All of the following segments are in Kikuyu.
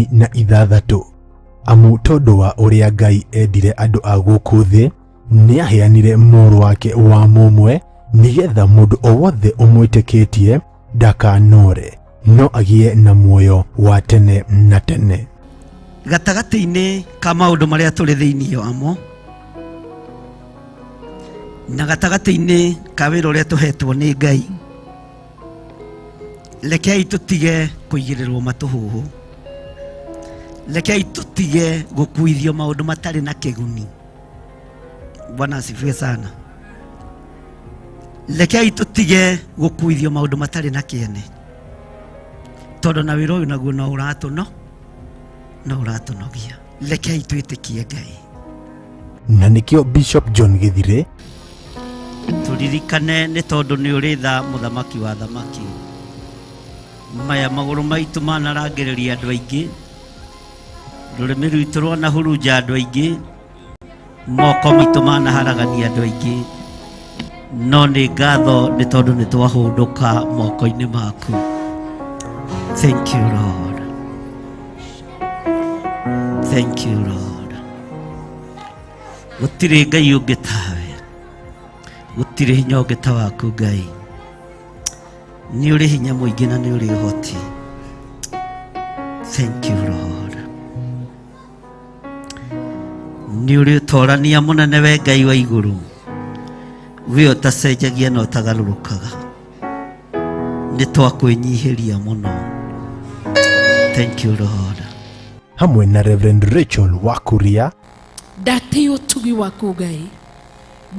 16. Amu tondũ wa ũrĩa Ngai endire andũ a gũkũ thĩ, nĩaheanire mũrũ wake wa mũmwe, nĩgetha mũndũ o wothe ũmwĩtĩkĩtie ndakanore, no agĩe na muoyo wa tene na tene. Gatagatĩ-inĩ ka maũndũ marĩa tũrĩ thĩinĩ wamo na gatagatĩ-inĩ ka wĩra ũrĩa tũhetwo nĩ Ngai, rekei tũtige kũigĩrĩrwo matũhũhũ, rekei tũtige gũkuithio maũndũ matarĩ na kĩguni. Bwana asifiwe sana. Rekei tũtige gũkuithio maũndũ matarĩ na kĩene, tondũ na wĩra ũyũ naguo no ũratũno no ũratũnogia. Rekei twĩtĩkie Ngai. Na nĩkĩo Bishop John Gĩthire tũririkane nĩ tondũ nĩ ũrĩ tha, mũthamaki wa thamaki. Maya magũrũ maitũ manarangĩrĩria andũ aingĩ, rũrĩmĩ rwitũ rwanahurunja andũ aingĩ, moko maitũ manaharagania andũ aingĩ, no nĩ ngatho nĩ tondũ nĩ twahũndũka moko-inĩ maku. Thank you, Lord. Thank you, Lord. Gũtirĩ Ngai ũngĩ tawe, gũtirĩ hinya ũngĩ ta waku Ngai. Nĩ ũrĩ hinya mũingĩ na nĩ ũrĩ ũhoti. Thank you, Lord. Nĩ ũrĩ ũtorania mũnene, we Ngai wa igũrũ, we ũtacenjagia na ũtagarũrũkaga. Nĩ twakwĩnyihĩria mũno. Thank you, Lord. Hamwe na Reverend Rachel Wakuria. Ndatĩĩa ũtugi waku Ngai,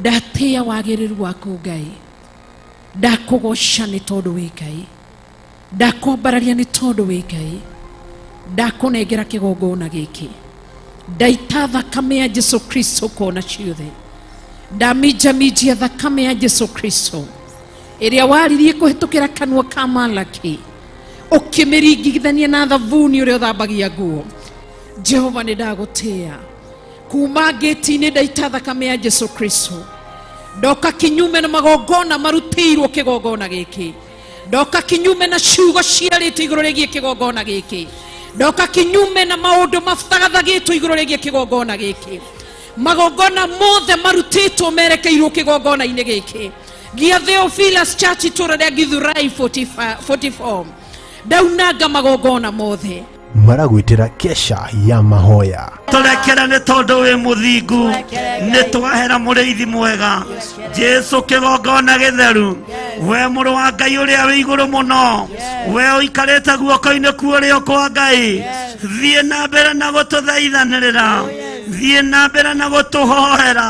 ndatĩĩa wagĩrĩru waku Ngai, ndakũgoca nĩ tondũ wĩ Ngai, ndakwambararia nĩ tondũ wĩ Ngai, ndakũnengera kĩgongona gĩkĩ, ndaita thakame ya Jesu Kristo kona ciothe, ndaminjaminjia thakame ya Jesu Kristo ĩrĩa waririe kũhĩtũkĩra kanua ka Malaki, ũkĩmĩringithania na thabuni ũrĩa ũthambagia nguo. Jehova, nĩ ndagũtĩĩa. Kuma ngĩti-inĩ ndaita thakame ya Jesu Kristo, ndoka kinyume na magongona marutĩirwo kĩgongona gĩkĩ, ndoka kinyume na ciugo ciarĩtwo igũrũ rĩgiĩ kĩgongona gĩkĩ, ndoka kinyume na maũndũ mathagathagĩtwo igũrũ rĩgiĩ kĩgongona gĩkĩ. Magongona mothe marutĩtwo merekeirwo kĩgongona-inĩ gĩkĩ gĩa Theophilus Church, itũra rĩa Githurai 45 44, ndaunanga magongona mothe. Maragwĩtĩra kesha ya mahoya. Tũrekere nĩ tondũ wĩ mũthingu, nĩ twahera. Mũrĩithi mwega Jesu, kĩgongona gĩtheru, we mũrũ wa Ngai ũrĩa wĩ igũrũ mũno, we ũikarĩte guoko-inĩ kuũrĩo kwa Ngai, thiĩ na mbere na gũtũthaithanĩrĩra, thiĩ na mbere na gũtũhoera,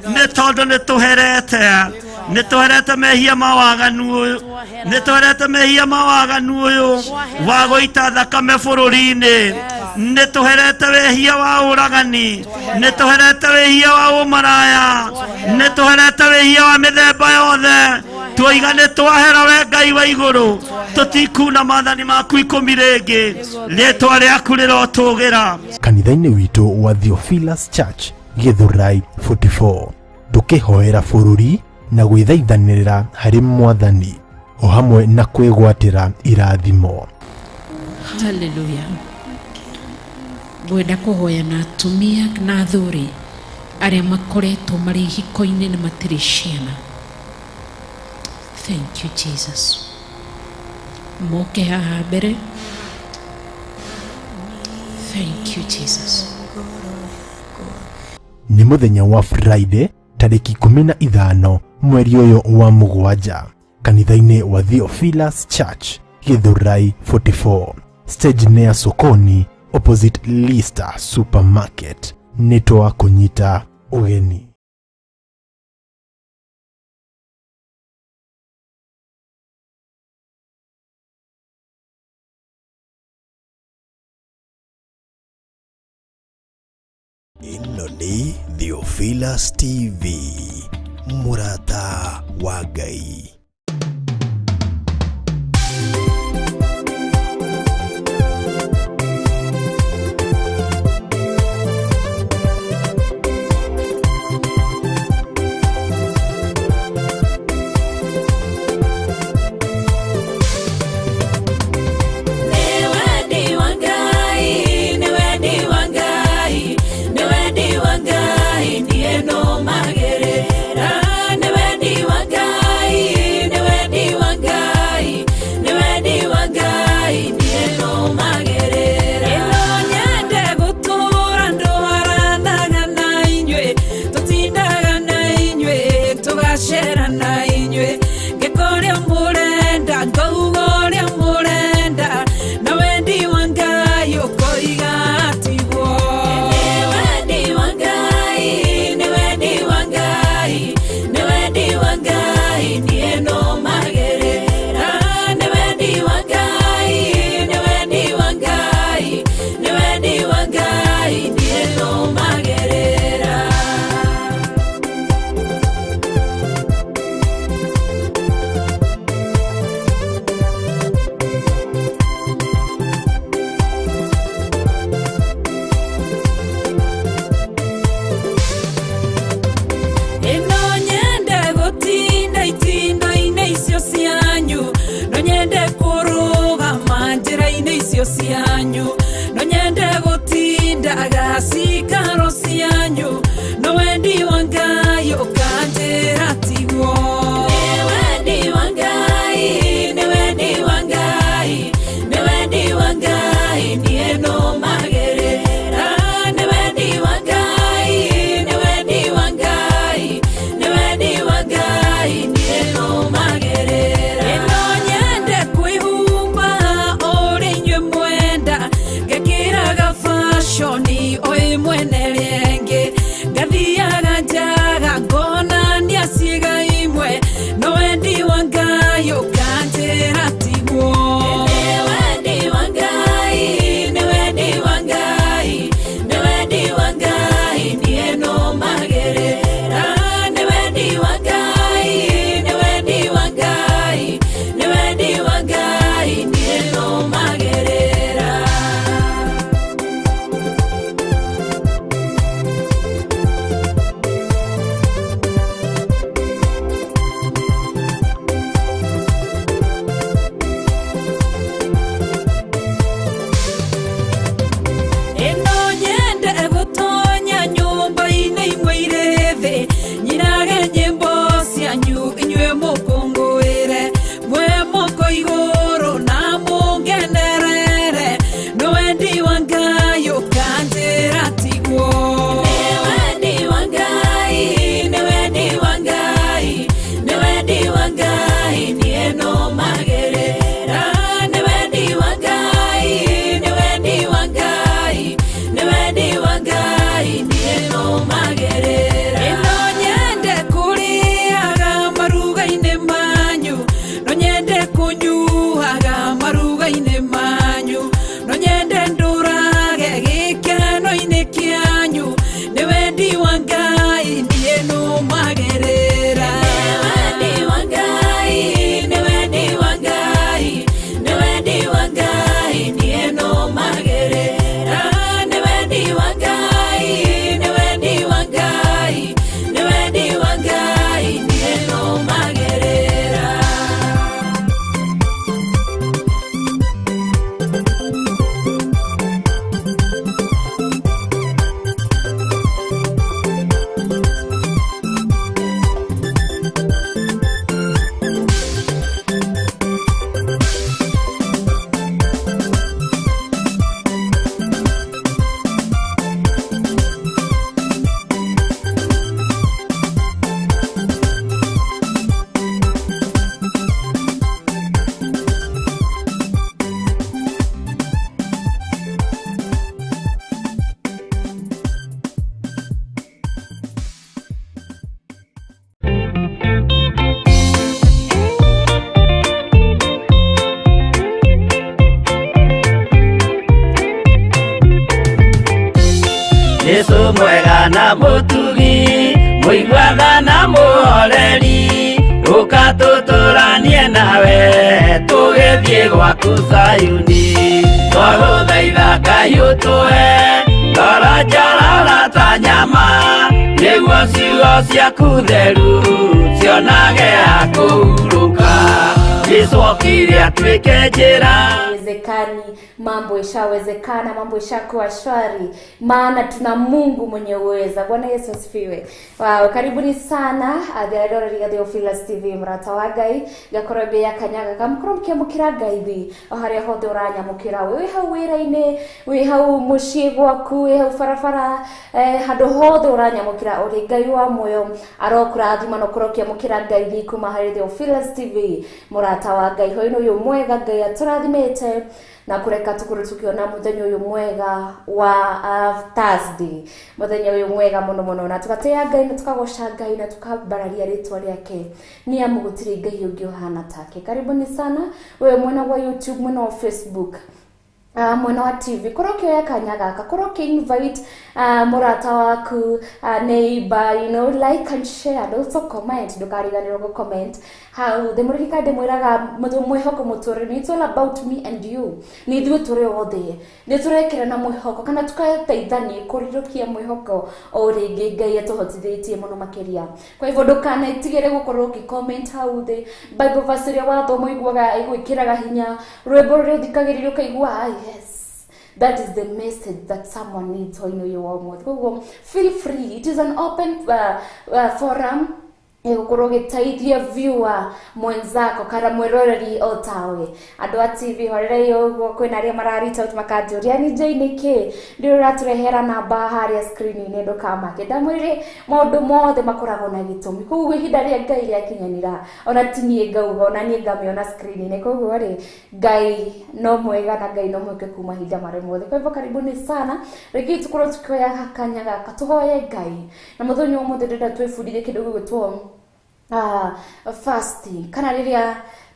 nĩ tondũ nĩ tũherete, nĩ tũherete mehia ma waganu ũyũ, nĩ tũherete mehia ma waganu ũyũ wa gũita thakame bũrũri-inĩ, nĩ tũherete wĩhia wa ũragani, nĩ tũherete wĩhia wa ũmaraya, nĩ tũherete wĩhia wa mĩthemba yothe. Tuoiga nĩ twahera, we Ngai wa igũrũ, tũtikuna maathani maku 10 rĩngĩ. Rĩtwa rĩaku rĩrotũgĩra. Kanitha-inĩ witũ wa Theophilus Church, Githurai 44, tũkĩhoera bũrũri na gwĩthaithanĩrĩra harĩ Mwathani o hamwe na kwĩgwatĩra irathimo. Haleluya. Ngwenda kũhoya na atumia na athuri arĩa makoretwo marĩ ihiko-inĩ na matirĩ ciana. Thank you, Jesus. Moke haha mbere. Thank you, Jesus. Nĩ mũthenya wa Friday, tarĩki 15 mweri ũyũ wa mũgwanja, kanitha-inĩ wa Theophilus Church, Githurai 44, stage nĩ ya Sokoni, opposite Lister Supermarket. Nĩ twakũnyita ũgeni. Ĩno nĩ Theophilus TV, mũrata wa Ngai. Nĩ wendi wa Ngai. icio cianyu no nyende gũtindaga cikaro cianyu no wendi wa Ngai ũkanjĩra tiguo. Nĩ wendi wa Ngai, nĩ wendi wa Ngai, nĩ wendi wa Ngai niĩ nũmagĩrĩra. Nĩ wendi wa Ngai, nĩ wendi wa Ngai, nĩ wendi wa Ngai niĩ nũmagĩrĩra. Ĩno nyende kwĩhumba ũrĩa inyuĩ mwenda, ngekĩraga fashoni o ĩmwe na ĩrĩa ĩngĩ, ngathiaga njaga ngonania ciĩga imwe, no wendi wa Ngai ũkanjĩra tiguo. Nĩ wendi wa Ngai, nĩ wendi wa Ngai, nĩ wendi wa Ngai niĩ nũmagĩrĩra. Nĩ wendi wa Ngai, nĩ wendi wa Ngai, nĩ wendi wa Ngai niĩ nũmagĩrĩra. Ĩno nyende gũtonya nyũmba-inĩ imwe irĩ thĩ, nyinage nyĩmbo cianyu inyuĩ mũkũngũĩre, mwĩ moko igũrũ na mũngenerere, no wendi wa Ngai ũkanjĩra tiguo. Nĩ wendi wa Ngai, nĩ wendi wa Ngai, nĩ wendi wa Ngai niĩ nũmagĩrĩra. Nĩ wendi wa Ngai, nĩ wendi wa Ngai, nĩ wendi wa Ngai niĩ nũmagĩrĩra. Ĩno nyende kũrĩaga maruga-inĩ manyu, no nyende kũnyuaga maruga-inĩ manyu, no nyende ndũrage gĩkeno-inĩ kĩanyu, nĩ wendi wa Ngai niĩ nũmagĩrĩra. Nĩ wendi wa Ngai, nĩ wendi wa Ngai, nĩ wendi wa Ngai niĩ nũmagĩrĩra. Nĩ wendi wa Ngai, nĩ wendi wa Ngai, nĩ wendi wa Ngai niĩ nũmagĩrĩra. Jesu mwega na mũtugi, mũiguaga na mũhoreri, ũka tũtũranie nawe tũgĩthiĩ gwaku Zayuni. Twagũthaitha Ngai ũtũhe ngoro njororo ta nyama, nĩguo ciugo ciaku theru cionage ha kũhurũka. Jesu okire atuĩke njĩra. Haiwezekani, mambo ishawezekana, mambo ishakuwa shwari, maana tuna Mungu mwenye uweza. Bwana Yesu asifiwe. Wow, karibuni sana athiraroreriga Theophilus TV murata wa Ngai gakorwo be ya kanyaga kamukoro mkiamukira Ngai thi o haria hothe uranyamukira wi hau wira-ini, wi hau mucii gwaku, wi hau barabara, handu hothe uranyamukira uri Ngai wa moyo arokurathima na ukorwo ukiamukira Ngai thi kuma hari Theophilus TV murata wa Ngai hoino uyu mwega Ngai aturathimite na kureka tukorwo tukiona muthenya uyu mwega wa Thursday, muthenya uyu mwega muno muno, na tugatea Ngai na tukagoca Ngai na tukambararia ritwa riake ni amu gutiri Ngai ungi uhana take. Karibuni sana wewe mwena wa YouTube, mwena wa Facebook, mwena wa TV, korwo ukioya kanya gaka, korwo uki-invite murata waku, neighbor, you know, like and share and also comment. Ndukariganirwo gu comment hau thĩ. Mũririkane ndĩmwĩraga mwĩhoko mũtũrĩre, it's all about me and you, nĩ ithuĩ tũrĩ othe nĩ tũrekĩrana mwĩhoko kana tũgateithania kũrirũkia mwĩhoko o rĩngĩ Ngai atũhotithĩtie mũno makĩria. Kwa hivyo ndũkanetigĩre gũkorwo ũkĩ comment hau thĩ, Bible verse ĩrĩa wathoma ũiguaga ĩgwĩkĩraga hinya, rwĩmbo rũrĩa ũthikagĩrĩria ũkaigua ai Yes, that is the message that someone needs hwainĩ ũyũ wa ũmũthĩ. Koguo feel free, it is an open forum gũkorwo gĩteithia viewer mwenzako kana mwĩroreri o tawe. Andũ a TV, horerei ũguo, kwĩna arĩa mara reach out makanjũria ni Jane nĩkĩ ndĩ ũratũrehera namba harĩa screen-inĩ. Ndũkamake, ndamwĩrire maũndũ mothe makoragwo na gĩtũmi. Koguo ihinda rĩa Ngai rĩakinyanĩra, ona ti niĩ ngauga, ona niĩ ngamĩona screen-inĩ. Koguo rĩ, Ngai no mwega na Ngai no mwĩhokeku mahinda marĩ mothe. Kwa hivyo karibuni sana, reke tukorwo tukioya kanya gaka tũhoye Ngai. Na mũthenya wa ũmũthĩ ndĩrenda twĩbundithie kĩndũ gĩgwĩtwo fasting, kana rĩrĩa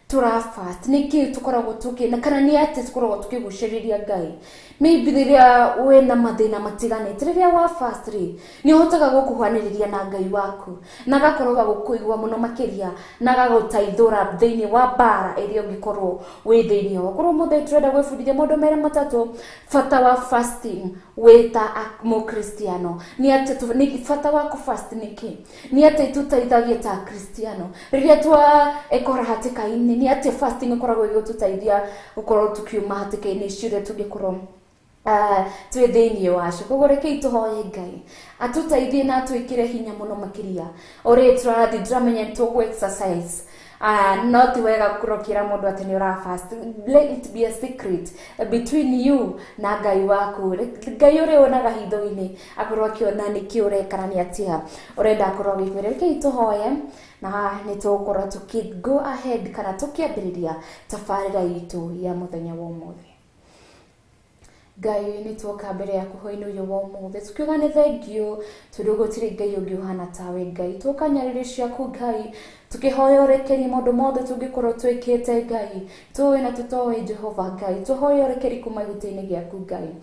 tura fast nĩkĩ tũkoragwo tũkĩ na kana nĩ atĩ tũkoragwo tũkĩgucĩrĩria Ngai. Maybe rĩrĩa wĩna mathĩna matiganĩte, rĩrĩa wa fast rĩ, nĩ ũhotaga gũkuhanĩrĩria na Ngai waku na agakorwo gũkũigua mũno makĩria na agagũteithũra thĩinĩ wa mbara ĩrĩa ũngĩkorwo wĩ thĩinĩ wa. Korwo mũthĩ tũrenda gwĩbundithia maũndũ merĩ matatũ: bata wa fasting wĩ ta mũkristiano, nĩ atĩ nĩ bata wa kũfast nĩkĩ, nĩ atĩ tũteithagia ta kristiano rĩrĩa twaekora hatĩka-inĩ, nĩ atĩ fasting ĩkoragwo ĩgĩtũteithia gũkorwo tũkiuma hatĩka-inĩ icio iria tũngĩkorwo twĩ thĩinĩ wacio. Koguo rekei tũhoye Ngai atũteithie na atwĩkĩre hinya mũno makĩria ũrĩa tũrathiĩ. Ndĩramenya nĩ tũgũ exercise, no ti wega gũkorwo ũkĩra mũndũ atĩ nĩ ũra fast. Let it be a secret between you na Ngai waku. Ngai ũrĩa wonaga hitho-inĩ akorwo akĩona nĩkĩ ũreka na nĩ atĩa ũrenda akorwo agĩkwĩra. Rekei tũhoye na nĩ tũgũkorwo tũkĩ go ahead kana tũkĩambĩrĩria tabarĩra itũ ya mũthenya wa ũmũthĩ. Ngai, nĩ tuoka mbere yaku hwainĩ ũyũ wa ũmũthĩ tukiuga nĩ thengiũ, tondũ gũtirĩ Ngai ũngĩ ũhana tawe. Ngai, tuoka nyarĩrĩ ciaku Ngai, tukĩhoya ũrekeri maũndũ mothe tũngĩkorwo twĩkĩte Ngai, tũĩ na tũtoĩ. Jehova Ngai, tũhoya ũrekeri kuma gĩtĩ-inĩ gĩaku Ngai.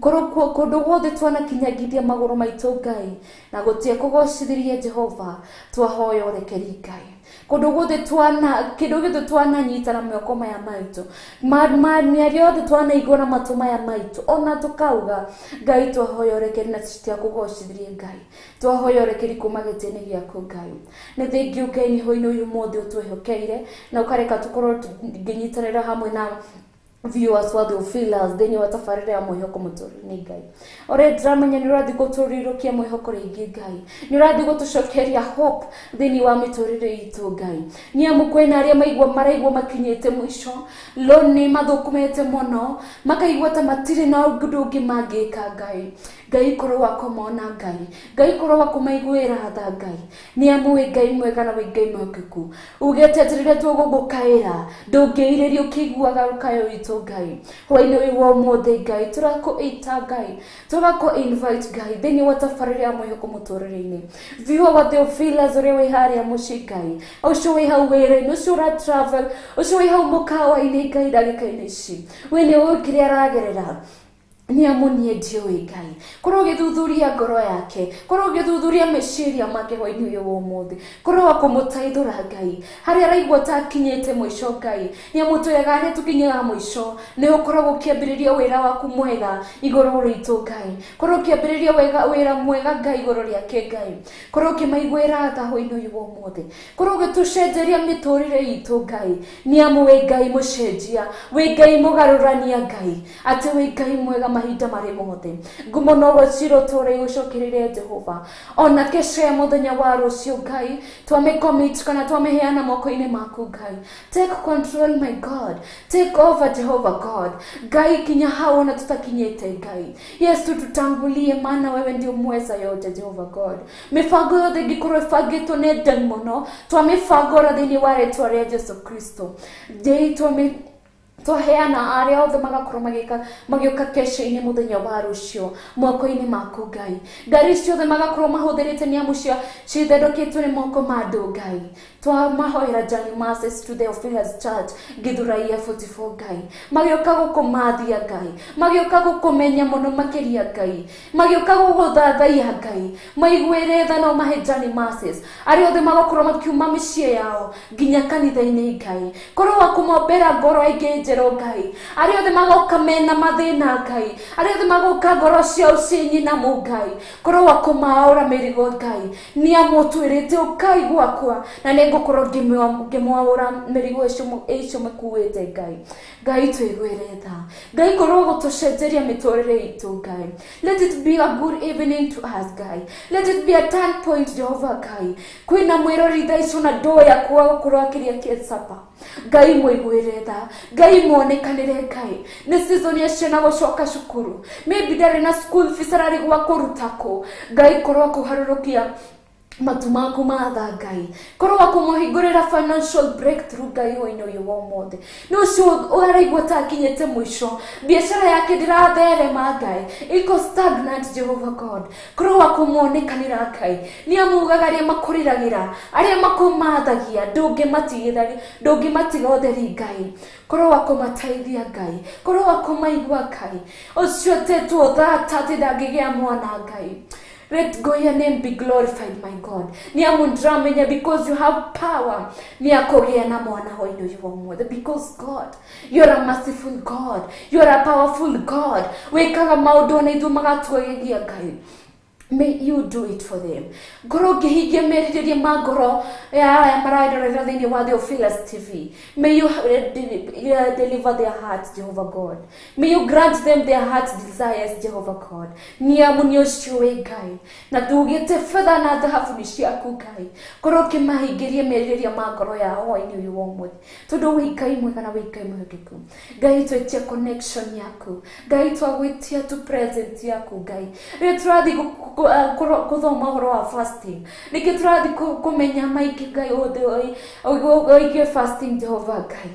Korwo kũndũ guothe twanakinyangithia magũrũ maitũ Ngai na gũtie kũgocithirie Jehova, twahoya ũrekeri Ngai. Kũndũ guothe twana kĩndũ gĩothe twananyita na mĩoko maya maitũ, mĩario yothe twanaigua na matũ maya maitũ ona tũkauga Ngai, twahoya ũrekeri na tũtiakũgocithirie Ngai. Twahoya ũrekeri kuma gĩtĩ-inĩ gĩaku Ngai. Nĩ thengiũ Ngai nĩ hwainĩ ũyũ mothe ũtwĩhokeire na ũkareka tũkorwo ngĩnyitanĩra hamwe na viewers wa Theophilus thĩinĩ wa tabarĩra ya mwĩhoko mũtũrĩre. Ngai, ũrĩa ndĩramenya nĩ ũrathiĩ gũtũrirũkia mwĩhoko rĩngĩ Ngai, nĩ ũrathiĩ gũtũcokeria hope thĩinĩ wa mĩtũrĩre itũ Ngai, nĩ amu kwĩna arĩa maigua maraigua makinyĩte mũico lo nĩ mathũkũmĩte mũno makaigua ta matirĩ na ũndũ ũngĩ mangĩka Ngai. Ngai, korwo wa kũmona Ngai, Ngai, korwo wa kũmaiguĩra tha Ngai, nĩ amu wĩ Ngai mwega na wĩ Ngai mwĩhokeku. Ugĩte atĩ rĩrĩa tũgũgũkaĩra ndũngĩirĩria ũkĩiguaga rũkayo rwitũ Ngai. Hwainĩ ũyũ wa ũmũthĩ Ngai, tũrakũĩta Ngai, tũgakũ invite Ngai thĩinĩ wa tabarĩra ya mwĩhoko mũtũrĩre-inĩ. Viewer wa Theophilus ũrĩa wĩ harĩa mũciĩ Ngai, ũcio wĩ hau wĩra-inĩ, ũcio ũra travel, ũcio wĩ hau mũkawa-inĩ Ngai, ndagĩka-inĩ ici we nĩ ũĩ kĩrĩa aragerera, nĩ amu niĩ ndiũĩ Ngai. Korwo ũgĩthuthuria ngoro yake, korwo ũgĩthuthuria meciria make hwainĩ ũyũ wa ũmũthĩ, korwo wa kũmũteithũra Ngai harĩa araigua ta akinyĩte mũico Ngai, nĩ amu twega harĩa tũkinyaga mũico nĩ ũkoragwo ũkĩambĩrĩria wĩra waku mwega igũrũ ritũ Ngai. Korwo ũkĩambĩrĩria wĩra mwega Ngai igũrũ rĩake Ngai, korwo ũkĩmaiguĩra tha hwainĩ ũyũ wa ũmũthĩ, korwo ũgĩtũcenjeria mĩtũrĩre itũ Ngai, nĩ amu wĩ Ngai mũcenjia, wĩ Ngai mũgarũrania Ngai, atĩ wĩ Ngai mwega mahinda marĩ mothe. Ngumo no gũcirwo tũrĩ gũcokereire Jehova. Ona kesho ya mũthenya wa rũciũ Ngai, twamĩcommit kana twamĩheana moko-inĩ maku Ngai. Take control, my God, take over, Jehovah God. Ngai, kinya hau ona tutakinyĩte Ngai, Yesu, tutangulie, maana wewe ndio mweza yote. Jehovah God, mĩbango yothe ĩngĩkorwo ĩbangĩtwo nĩ ndaimono, twamĩbangora thĩinĩ wa rĩtwa rĩa Jesu Kristo. Ndĩ twamĩ twaheana arĩa othe magakorwo magĩka magĩũka kesho-inĩ mũthenya wa rũciũ moko-inĩ maku Ngai. Ngari ciothe magakorwo mahũthĩrĩte nĩ amu cia cithondeketwo nĩ moko ma andũ Ngai, twamahoera Journey Mercies to Theophilus Church, Githurai 44 Ngai, magĩũka gũkũmathia Ngai, magĩũka gũkũmenya mũno makĩria Ngai, magĩũka gũgũthathaiya Ngai, maiguĩre tha no mahe Journey Mercies. Arĩa othe magakorwo makiuma mĩciĩ yao nginya kanitha-inĩ Ngai, korwo wa kũmombera ngoro ĩngĩ njerũ. maciaro Ngai. Arĩa othe magoka mena mathĩna Ngai, arĩa othe magoka ngoro ciao ciĩ nyinamu Ngai, korwo wa kũmaũra mĩrigo Ngai, nĩ amu ũtwĩrĩte ũkai gwakwa na nĩ ngũkorwo ngĩmwaũra mĩrigo ĩcio mũkuĩte Ngai. Ngai tũiguĩre tha. Ngai korwo gũtũcenjeria mĩtũrĩre itũ Ngai. Let it be a good evening to us Ngai. Let it be a turn point Jehovah Ngai. Kwĩna mwĩrori thaa icio na ndoo ya kwaga gũkorwo akĩrĩa kĩsapa. Ngai mũiguĩre tha. Ngai muonekanĩre Ngai. Nĩ season ya ciana gũcoka cukuru. Maybe ndarĩ na school fees ararigwo kũruta kũ. Ngai korwo kũharũrũkia matu maku matha Ngai. Korwo wa kũmũhingũrĩra financial breakthrough Ngai hwainĩ ũyũ wa ũmũthĩ. Nĩ ũcio ũraigua ta akinyĩte mũico. Biacara yake ndĩratherema Ngai. Iko stagnant Jehovah God. Korwo wa kũmuonekanĩra Ngai. Nĩ amugaga arĩa makũrĩragĩra, arĩa makũmathagia, ndũngĩmatiga ũtheri Ngai. Korwo wa kũmateithia Ngai. Korwo wa kũmaigua Ngai. Ũcio tetwo thata atĩ ndangĩgĩa mwana Ngai. Let go your name be glorified, my God. Nĩ amu ndĩramenya because you have power. Nĩ akũgĩa na mwana hwainĩ ũyũ wa ũmũthĩ. Because God, you're a merciful God. You're a powerful God. Wĩkaga maũndũ ona ithuĩ magatũgegia Ngai. May you do it for them. Ngorwo ngĩhingia merirĩria ma ngoro ya aya mararorera thĩinĩ wa Theophilus TV. May you deliver their hearts, Jehovah God. May you grant them their heart's desires, Jehovah God. Nĩ amu nĩ ũcio wĩ Ngai. Na tugĩte betha na thahabu nĩ ciaku Ngai. Korwo ũkĩmahingĩria merirĩria ma ngoro yao hwainĩ ũyũ wa ũmũthĩ. Tondũ wĩ Ngai mwega na wĩ Ngai mwĩhokeku. Ngai twĩtia connection yaku. Ngai twagwĩtia tu present yaku Ngai. Rĩrĩa tũrathiĩ gũthoma ũhoro wa fasting, nĩkĩ tũrathiĩ kũmenya maingĩ Ngai ũige fasting Jehovah Ngai.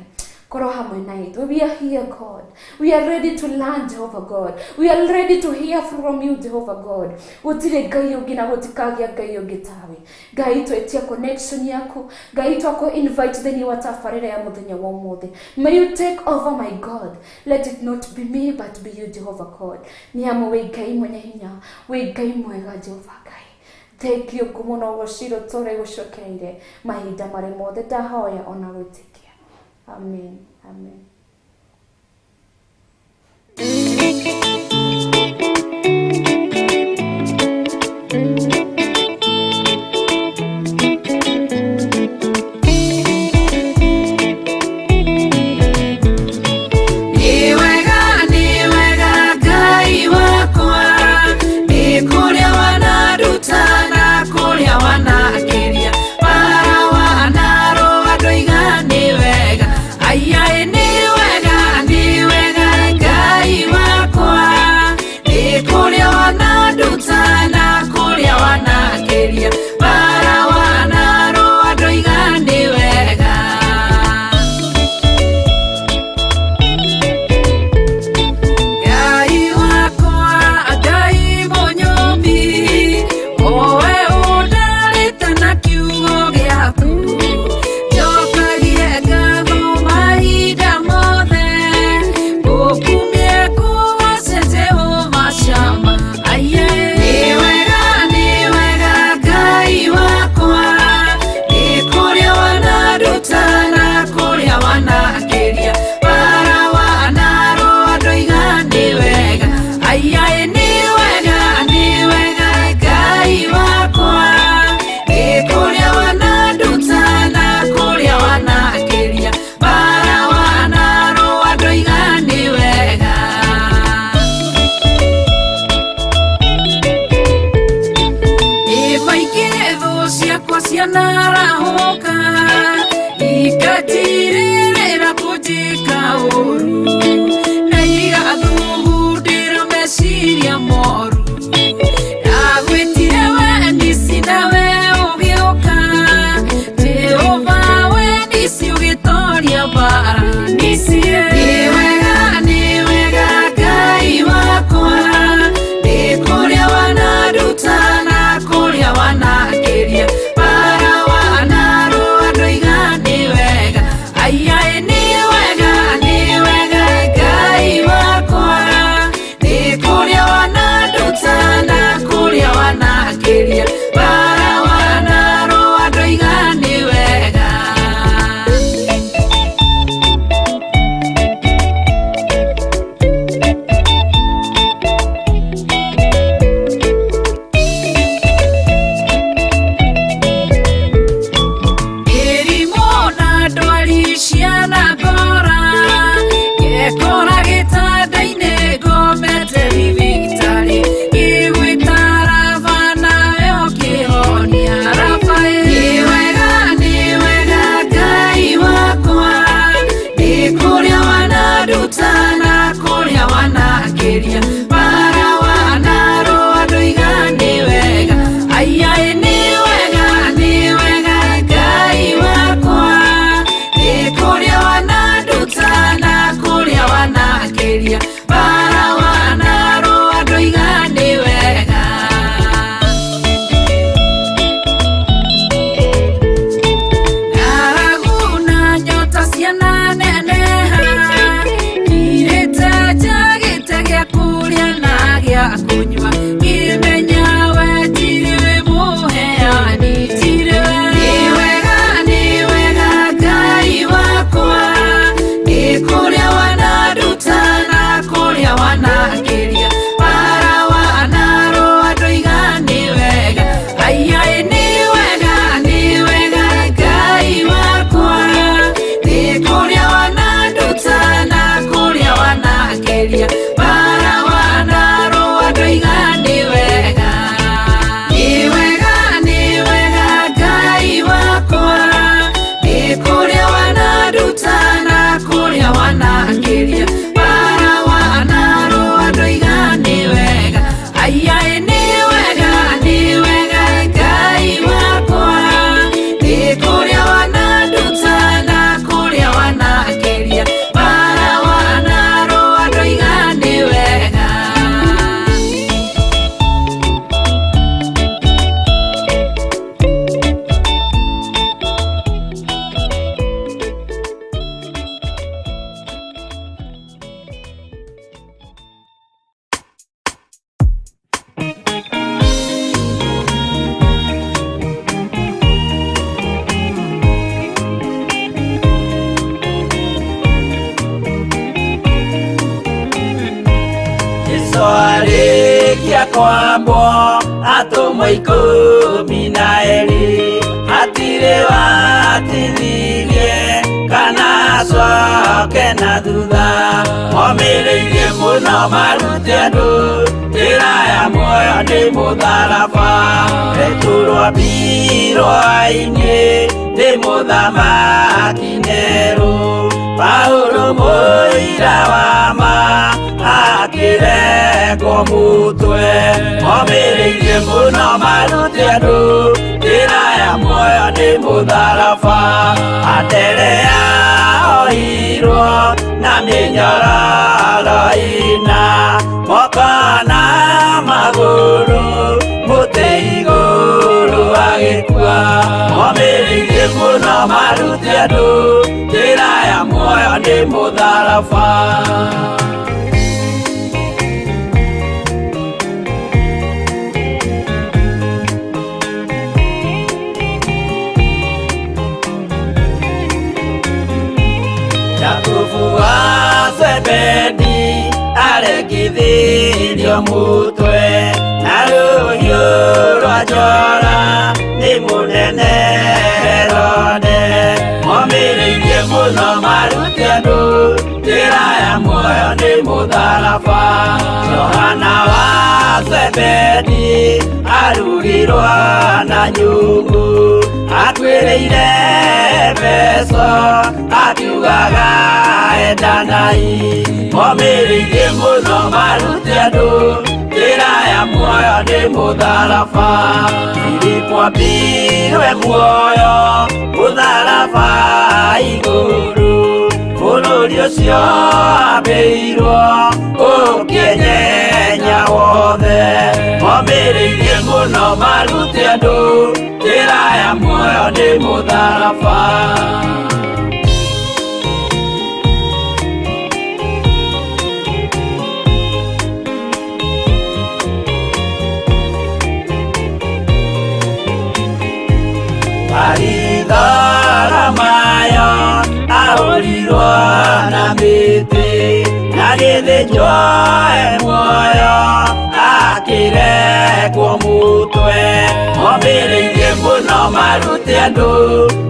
Korwo hamwe na ithuĩ. We are here, God. We are ready to learn, Jehovah God. We are ready to hear from you, Jehovah God. Gũtirĩ Ngai ũngĩ na gũtikagĩa Ngai ũngĩ tawe. Ngai twetia connection yaku. Ngai twakũ invite thĩinĩ wa tabarĩra ya mũthenya wa ũmũthĩ. May you take over, my God. Let it not be me, but be you, Jehovah God. Nĩ amu wĩ Ngai mwenye hinya, wĩ Ngai mwega, Jehovah Ngai. Thank you mũno gũciro tũrĩ gũcokereire mahinda marĩ mothe ndahoya ona gwĩtĩkia. Amen. Amen. Nĩ wega, nĩ wega Ngai wakwa, nĩ kũrĩa wananduta na kũrĩa wanakĩria, bara wanarũa ndoiga nĩ wega, aiaĩ nĩ Arĩkia kwambwo atũmwo 12 hatirĩ watithirie kana acoke na thutha. Momĩrĩirie mũno marute andũ njĩra ya muoyo nĩ mũtharaba. Petero ambirwo-inĩ nĩ mũthamaki Nero. Paulo mũira wa ma akĩrengwo mũtwe. Momĩrĩirie mũno marute andũ njĩra ya muoyo nĩ mũtharaba. Anderea oirwo na mĩnyororo ĩna moko na magũrũ mũtĩ igũrũ agĩkua. Momĩrĩirie mũno marute andũ njĩra ya muoyo nĩ mũtharaba. Jakubu wa Zebedi arekithirio mũtwe na rũhiũ rwa njora nĩ mũnene Herode. Momĩrĩirie mũno marute andũ njĩra ya muoyo nĩ mũtharaba. Johana wa Zebedi arugirwo na nyũngũ akuĩrĩire Efeso akiugaga endanai. Momĩrĩirie mũno marute andũ njĩra ya muoyo nĩ mũtharaba. Filipo ambirwe muoyo mũtharaba igũrũ bũrũri ũcio ambĩirwo ũkĩnyenya wothe. Momĩrĩirie mũno marute andũ njĩra ya muoyo nĩ mũtharaba. Baritholomayo ahũrirwo na mĩtĩ na gĩthĩnjwo e muoyo akĩrekwo mũtwe. Momĩrĩirie mũno marute andũ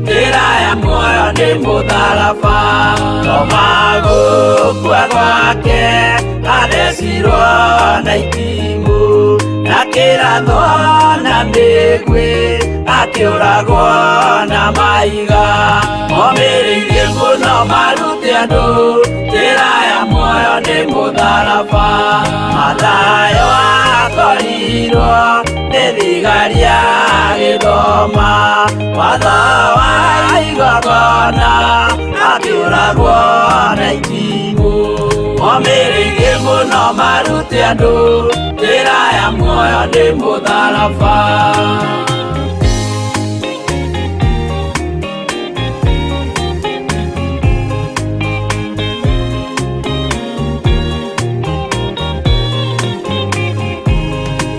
njĩra ya muoyo nĩ mũtharaba. Toma gũkua gwake athecirwo na itimũ na kĩrathwo na mĩguĩ akĩũragwo na maiga. Momĩrĩirie mũno marute andũ njĩra ya muoyo nĩ mũtharaba. Mathayo akorirwo nĩ thigari agĩthoma watho wa igongona akĩũragwo na itimũ. Momĩrĩirie mũno marute andũ njĩra ya muoyo nĩ mũtharaba.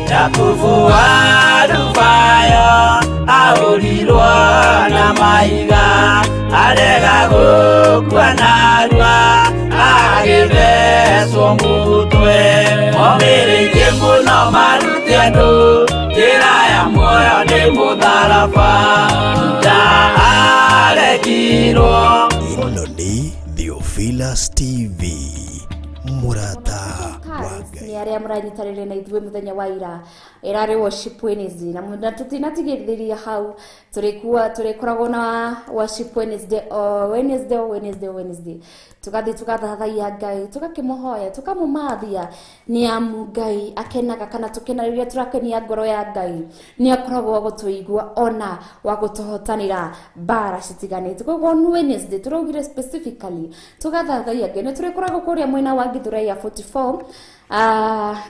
Jakubu wa Alufayo ahũrirwo na mahiga arega gũkua narua agĩthecwo mũtwe. Momĩrĩirie mũno marute andũ njĩra ya muoyo nĩ mũtharaba. Juda arekirwo. Ĩno nĩ Theophilus TV mũrata wa Ngai. Nĩ arĩa mũranyitanĩire na ithuĩ mũthenya wa ira ĩrarĩ worship Wednesday na tũtinatigĩrĩria hau tũrĩkoragwo na worship Wednesday o Wednesday o Wednesday o Wednesday tũgathiĩ tũgathathaiya Ngai tũgakĩmũhoya tũkamũmathia nĩ amu Ngai akenaga kana tũkena rĩrĩa tũrakenia ngoro ya Ngai nĩ akoragwo gũtũigua ona wa gũtũhotanĩra mbara citiganĩte. Koguo nĩ Wednesday tũraugire specifically tũgathathaiya Ngai nĩ tũrĩkoragwo kũrĩa mwena wa Githurai ya 44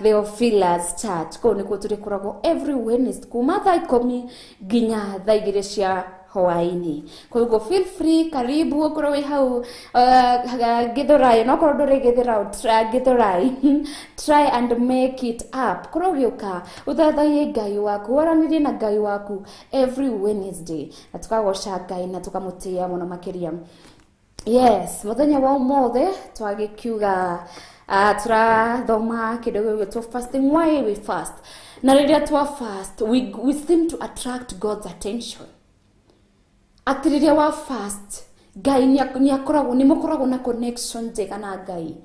Theophilus Church kũu nĩkuo tũrĩkoragwo every Wednesday kuma thaa 10 nginya thaa 2 cia hwaini. Koguo feel free, karibu okorwo wĩ hau Githurai, no korwo ndũrĩ Githurai try and make it up. Korwo ũgĩũka ũthathaiye Ngai waku, waranĩrie na Ngai waku every Wednesday na tũkagoca Ngai na tũkamũtĩĩa mũno makĩria. Yes, mũthenya wa ũmũthĩ twagĩkiuga Turathoma kindu gigwitwo fasting, why we fast. Na riria twa fast we seem to attract God's attention. Ati riria wa fast Ngai ni akoragwo ni mukoragwo na connection njega na Ngai.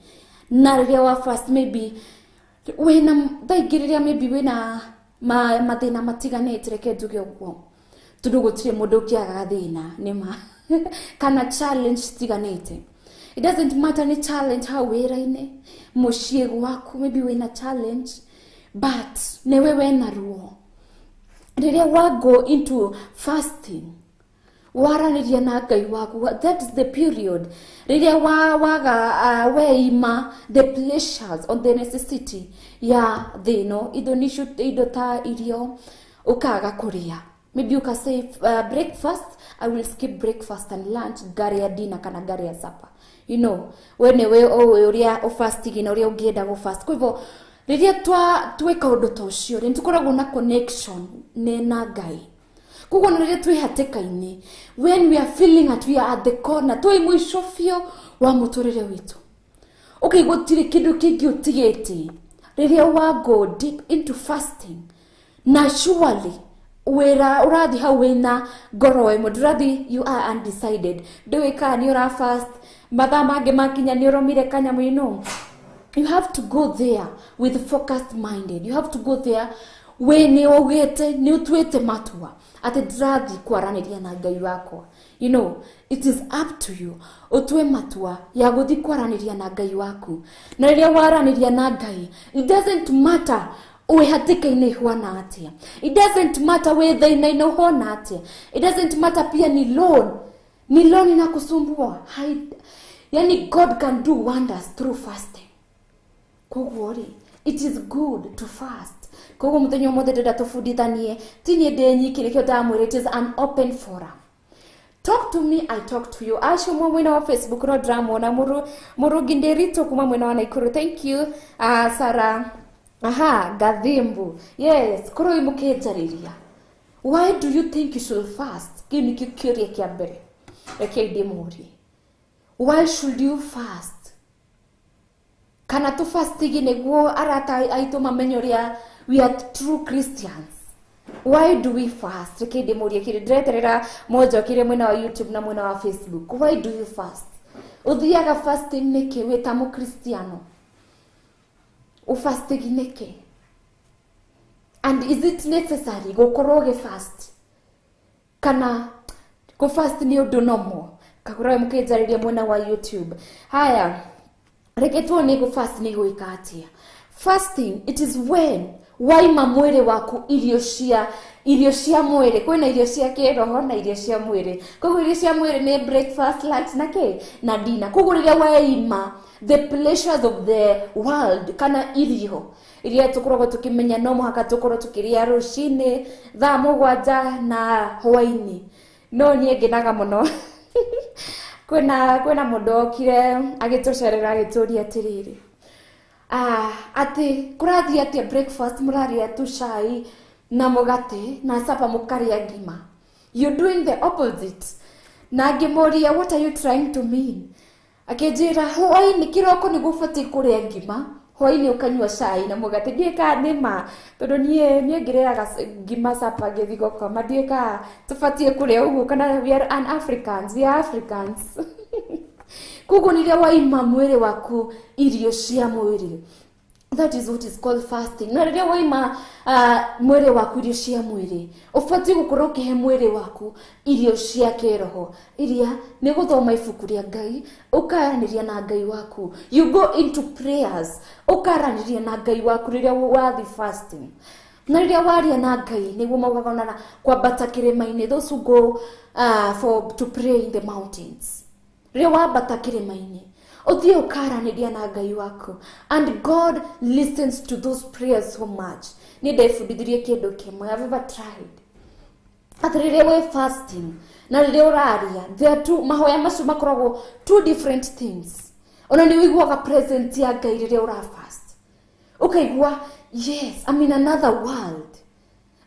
Na riria wa fast maybe wina thaingĩ maybe wina mathĩna matiganĩte, reke njuge ũguo, tondũ gũtirĩ mũndũ ũngĩaga gathĩna nĩma kana challenge citiganĩte. It doesn't matter ni challenge hau wĩra-inĩ, mũciĩ gwaku, maybe wĩna challenge, but newe wena ruo. Rĩrĩa wa go into fasting, waranĩria na Ngai waku, that is the period rĩrĩa waga weima the pleasures on the necessity ya thĩ ĩno, indo nicio indo ta irio ũkaga kũrĩa. Maybe you can say breakfast, I will skip breakfast and lunch, ngaria dinner kana ngaria supper. You know, we newe ũrĩa ũfasting na ũrĩa ũngĩenda gũfast. Kwa hivyo rĩrĩa tweka ũndũ ta ũcio rĩ, nĩtũkoragwo na connection ne na Ngai. Koguo na rĩrĩa twĩ hatĩka-inĩ, when we are feeling that we are at the corner, twĩ mũico biũ wa mũtũrĩre witũ, ũkaigua gũtirĩ kĩndũ kĩngĩ ũtigĩte. Rĩrĩa wa go deep into fasting, na surely wĩra ũrathiĩ hau wĩna ngoro ĩmwe, ndũrathiĩ you are undecided, ndũĩ kana nĩ ũra fast, mathaa mangĩ makinya nĩ ũromire kanyamũ, you know. You have to go there with focused minded. You have to go there we nĩ ũgĩte, nĩ ũtuĩte matua atĩ ndĩrathiĩ kwaranĩria na Ngai wakwa. You know, it is up to you ũtue matua ya gũthiĩ kwaranĩria na Ngai waku. Na rĩrĩa waranĩria na Ngai, it doesn't matter wĩ hatĩka-inĩ ihana atĩa, it doesn't matter wĩ thĩna-inĩ ũhana atĩa, it doesn't matter pia ni loan, ni loan inakusumbua. Yani God can do wonders through fasting. Koguo rĩ, it is good to fast. Koguo mũthenya ũmũthĩ ndĩrenda tũbundithanie, ti niĩ ndĩ nyiki, nĩkĩo ndamwĩra it is an open forum. Talk to me, I talk to you. Acio mwe mwena wa Facebook no ndĩramuona Mũrũngi Ndĩritũ kuma mwena wa Naikuru. Thank you. Sarah. Aha, Gathimbu. Yes, korwo mũkĩnjarĩria. Why do you think you should fast? Kĩu nĩkĩo kĩũria kĩa mbere. Reke ndĩmũrie. Why should you fast? Kana tu fastigi nĩguo arata aitũ mamenye ũrĩa we are true Christians. Why do we fast? Reke ndĩmũrie kĩrĩ ndĩreterera mũnjokerie mwena wa YouTube na mwena wa Facebook. Why do you fast? Ũthiaga fasting nĩkĩ wĩ ta mũkristiano? Ũfastigi nĩkĩ? And is it necessary gũkorwo ũgĩ fast? Kana kũfast nĩ ũndũ normal? Kagũra mũkĩnjarĩria mwena wa YouTube. Haya, reke tuone gũfast nĩ gwĩka atĩa. Fasting, it is when waima mwĩrĩ waku irio cia mwĩrĩ. Kwĩna irio cia kĩroho na irio cia mwĩrĩ. Koguo irio cia mwĩrĩ nĩ breakfast, lunch na kĩ na dinner. Koguo rĩrĩa waima the pleasures of the world kana irio iria tũkoragwo tũkĩmenya no mũhaka tũkorwo tũkĩrĩa rũcinĩ thaa 7 na hwaĩ-inĩ. No niĩ ngenaga mũno. Kwĩna mũndũ okire agĩtũcerera agĩtũria atĩrĩrĩ, atĩ kũrathiĩ atĩa breakfast mũrarĩa tu cai na mũgate na supper mũkarĩa ngima. You're doing the opposite. Na ngĩmũria what are you trying to mean? Akĩnjĩra hwaĩ-inĩ kĩroko nĩguo ũbatiĩ kũrĩa ngima, hwaĩ-inĩ ũkanyua cai na mũgate. Ndiũĩ kana nĩ ma, tondũ niĩ ngĩrĩaga ngima supper ngĩthiĩ gũkoma, ndiũĩ kana tũbatiĩ kũrĩa ũguo kana we are an Africans, we are Africans. Koguo rĩrĩa waima mwĩrĩ waku irio cia mwĩrĩ, that is what is called fasting. Na rĩrĩa waima mwĩrĩ waku irio cia mwĩrĩ, ũbatiĩ gũkorwo ũkĩhe mwĩrĩ waku irio cia kĩroho, iria nĩ gũthoma ibuku rĩa Ngai, ũkaranĩria na Ngai waku. You go into prayers, ũkaranĩria na Ngai waku rĩrĩa wathiĩ fasting. Na rĩrĩa waria na Ngai nĩguo maugaga ona kwambata kĩrĩma-inĩ, those who go for to pray in the mountains. Rĩrĩa wambata kĩrĩma-inĩ, ũthiĩ ũkaranĩria na Ngai waku, and God listens to those prayers so much. Niĩ ndebundithirie kĩndũ kĩmwe, I've ever tried. Atĩ rĩrĩa wĩ fasting na rĩrĩa ũraria, there are two mahoya macio makoragwo two different things. Ona nĩ ũiguaga presence ya Ngai rĩrĩa ũra fast. Ũkaigua yes, I'm in another world.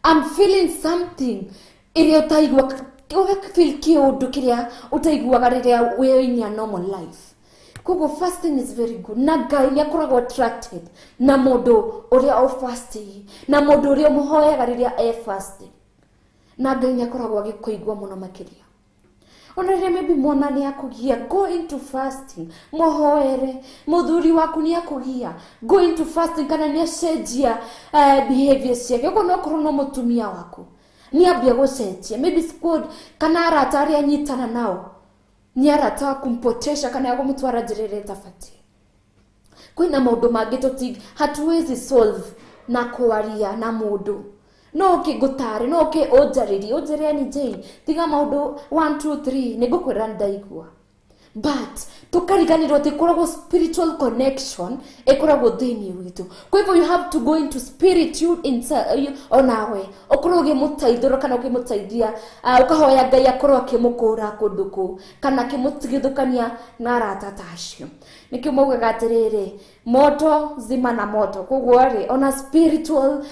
I'm feeling something ĩrĩa ũtaigua, ũgafeel kĩũndũ kĩrĩa ũtaiguaga rĩrĩa wĩ in your normal life. Koguo fasting is very good. Na Ngai nĩ akoragwo attracted na mũndũ ũrĩa o fasting, na mũndũ ũrĩa ũmũhoyaga rĩrĩa e fasting. Na Ngai nĩ akoragwo agĩkũigua mũno makĩria. Ona rĩrĩa maybe mwana nĩ akũgia, go into fasting, mũhoere. Mũthuri waku nĩ akũgia, go into fasting, kana nĩ acenjia behavior ciake. Ũguo no korwo no mũtumia waku nĩ ambia gũcenjia, maybe squad kana arata arĩa anyitana nao nĩ arata wa kumpotesha kana ya kũmũtwara njĩra ĩrĩa ĩtabatiĩ. Kwĩna maũndũ mangĩ tũti hatuwezi solve na kwaria na mũndũ. No ũke ngũtare, no ũke ũnjarĩrie, ũnjĩre ni Jane, tiga maũndũ 1 2 3 nĩ ngũkwĩra ndaigua. But tukariganirwo atĩ koragwo spiritual connection ĩkoragwo thĩinĩ witũ. Kwa hivyo you have to go into spiritual onawe ũkorwo ũgĩmũteithũra kana ũkĩmũteithia, ũkahoya Ngai akorwo akĩmũkũra kũndũ kũu kana akĩmũtigithũkania na arata ta acio. Nĩkĩo maugaga atĩrĩrĩ, moto zima na moto. Koguo rĩ, ona spiritual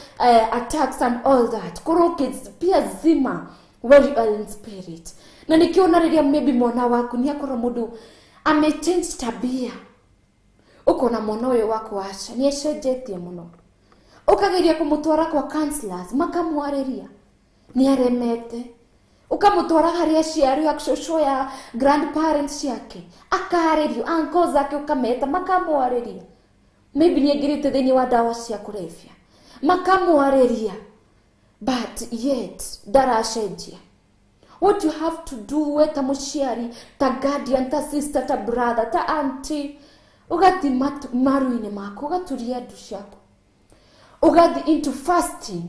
attacks and all that, korwo pia zima where you are in spirit. Na nikiona rĩrĩa maybe mwana waku nĩ akorwo mũndũ amechange tabia, ukona mwana ũyũ waku aca nĩ acenjetie mũno, ũkageria kũmũtwara kwa counselors makamwarĩria nĩ aremete, ũkamũtwara harĩ aciari cũcũ ya grandparents ciake akarĩrio, uncles ake ũkameta makamwarĩria, maybe nĩ aingĩrĩte thĩinĩ wa ndawa cia kũrebia makamwarĩria, but yet ndaracenjia. What you have to do we ta mũciari, ta guardian, ta sister, ta brother, ta auntie, ũgathi maru-inĩ maku, ũgaturia ndu ciaku, ũgathi into fasting,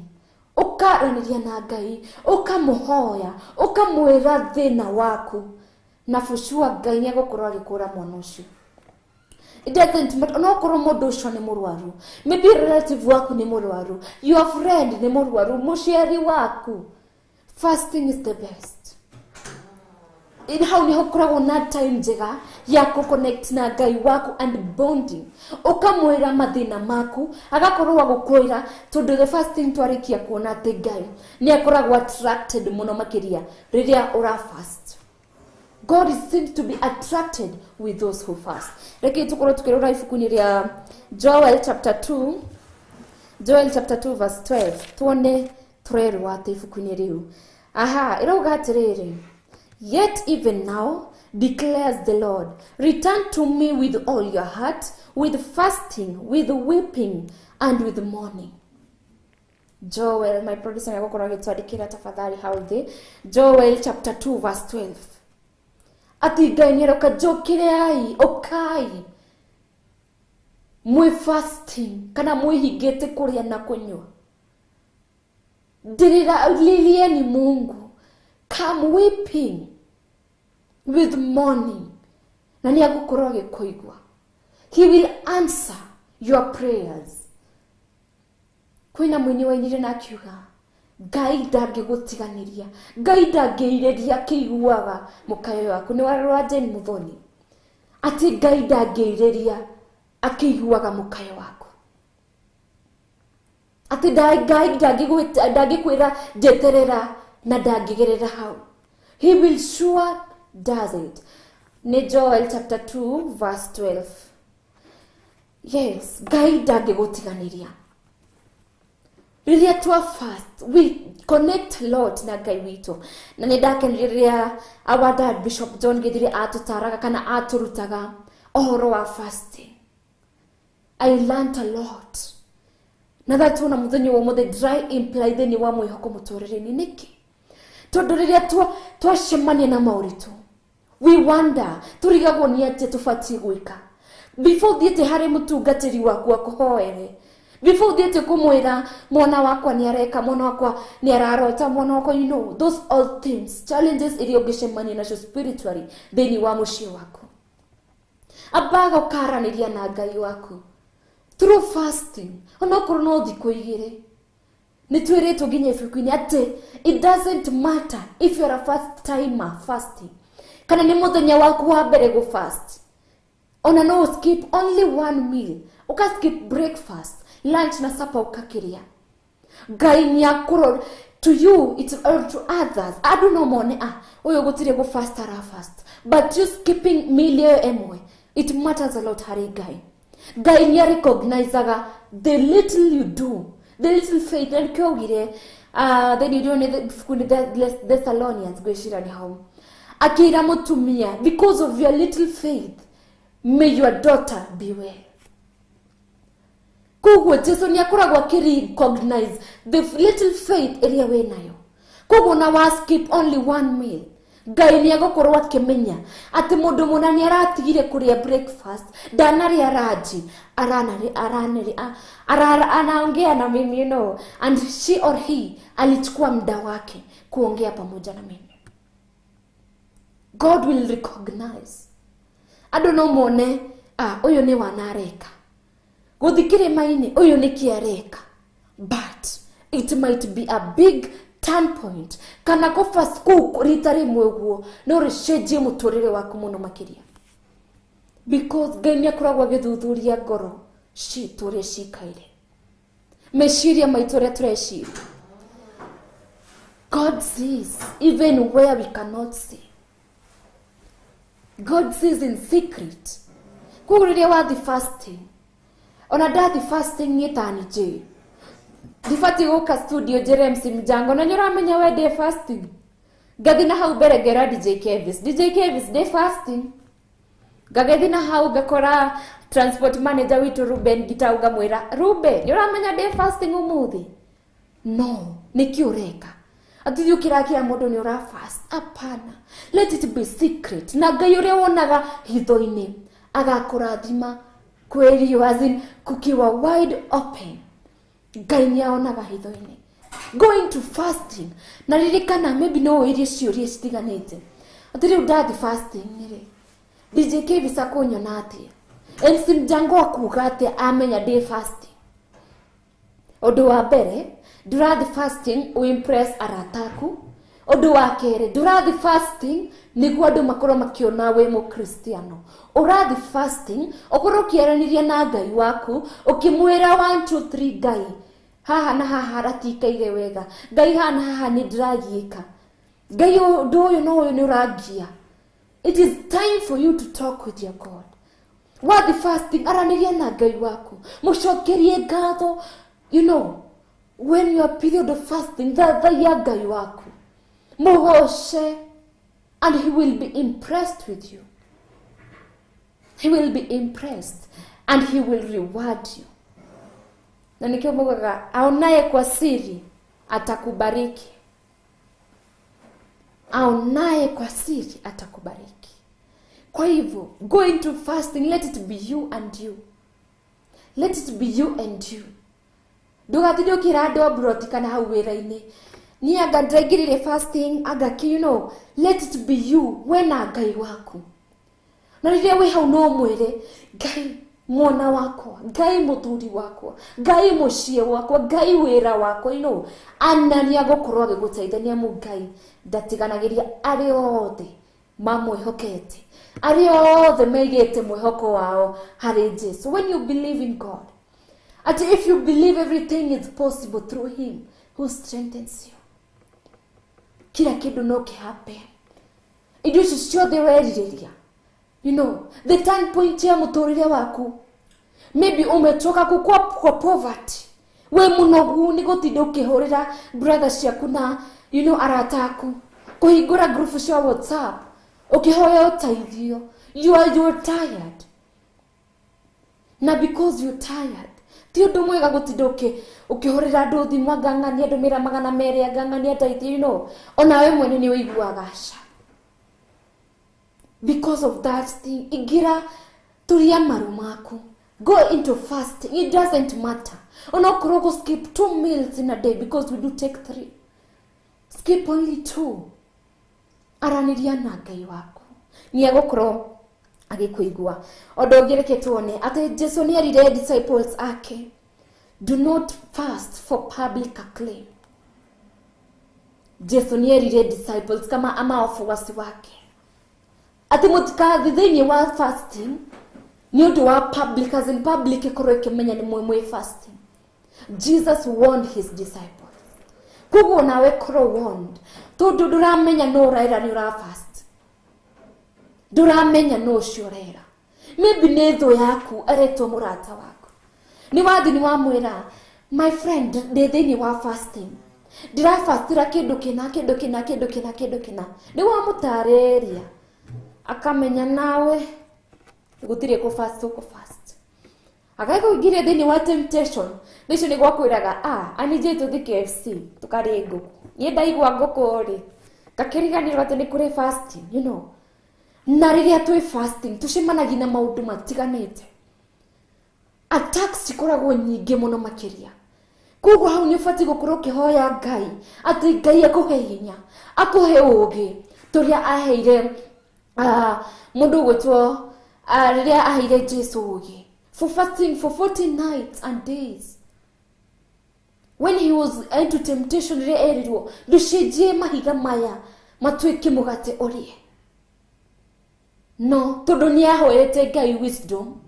ũkaranĩria na Ngai, ũkamũhoya, ũkamwĩra thĩna waku, na for sure Ngai nĩ egũkorwo agĩkũra mwana ũcio. It doesn't matter, no korwo mũndũ ũcio nĩ mũrwaru, maybe relative waku nĩ mũrwaru, your friend nĩ mũrwaru, mũciari waku. Fasting is the best. In hau nĩho ũkoragwo na time njega ya kũ-connect na Ngai waku and bonding. Ũkamwĩra mathĩna maku, agakorwo wa gũkwĩra, tondũ the first thing twarĩkia kuona atĩ Ngai nĩ akoragwo attracted mũno makĩria rĩrĩa ũra fast. God is seems to be attracted with those who fast. Reke tũkorwo tũkĩrora ibuku-inĩ rĩa Joel chapter 2, Joel chapter 2 verse 12. Tuone tũrerwo atĩ ibuku-inĩ rĩu. Aha, ĩrauga atĩrĩrĩ, yet even now declares the Lord, return to me with all your heart, with fasting, with weeping, and with mourning. Joel, my producer nĩegũkorwo agĩtwandĩkĩra tafadhali hau thĩ. Joel chapter 2 verse 12. Atĩ Ngai nĩaroka, njũkĩrei, ũkai mwĩ fasting kana mwĩhingĩte kũrĩa na kũnyua. Lilieni Mungu, come weeping with mourning, na nĩ egũkorwo agĩkũigua. He will answer your prayers. Kwĩna mũini wainire na akiuga, Ngai ndangĩgũtiganĩria, Ngai ndangĩirĩria akĩiguaga mũkayo waku. Nĩ wa Jane Muthoni, atĩ Ngai ndangĩirĩria akĩiguaga mũkayo waku, atĩ Ngai ndangĩkwĩra njeterera na ndangĩgerera hau. He will sure does it. Nĩ Joel chapter 2 verse 12. Yes, Ngai ndangĩgũtiganĩria. Rĩrĩa twa fast, we connect Lord na Ngai witũ. Na nĩ ndakenire rĩrĩa our dad Bishop John Githiri atũtaraga kana atũrutaga ũhoro wa fasting. I learned a lot. Na that tuona mũthenya wa ũmũthĩ dry imply thĩinĩ wa mwĩhoko mũtũrĩre-inĩ nĩkĩ? Tondũ rĩrĩa twacemania na maũritũ, we wonder, tũrigagwo nĩ atĩa tũbatiĩ gwĩka. Before ũthiĩte harĩ mũtungatĩri waku akũhoere, before ũthiĩte kũmwĩra mwana wakwa nĩ areka, mwana wakwa nĩ ararota, mwana wakwa, you know, those all things, challenges iria ũngĩcemania nacio spiritually thĩinĩ wa mũciĩ waku. Ambaga ũkaranĩria na Ngai waku through fasting, onokorwo no thikũ igĩrĩ. Nĩ twĩrĩtwo nginya ibuku-inĩ atĩ it doesn't matter if you are a first timer fasting, kana nĩ mũthenya waku wa mbere gũ fast, ona no skip only one meal, uka skip breakfast, lunch na supper ũkakĩrĩa. Ngai nĩ akũrora to you, it's or to others. Andũ no mone, ah, ũyũ gũtirĩ gũ fast ara fast, but you skipping meal ĩyo ĩmwe, It matters a lot harĩ Ngai. Ngai nĩ recognizaga the little you do, the little faith. Na nĩkĩo augire thĩinĩ nĩ ibuku-inĩ Thessalonians ngwĩciria nĩ hau, akĩra mũtumia, because of your little faith may your daughter be well. Koguo Jesu nĩ akoragwo akĩ-recognize the little faith ĩrĩa wĩ nayo. Koguo na wa skip only one meal, Ngai nĩ agũkorwo akĩmenya atĩ mũndũ mũna nĩ aratigire kũrĩa breakfast, ndanarĩa ranji, anaongea na mimi, you know, and she or he alichukua muda wake kuongea pamoja na mimi. God will recognize. Andũ no mone, ũyũ nĩ wanareka gũthiĩ kĩrĩma-inĩ, ũyũ nĩ kĩareka, but it might be a big turn point. Kana kũ fast kũu rita rĩmwe ũguo no rĩcenjie mũtũrĩre waku mũno makĩria, because Ngai nĩ akoragwo agĩthuthuria ngoro citũ ũrĩa cikaire, meciria maitũ ũrĩa tũreciria. God sees even where we cannot see. God sees in secret. Koguo rĩrĩa wathi fasting, ona ndathi fasting niĩ tani njĩĩ ndibatiĩ gũka studio njĩre MC Mjango na nĩũramenya we ndĩ fasting, ngathi na hau mbere ngera DJ Kevis, DJ Kevis ndĩ fasting, ngagĩthi na hau ngakora transport manager witũ Ruben Gitau, ngamwĩra Ruben nĩũramenya ndĩ fasting ũmũthĩ. No, nĩkĩ ũreka atĩ ũkĩrakĩra mũndũ nĩ ũra fast? Hapana, let it be secret. Na Ngai ũrĩa wonaga hitho-inĩ agakũrathima kwĩrio, as in kukiwa wide open. Ngai nĩ aonaga hitho-inĩ. Go into fasting na ririkana maybe no wĩrie ciũria citiganĩte atĩ rĩu ndathi fasting rĩ, DJ Kevis akũnyona atĩa, MC Mjango akuga atĩa amenya ndĩ fasting? Ũndũ wa mbere, ndũrathi fasting ũimpress arata aku. Ũndũ wa kerĩ, ndũrathi fasting nĩguo andũ makorwo makĩona wĩ mũkristiano. Ũrathi fasting ũkorwo ũkĩaranĩria na Ngai waku, ũkĩmwĩra 1 2 3, Ngai haha na haha haratikaire wega, Ngai haha na haha nĩ ndĩragiĩka, Ngai ũndũ ũyũ na ũyũ nĩ ũrangia. It is time for you to talk with your God. Wathi fasting, aranĩria na Ngai waku, mũcokerie ngatho. You know, when you are period of fasting, thathaiya Ngai waku, mũgoce, and he will be impressed with you. He will be impressed and he will reward you. Na nikio mugaga, aonaye kwa siri atakubariki. Aonaye kwa siri atakubariki. Kwa hivyo, go into fasting, let it be you and you. Let it be you and you. Ndũgatinde ũkĩra andũ a mburoti kana hau wĩra-inĩ, niĩ anga ndĩraingĩrire fasting, anga kĩ, you know, let it be you, we na Ngai waku. Na rĩrĩa wĩ hau no ũmwĩre, Ngai mwana wakwa, Ngai mũthuri wakwa, Ngai mũciĩ wakwa, Ngai wĩra wakwa, you know, ana nĩ agũkorwo agĩgũteithia, nĩ amu Ngai ndatiganagĩria arĩa othe mamwĩhokete, arĩa othe maigĩte mwĩhoko wao harĩ Jesu. When you believe in God, at if you believe everything is possible through him who strengthens you, kila kĩndũ no kĩhappen. Indo icio ciothe werirĩria, you know, the turn point ya mũtũrĩre waku, maybe umetoka kukua kwa poverty, we mũnogu nĩ gũtinda ũkĩhũrĩra brother ciaku na, you know, arata aku, kũhingũra group cia WhatsApp ũkĩhoya ũteithio, you are tired. Na because you're tired, ti ũndũ mwega gũtinda ũkĩhũrĩra andũ thimũ, angang'ania ndũmĩra 200, angang'ania ndeithio, you know, onawe mwene nĩ ũiguaga aca. Because of that thing, igira turia maru maku, go into fasting. It doesn't matter onokorwo go skip 2 meals in a day, because we do take 3, skip only 2. Aranĩria na Ngai waku, nĩ egũkorwo agĩkũigua. Ũndũ ũngĩ reke tuone atĩ Jesu nĩ erire disciples ake, do not fast for public acclaim. Jesu nĩ erire disciples kama ama wafuasi wake atĩ mũtikathi thĩinĩ wa fasting nĩ ũndũ wa public, as in public ĩkorwo ĩkĩmenya nĩ mwĩ fasting. Jesus warned his disciples. Koguo nawe korwo warned, tondũ ndũramenya no ũraĩra nĩ ũra fast, ndũramenya no ũcio ũrera. Maybe nĩ thũ yaku aretwo mũrata waku. Nĩ wathi nĩ wamwĩra, my friend, ndĩ thĩinĩ wa fasting. Ndĩrabastĩra kĩndũ kĩna kĩndũ kĩna kĩndũ kĩna kĩndũ kĩna. Nĩ wamũtarĩria akamenya nawe gũtirĩ kũ fast ũkũ fast. Agagũingĩria thĩinĩ wa temptation. Thaici nĩ gwakwĩraga, anijĩ tũthiĩ KFC tũkarĩe ngũkũ. Niĩ ndaigua ngũkũ rĩ, ngakĩriganĩrwo atĩ nĩ kũrĩ fasting, you know. Na rĩrĩa twĩ fasting tũcemanagia na maũndũ matiganĩte. Attacks cikoragwo nyingĩ mũno makĩria. Koguo hau nĩ ũbatiĩ gũkorwo ũkĩhoya Ngai atĩ Ngai akũhe hinya, akũhe ũũgĩ tũrĩa aheire mũndũ ũgwĩtwo rĩrĩa aheire Jesu ũũgĩ for fasting for 40 nights and days. When he was into temptation rĩrĩa erirwo ndũcenjie mahiga maya matuĩke mũgate ũrĩe. No tondũ nĩ ahoete Ngai wisdom,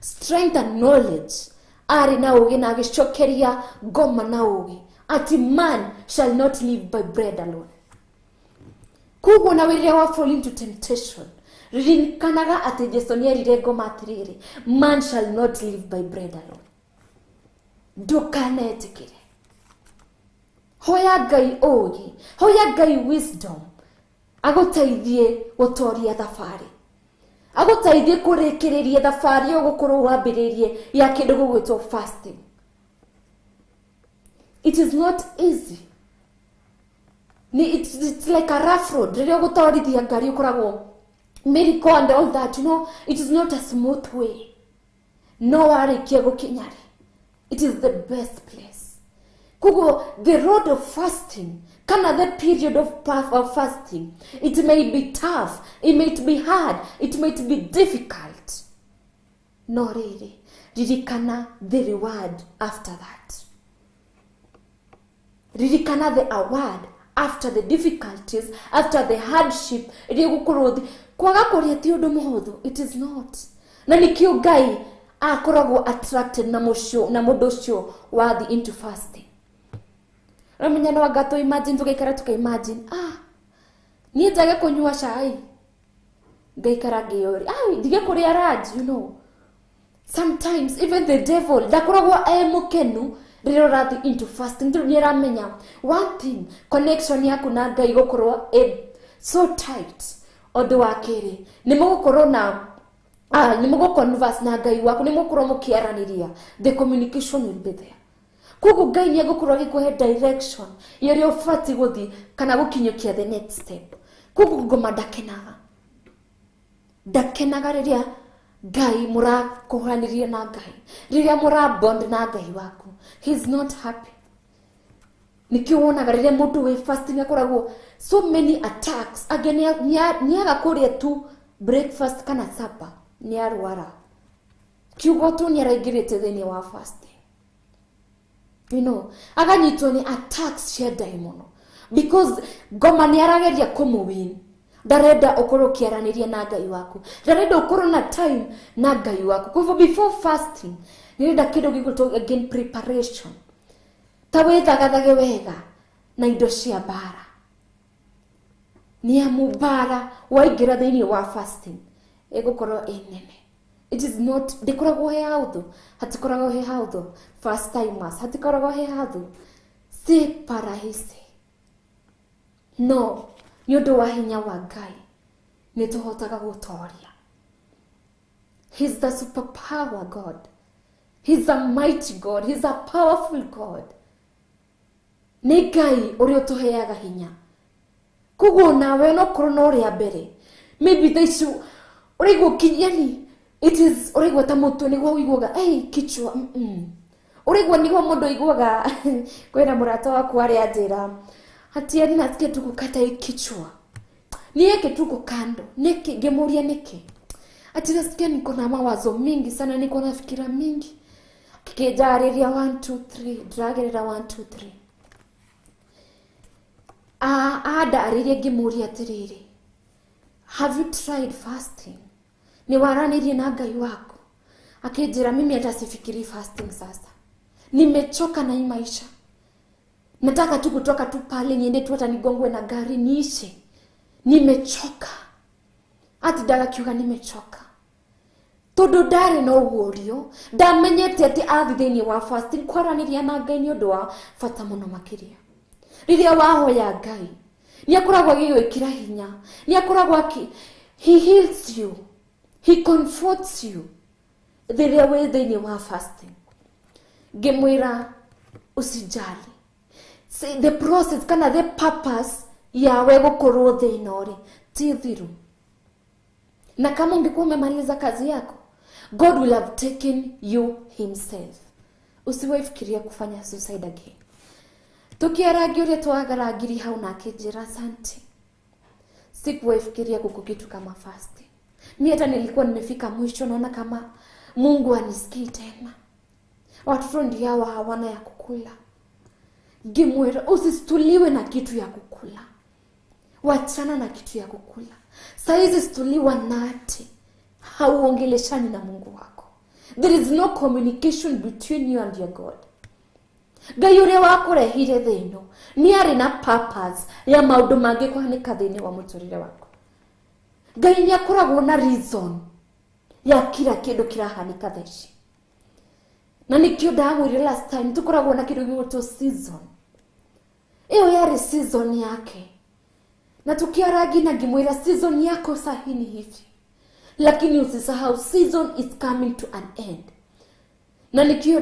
strength and knowledge, arĩ na ũũgĩ na agĩcokeria ngoma na ũũgĩ ati man shall not live by bread alone. Koguo nawe rĩrĩa wa fall into temptation, ririkanaga atĩ Jesu nĩ erire ngoma atĩrĩrĩ, man shall not live by bread alone. Ndũkanetĩkĩre. Hoya Ngai ũũgĩ, hoya Ngai wisdom agũteithie gũtoria thabarĩ, agũteithie kũrĩkĩrĩria thabarĩ ĩyo gũkorwo wambĩrĩirie ya kĩndũ gĩgwĩtwo fasting. It is not easy. It's like a rough road. Rĩrĩa ũgũtwarithia ngari ũkoragwo miracle and all that, you know, it is not a smooth way. No warĩkia gũkinya rĩ, it is the best place. Koguo the road of fasting, kana the period of fasting, it may be tough, it may be hard, it may be difficult. No rĩrĩ, ririkana the reward after that. Ririkana the award after the difficulties, after the hardship. Ĩrĩa ũgũkorwo kwaga kũrĩa ti ũndũ mũhũthũ, it is not. Na nĩkĩo Ngai akoragwo attracted na mũcio na mũndũ ũcio wathi into fasting. Ramenya no anga tũ imagine tũgaikara tũka imagine, niĩ njage kũnyua cai ngaikara ngĩyũria, ndige kũrĩa lunch, you know. Sometimes even the devil ndakoragwo e mũkenu rĩrĩa ũrathiĩ into fasting, tondũ nĩ aramenya one thing, connection yaku na Ngai gũkorwo ĩ so tight. Ũndũ wa kerĩ, nĩ mũgũkorwo na nĩ mũgũ converse na Ngai waku, nĩ mũgũkorwo mũkĩaranĩria, the communication will be there. Koguo Ngai nĩ egũkorwo agĩkũhe direction ya ũrĩa ũbatiĩ gũthiĩ kana gũkinyũkia the next step. Koguo ngoma ndakenaga, ndakenaga rĩrĩa Ngai mũrakũhanĩria na Ngai, rĩrĩa mũra bond na Ngai waku, he is not happy. Nĩkĩo wonaga rĩrĩa mũndũ wĩ fasting akoragwo so many attacks. Angĩ nĩaga kũrĩa tu breakfast kana supper nĩ arwara, kiugo tu nĩ araingĩrĩte thĩinĩ wa fasting, you know, aganyitwo nĩ attacks cia ndaimono because ngoma nĩ arageria kũmũwin. Ndarenda ũkorwo ũkĩaranĩria na Ngai waku, ndarenda ũkorwo na time na Ngai waku. Kwa hivyo before fasting nĩrenda kĩndũ gĩgwĩtwo again preparation. Ta wĩthagathage wega na indo cia mbara, nĩ amu mbara waingĩra thĩinĩ wa fasting ĩgũkorwo ĩ nene. It is not, ndĩkoragwo he haũthũ, hatikoragwo he haũthũ. First timers hatikoragwo he haũthũ, si parahisi. No nĩ ũndũ wa hinya wa Ngai nĩ tũhotaga gũtoria. He's the superpower God. He's a mighty God. He's a powerful God. Nĩ Ngai ũrĩa ũtũheaga hinya. Koguo nawe onokorwo no rĩa mbere, maybe thaa ici ũraigua yani it is ũraigua ta mũtwe nĩguo ũiguaga hey, kichwa ũraigua nĩguo mũndũ aiguaga. Kwĩna mũrata wakwa arĩa anjĩra hatiani nasikia tu kukata hii kichwa, niweke tuko kando niki ngĩmũria nĩkĩ, ati nasikia niko na mawazo mingi sana, niko na fikira mingi. Kĩnjarĩria 1 2 3 ndĩragerera 1 2 3. Andarĩria ngĩmũria atĩrĩrĩ, have you tried fasting? Nĩ waranĩirie na Ngai waku? Akĩnjĩra mimi hata sifikiri fasting sasa, nimechoka na hii maisha, nataka tu kutoka tu pale niende tu hata nigongwe na gari niishe, nimechoka. Ati dada kiuga nimechoka. Tondu ndari na ũguũrio, ndamenyete atĩ athi thĩinĩ wa fasting kwaranĩria na Ngai nĩ ũndũ wa bata mũno makĩria. Rĩrĩa wahoya Ngai, nĩ akoragwo agĩgwĩkĩra hinya, nĩ akoragwo akĩ, he heals you, he comforts you rĩrĩa wĩ thĩinĩ wa fasting. Ngĩmwĩra usijali. See, the process kana the purpose yawe gũkorwo thĩ ĩno rĩ ti thiru. Na kama ungekuwa umemaliza kazi yako, God will have taken you himself. Usiwahi fikiria kufanya suicide again. Tukiarangi uria twagarangiri hau na akĩnjĩra asante. Sikuwahi fikiria kuko kitu kama fasting. Mimi hata nilikuwa nimefika mwisho, naona kama Mungu anisikii tena. Watoto ndio hawa hawana ya kukula. Ngimwira usistuliwe na kitu ya kukula. Wachana na kitu ya kukula. Saizi stuliwa nati. Hauongeleshani na Mungu wako. There is no communication between you and your God. Ngai uria wakurehire thĩ ĩno nĩ arĩ na purpose ya maũndũ mangĩ kũhanĩka thĩinĩ wa mũtũrĩre waku. Ngai nĩ akoragwo na reason ya kila kĩndũ kĩrahanĩka thaa ici. Na nĩkĩo ndamwĩrire last time tũkoragwo na kĩndũ gĩgwĩtwo season. Ĩyo yarĩ season yake. Na tukiarangi na ngĩmwĩra season yako sahi ni hivi. Lakini usisahau season is coming to an end. Na nikio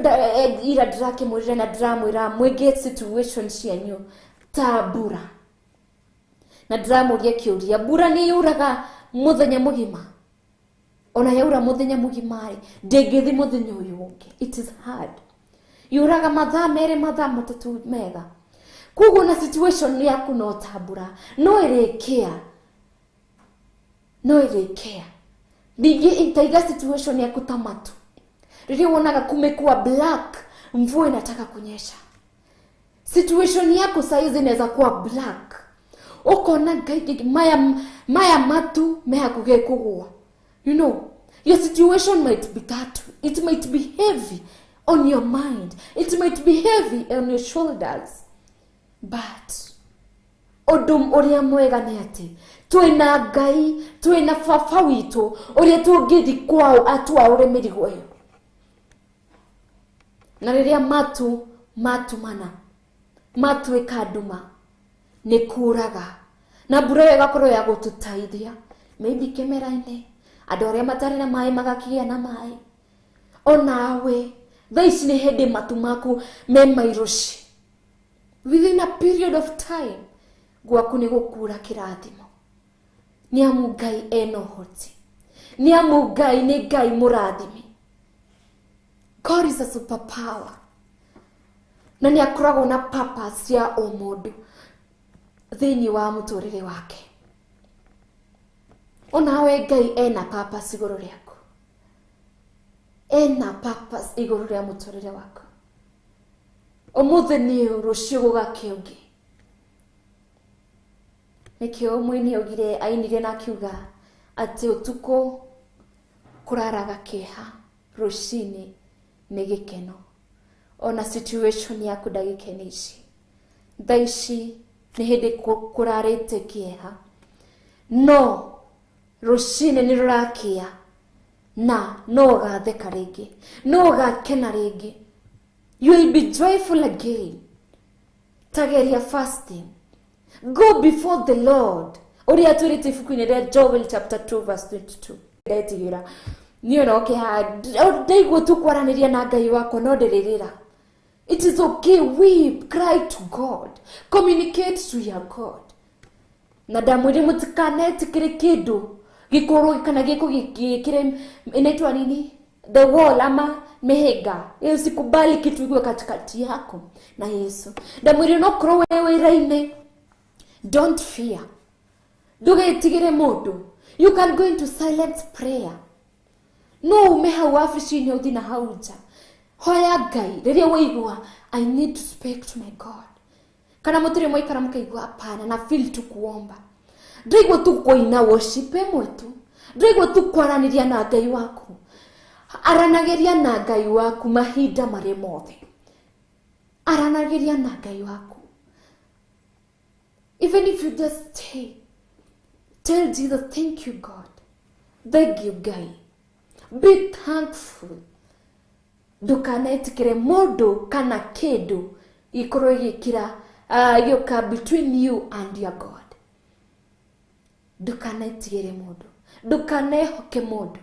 ira ndĩrakĩmwĩrire na ndĩramwĩra mwĩge situation cianyu ta mbura. Na ndĩramũria kĩũria, mbura nĩ yuraga mũthenya mũgima? Ona yaura mũthenya mũgima rĩ, ndĩngĩthi mũthenya ũyũ ũngĩ. It is hard. Yuraga mathaa merĩ, mathaa matatũ mega. Koguo na situation yaku no ta mbura, no ĩrĩkĩa. No ĩrĩkĩa. Ningĩ itaiga situation yaku ta matu. Rĩrĩa wonaga kumekuwa black, mvua inataka kunyesha. Situation yako saizi inaweza kuwa black. Ukona Ngai maya matu mehakuge kugwa. You know, your situation might be that. It might be heavy on your mind. It might be heavy on your shoulders. But ũndũ ũrĩa mwega nĩ atĩ twĩna Ngai, twĩna baba witũ ũrĩa tũngĩthiĩ kwao atwaũre mĩrigo ĩyo. Na rĩrĩa matu matumana, matuĩka nduma, nĩ kuraga. Na mbura ĩyo ĩgakorwo ya gũtũteithia. Maybe kĩmera-inĩ, andũ arĩa matarĩ na maĩ magakĩgĩa na maĩ. Onawe, thaa ici nĩ hĩndĩ matu maku me mairũci. Within a period of time, gwaku nĩ gũkura kĩrathimo. Nĩ amu Ngai ena ũhoti. Nĩ amu Ngai nĩ Ngai mũrathimi. God is a superpower. Na nĩ akoragwo na purpose ya o mũndũ thĩinĩ wa mũtũrĩre wake. Onawe Ngai ena purpose igũrũ rĩaku. Ena purpose igũrũ rĩa mũtũrĩre waku. Ũmũthĩ nĩ rũciũ gũgakĩa ũngĩ. Nĩkĩo mũini augire, ainire na akiuga atĩ ũtukũ kũraraga kĩeha, rũcinĩ nĩ gĩkeno. Ona situation yaku ndagĩka ici. Thaa ici nĩ hĩndĩ kũrarĩte kĩeha. No rũcinĩ nĩ rũrakĩa na no ũgatheka rĩngĩ, no ũgakena rĩngĩ. You will be joyful again. Tageria fasting. Go before the Lord. Ũrĩa twĩrĩte ibuku-inĩ rĩa Joel chapter 2 verse 22. Ndetigĩra. Niĩ ona ũkĩha ndaigua tu kwaranĩria na Ngai wakwa no ndĩrĩrĩra. It is okay, weep, cry to God. Communicate to your God. Na ndamwĩrire mũtikanetĩkĩre kĩndũ gĩkorwo kana gĩko gĩkĩre inaitwa nini? The wall ama mehega. Usikubali kitu iwe katikati yako na Yesu. Ndamwĩrire no korwo wewe wĩra-inĩ. Don't fear. Ndũgetigĩre mũndũ. You can go into silent prayer. No ume hau wabici-inĩ ũthiĩ na hau nja. Hoya Ngai rĩrĩa waigua I need to speak to my God. Kana mũtirĩ mwaikara mũkaigua hapana na feel tu kuomba. Ndaigua tu kũina worship ĩmwe tu. Ndaigua tu kwaranĩria na Ngai waku. Aranagĩria na Ngai waku mahinda marĩ mothe. Aranagĩria na Ngai waku. Even if you just stay, tell Jesus, thank you God. Thank you Ngai. Be thankful. Ndukanetikire mundu kana kindu ikorwo igikira gioka between you and your God. Ndukanetigire mundu, ndukanehoke mundu,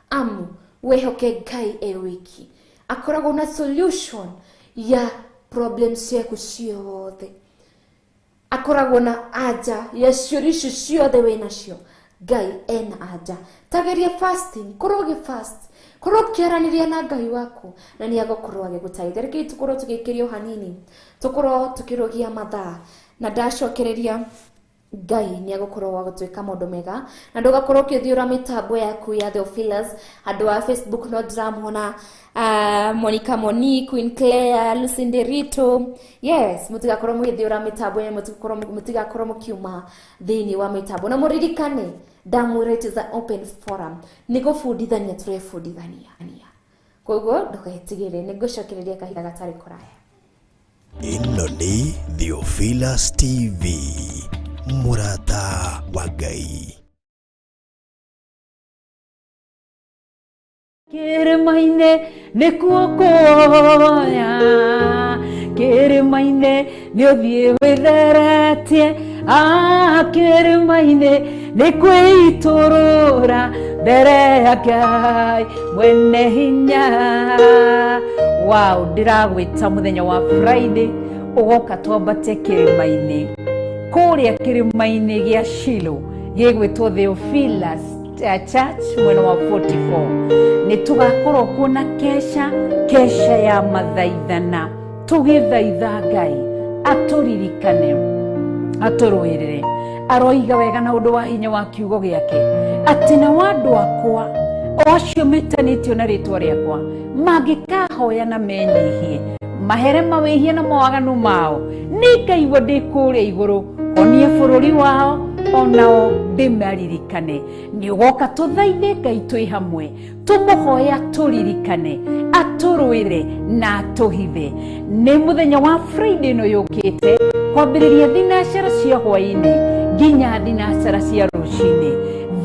amu wehoke Ngai e wiki. Akoragwo na solution ya problems ciaku ciothe, akoragwo na anja ya ciũria icio ciothe wĩnacio. Ngai ena anja. Tageria fasting, korwo ũgĩ fast, korwo ũkĩaranĩria na Ngai waku, na nĩ agũkorwo agĩgũteithia. Rekei tũkorwo tũgĩkĩrio hanini, tũkorwo tũkĩrũgia mathaa, na ndacokereria Ngai nĩ agũkorwo wa gũtuĩka maũndũ mega, na ndũgakorwo ũkĩthiũra mĩtambo yaku ya Theophilus. Andũ a Facebook no ndĩramona Monica Monique, Queen Claire, Lucinda Rito. Yes, mũtigakorwo mũgĩthiũra mĩtambo ya mũtigakorwo mũkiuma thĩinĩ wa mĩtambo. Na mũririkane ndamwĩra it is an open forum, nĩ gũbundithania tũrebundithania. Koguo ndũgetigĩre, nĩ ngũcokereria kahinda gatarĩ kũraya. Ĩno nĩ Theophilus TV, mũrata wa Ngai. Kĩrĩma-inĩ nĩkuo kuoya, kĩrĩma-inĩ nĩ ũthiĩ wĩtheretie, kĩrĩma-inĩ nĩ kwĩitũrũra mbere ya Ngai mwene hinya. Wow, ndĩragwĩta mũthenya wa Friday ũgoka twambate kĩrĩma-inĩ, kũrĩa kĩrĩma-inĩ gĩa Shilo gĩgwĩtwo Theophilus Church mwena wa 44. Nĩ tũgakorwo kuo na kesha, kesha ya mathaithana, tũgĩthaitha Ngai atũririkane, atũrũĩrĩre. Aroiga wega na ũndũ wa hinya wa kiugo gĩake atĩ nao andũ akwa o acio metanĩtio na rĩtwa rĩakwa mangĩkahoya na menyihie, mahere mawĩhia na mawaganu mao, nĩ ngaigua ndĩ kũrĩa igũrũ honie bũrũri wao, onao ndĩmaririkane. Nĩ ũgoka tũthaithe Ngai twĩ hamwe, tũmũhoya tũririkane, atũrũĩre na atũhithe. Nĩ mũthenya wa Friday ĩno yũkĩte, kwambĩrĩria thinacara cia hwaĩ-inĩ nginya thinacara cia rũcinĩ,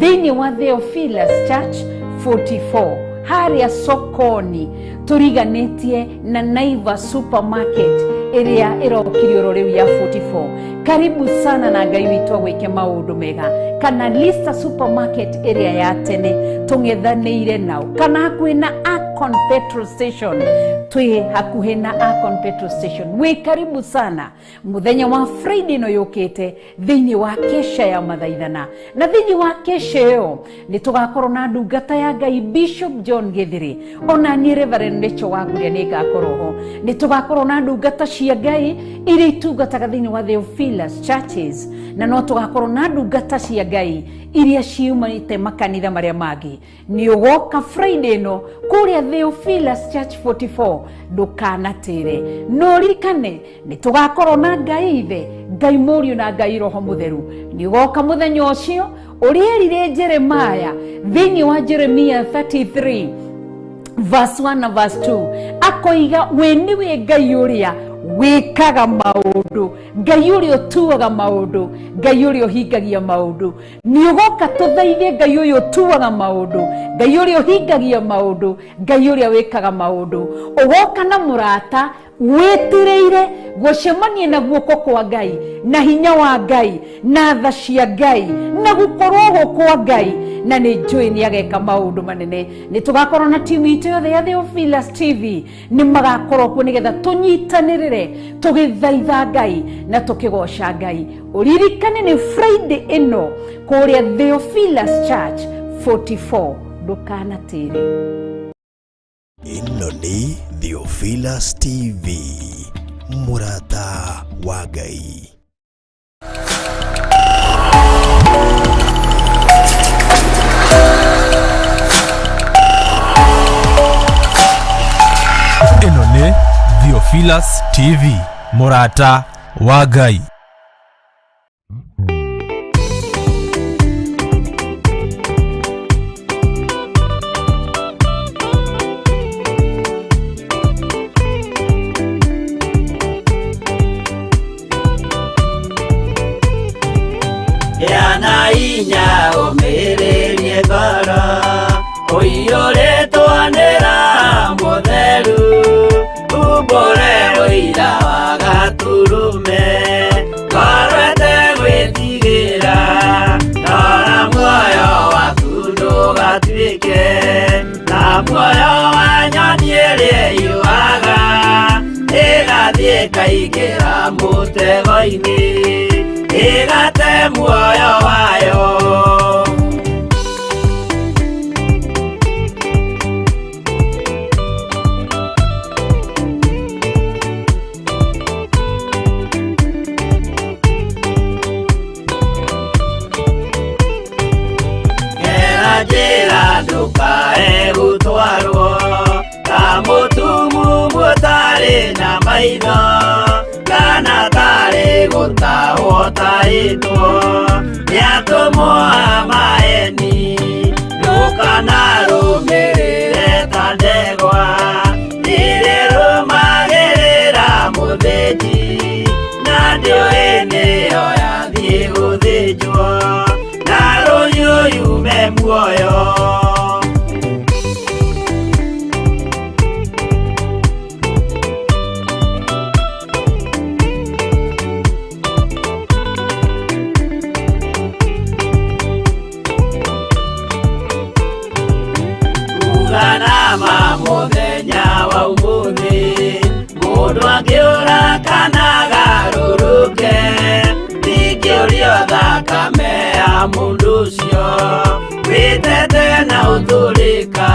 thĩinĩ wa Theophilus Church 44 harĩa sokoni, tũriganĩtie na Naivas Supermarket ĩrĩa ĩrokirio oro rĩu ya 44. Karibu sana na Ngai witũ agwĩke maũndũ mega. Kana Lista Supermarket ĩrĩa ya tene tũng'ethanĩire nao, kana hakuhĩ na Akon Petrol Station, twĩ hakuhĩ na Akon Petrol Station. Wĩ karibu sana mũthenya wa Friday ĩno yũkĩte thĩinĩ wa kesha ya mathaithana. Na thĩinĩ wa kesha ĩyo nĩ tũgakorwo na ndungata ya Ngai Bishop John Githiri, ona niĩ Reverend Rachel Wakuria nĩ ngakorwo ho. Nĩ tũgakorwo na ndungata cia Ngai iria itungataga thĩinĩ wa Theophilus Churches, na no tũgakorwo na ndungata cia Ngai iria ciumanĩte makanitha marĩa mangĩ. Nĩ ũgoka Friday ĩno kũrĩa Theophilus Church 44, ndũkanatĩre. No ririkane nĩ tũgakorwo na Ngai Ithe, Ngai Mũriũ na Ngai Roho Mũtheru. Nĩ ũgoka mũthenya ũcio ũrĩa erire Jeremiah thĩinĩ wa Jeremiah 33 verse 1 na verse 2, akoiga we nĩwe Ngai ũrĩa wĩkaga maũndũ, Ngai ũrĩa ũtuaga maũndũ, Ngai ũrĩa ũhingagia maũndũ. Nĩ ũgoka tũthaithe Ngai ũyũ ũtuaga maũndũ, Ngai ũrĩa ũhingagia maũndũ, Ngai ũrĩa wĩkaga maũndũ. Ũgoka na mũrata wĩtirĩire gũcemania na guoko kwa Ngai, na hinya wa Ngai, na tha cia Ngai, na gũkorwo kwa Ngai, na nĩ njũĩ nĩ ageka maũndũ manene. Nĩ tũgakorwo na timu itũ yothe ya Theophilus TV, nĩ magakorwo kuo nĩgetha tũnyitanĩrĩre tũgĩthaitha Ngai na tũkĩgoca Ngai. Ũririkane nĩ Friday ĩno kũrĩa Theophilus Church 44, ndũkanatĩre. Ĩno nĩ Theophilus TV, mũrata wa Ngai. Ĩno nĩ Theophilus TV, mũrata wa Ngai. Gĩa na hinya ũmĩrĩrie ngoro, ũiyũrĩtwo ũira wa gatũrũme ngorwete gwĩtigĩra rora muoyo waku ndũgatuĩke na muoyo wa nyoni ĩrĩa yuaga ĩgathiĩ ĩkaingĩra mũtego-inĩ ĩgate muoyo wayo. Gera njĩra ndũkae gũtwarwo ta mũtumumu ũtarĩ na maitho kana tarĩ gũtahwo tarĩtwo nĩ atũmwo a maeni ndũkanarũmĩrĩre ta ndegwa nĩrĩrũmagĩrĩra mũthĩnji na ndĩũĩ nĩyo yathiĩ gũthĩnjwo na rũhiũ yume muoyo. Uganama mũthenya wa ũmũthĩ mũndũ angĩũra kana agarũrũke ndingĩũrio thakame ya mũndũ ũcio wĩtete na ũtũrĩka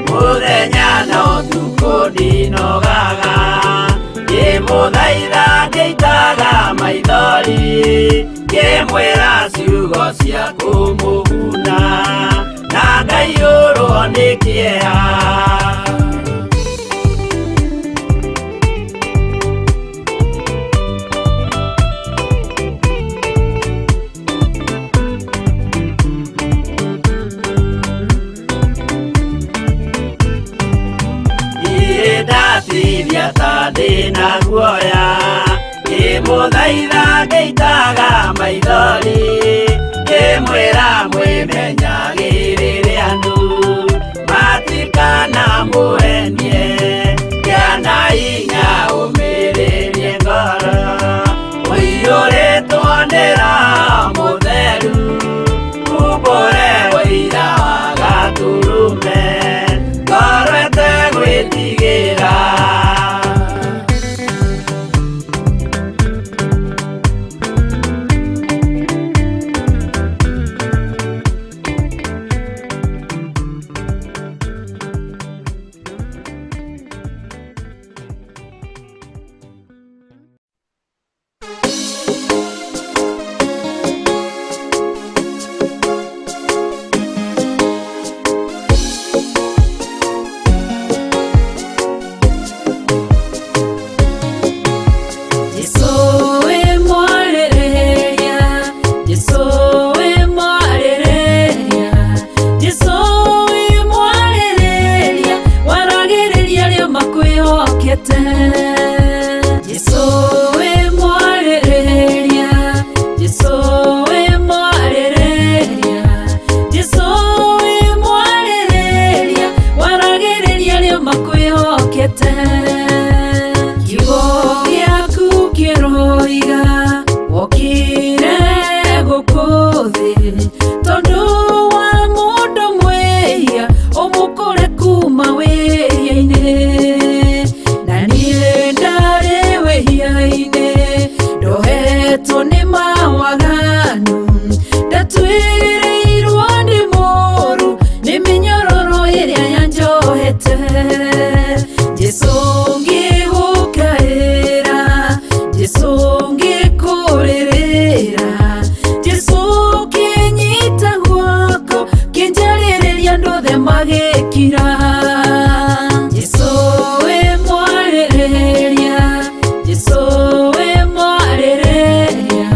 mũthenya na ũtukũ ndinogaga ngĩmũthaitha ngĩitaga maithori ngĩmwĩra ciugo cia kũmũguna na ngaiyũrwo nĩ kĩeha. Ndatithia ta ndĩna guoya ngĩmũthaitha ngĩitaga maithori ngĩmwĩra mwĩmenyagĩrĩre andũ matikanamũhenie kĩana hinya ũmĩrĩrie ngoro ũiyũrĩtwo nĩ Roho Mũtheru umbũre ũira wa gatũrũme ngorwete gwĩtigĩra. Jesu we mwarĩrĩria, Jesu we mwarĩrĩria,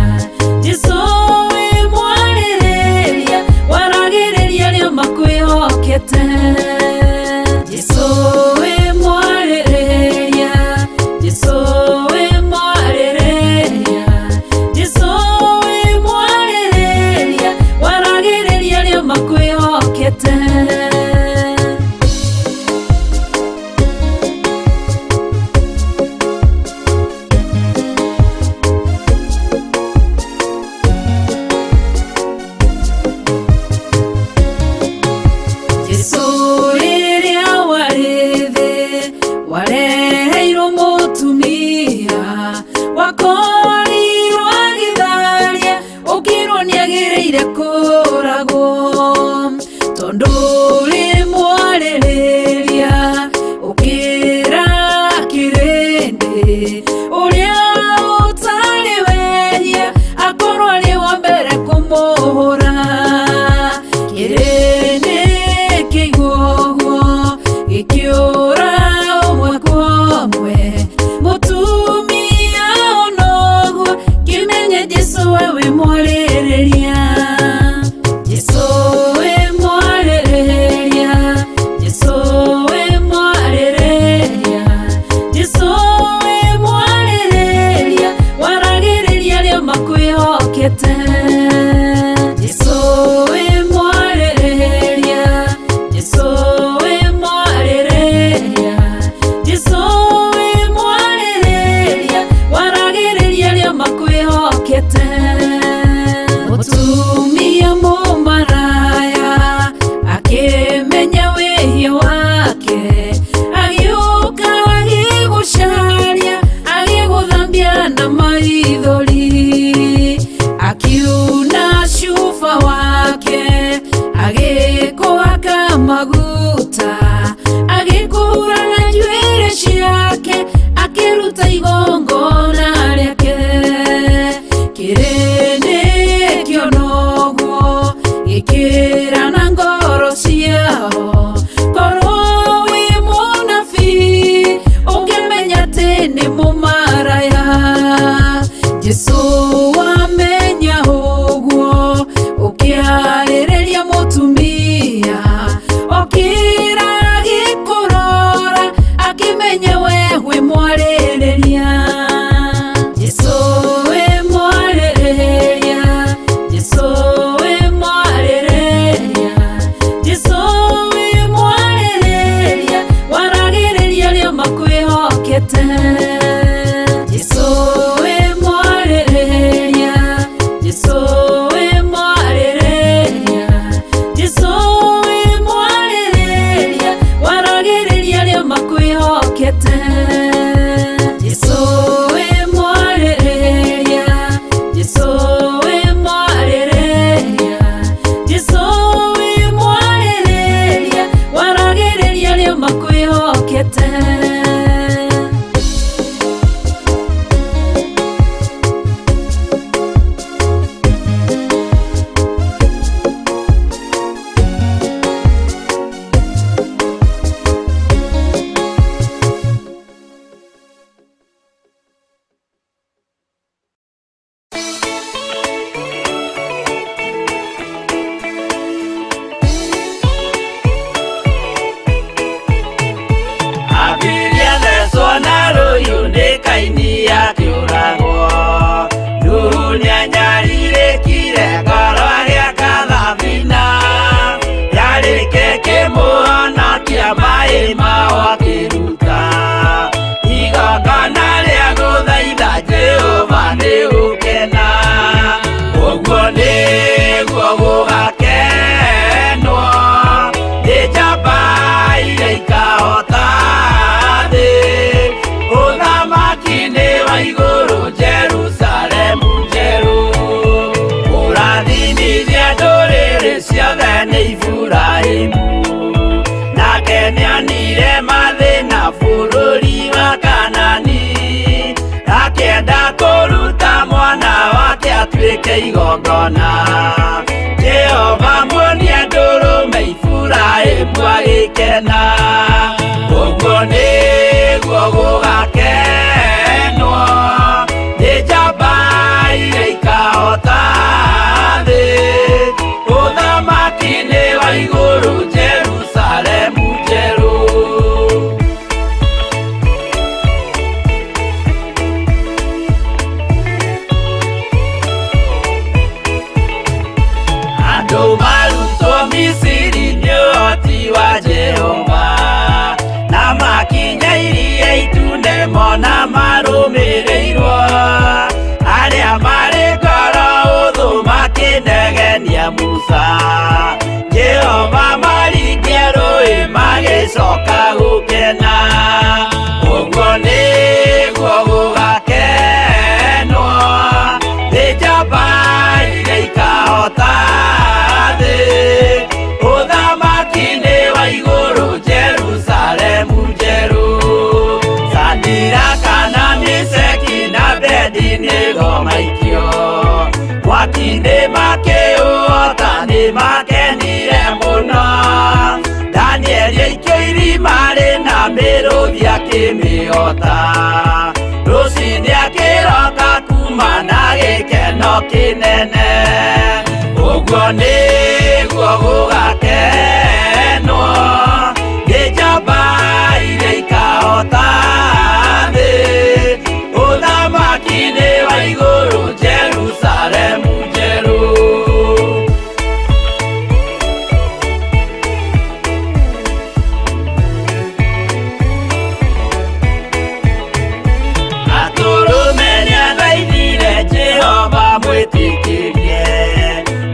maĩ mao akĩruta igongona rĩa gũthaitha Jehova nĩ gũkena ũguo nĩguo gũgakenwo nĩ njamba iria ikahota thĩ ũthamaki-inĩ wa igũrũ Jerusalemu njerũ ũrathimithia ndũrĩrĩ ciothe nĩ Iburahĩmu nake nĩonire mathĩna bũrũri wa Kanani akĩenda kũruta mwana wake atuĩke igongona Jehova muonie ndũrũme Iburahĩmu agĩkena ũguo nĩguo gũgakenwo nĩ njamba iria ikahota thĩ ũthamaki-inĩ wa igũrũ Jerusalemu njerũ. Andũ marutwo Misiri nĩ ũhoti wa Jehova na makinya iria itune mona marũmĩrĩirwo arĩa marĩ ngoro ũthũ makĩnegenia Musa Jehova maringia rũĩ magĩcoka gũkena ũguo nĩguo gũgakenwo nĩ njamba iria ikahota thĩ ũthamaki-inĩ wa igũrũ Jerusalemu njerũ Sadiraka na Meshaki na Abednego maikio mwaki-inĩ makĩũhota nĩ makenire mũno Danieli aikio irima rĩna mĩrũthi akĩmĩhota rũcinĩ akĩroka kuma na gĩkeno kĩnene ũguo nĩguo gũgakenwo nĩ njamba iria ikahota thĩ ũthamaki-inĩ wa igũrũ Jerusalemu njerũ. Atũrũme nĩathaithire Jehova mwĩtĩkĩrie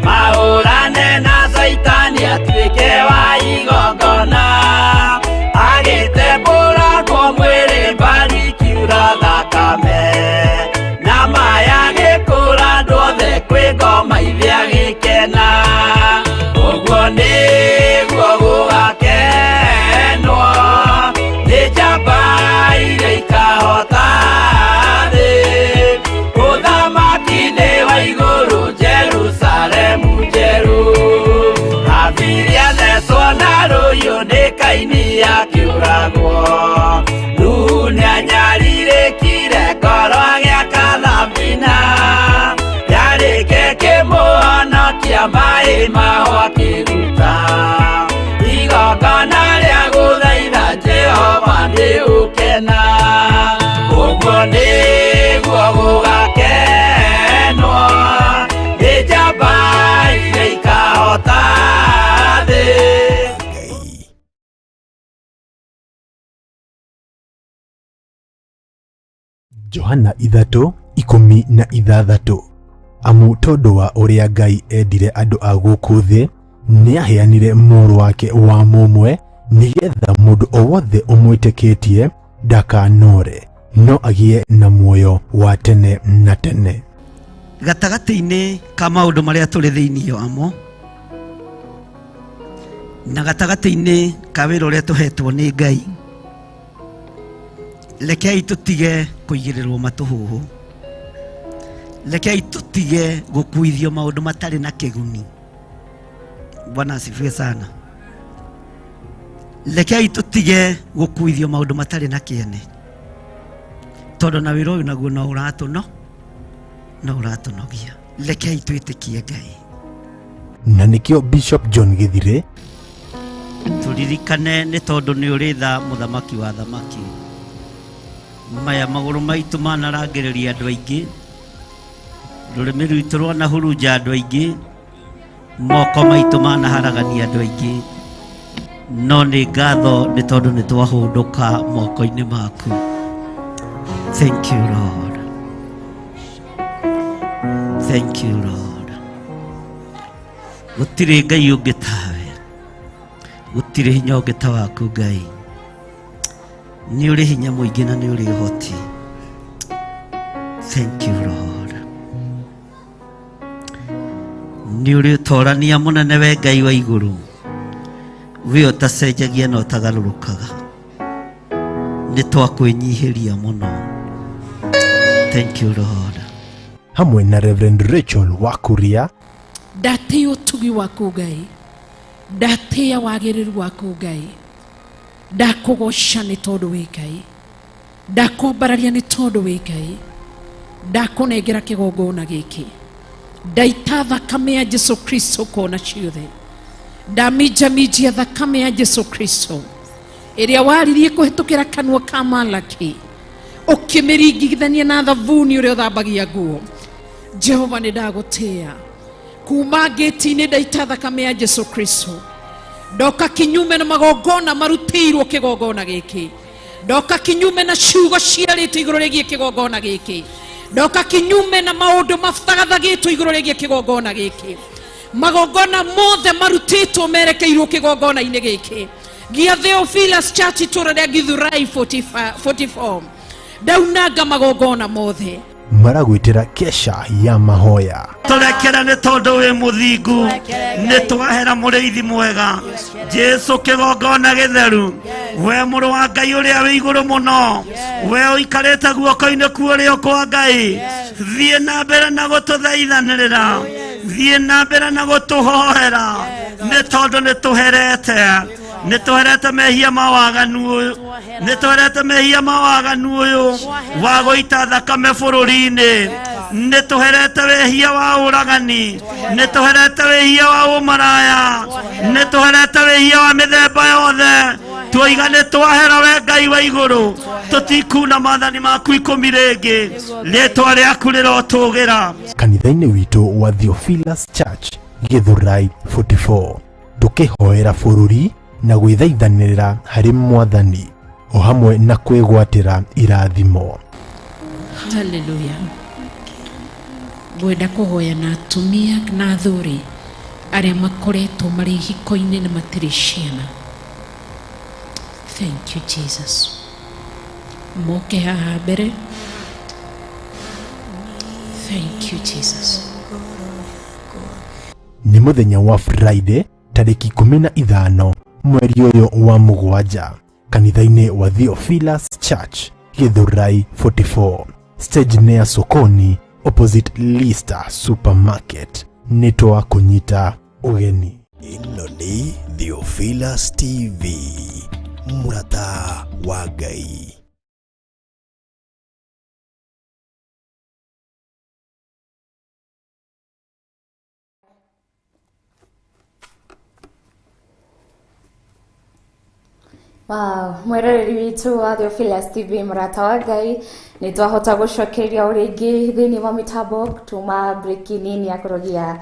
mahũrane na Caitani atuĩke wa igongona agĩtembũrangwo mwĩrĩ mbari kiura thakame na maya gĩkũra andũ othe kwĩ ngoma ithe agĩkena ũguo nĩguo gũgakenwo nĩ njamba iria ikahota thĩ ũthamaki-inĩ wa igũrũ Jerusalemu njerũ Habili athecwo na rũhiũ nĩ Kaini akĩũragwo Nuhu nĩanyarirĩkire ngoro agĩaka thabina yarĩke kĩmũhonokia maĩ mao akĩruta igongona rĩa gũthaitha Jehova nĩ ũkena ũguo nĩguo gũgakenwo nĩ njamba iria ikahota thĩ. Ngai. Johana 3:16 amu tondũ wa ũrĩa Ngai endire andũ a gũkũ thĩ nĩaheanire mũrũ wake wa mũmwe nĩgetha mũndũ o wothe ũmwĩtĩkĩtie ndakanore no agĩe na muoyo wa tene na tene. Gatagatĩ-inĩ ka maũndũ marĩa tũrĩ thĩinĩ wamo na gatagatĩ-inĩ ka wĩra ũrĩa tũhetwo nĩ Ngai rekei tũtige kũigĩrĩrwo matũhũhũ rekei tũtige gũkuithio maũndũ matarĩ na kĩguni. Bwana asifiwe sana. Rekei tũtige gũkuithio maũndũ matarĩ na kĩene tondũ na wĩra ũyũ naguo no ũratũno no ũratũnogia. Rekei twĩtĩkie Ngai. Na nĩkĩo Bishop John Gĩthire tũririkane nĩ tondũ nĩ ũrĩ tha mũthamaki wa thamaki maya magũrũ maitũ manarangĩrĩria andũ aingĩ rũrĩmĩ rwitũ rwanahurunja andũ aingĩ moko maitũ manaharagania andũ aingĩ No nĩ ngatho nĩ tondũ nĩ twahũndũka moko-inĩ maku. Thank you Lord. Thank you Lord. Gũtirĩ Ngai ũngĩ tawe, gũtirĩ hinya ũngĩ ta waku Ngai. Nĩ ũrĩ hinya mũingĩ na nĩ ũrĩ ũhoti. Thank you Lord. Nĩ ũrĩ ũtorania mũnene we Ngai wa igũrũ, we ũtacenjagia na ũtagarũrũkaga. Nĩ twakwĩnyihĩria mũno. Thank you Lord. Hamwe na Reverend Rachel Wakuria. Ndatĩĩa ũtugi waku Ngai, ndatĩĩa wagĩrĩru waku Ngai, ndakũgoca nĩ tondũ wĩ Ngai, ndakwambararia nĩ tondũ wĩ Ngai, ndakũnengera kĩgongona gĩkĩ, ndaita thakame ya Jesu Kristo kona ciothe, ndaminjaminjia thakame ya Jesu Kristo ĩrĩa waririe kũhĩtũkĩra kanua ka Malaki, ũkĩmĩringithania na thabuni ũrĩa ũthambagia nguo. Jehova, nĩ ndagũtĩĩa kuma ngĩti-inĩ, ndaita thakame ya Jesu Kristo, ndoka kinyume na magongona marutĩirwo kĩgongona gĩkĩ, ndoka kinyume na ciugo ciarĩtwo igũrũ rĩgiĩ kĩgongona gĩkĩ, ndoka kinyume na maũndũ mathagathagĩtwo igũrũ rĩgiĩ kĩgongona gĩkĩ. Magongona mothe marutĩtwo merekeirwo kĩgongona-inĩ gĩkĩ gĩa Theophilus Church, itũra rĩa Githurai 45 44, ndaunanga magongona mothe. Maragwĩtĩra kesha ya mahoya. Tũrekere nĩ tondũ wĩ mũthingu. Nĩ twahera mũrĩithi mwega Jesu kĩgongona gĩtheru, we mũrũ wa Ngai ũrĩa wĩ igũrũ mũno, we ũikarĩte guoko-inĩ kuũrĩo kwa Ngai. Thiĩ na mbere na gũtũthaithanĩrĩra, thiĩ na mbere na gũtũhoera, nĩ tondũ nĩ tũherete, nĩ tũherete mehia ma waganu ũyũ, nĩ tũherete mehia ma waganu ũyũ wa gũita thakame bũrũri-inĩ, nĩ tũherete wĩhia wa ũragani, nĩ tũherete wĩhia wa ũmaraya, nĩ tũherete wĩhia wa mĩthemba yothe. Twoiga nĩ twahera, we Ngai wa igũrũ, tũtikuna maathani maku 10 rĩngĩ. Rĩtwa rĩaku rĩrotũgĩra. Kanitha-inĩ witũ wa Theophilus Church, Githurai 44, tũkĩhoera bũrũri na gwĩthaithanĩrĩra harĩ Mwathani o hamwe na kwĩgwatĩra irathimo. Haleluya. Ngwenda kũhoya na atumia na athuri arĩa makoretwo marĩ ihiko-inĩ na matirĩ ciana. Thank you Jesus. Moke haha mbere. Thank you Jesus. Nĩ mũthenya wa Friday, tarĩki 15 mweri ũyũ wa mũgwanja, kanitha-inĩ wa Theophilus Church, Githurai 44, stage nĩ ya sokoni, opposite Lister Supermarket. Nĩ twakũnyita ũgeni. Ĩno nĩ Theophilus TV, mũrata wa Ngai. Wow, mweroreri witũ wa Theophilus TV, mũrata wa Ngai, nĩ twahota gũcokeria o rĩngĩ thĩinĩ wa mĩtambo tuma break nini ya kũrogia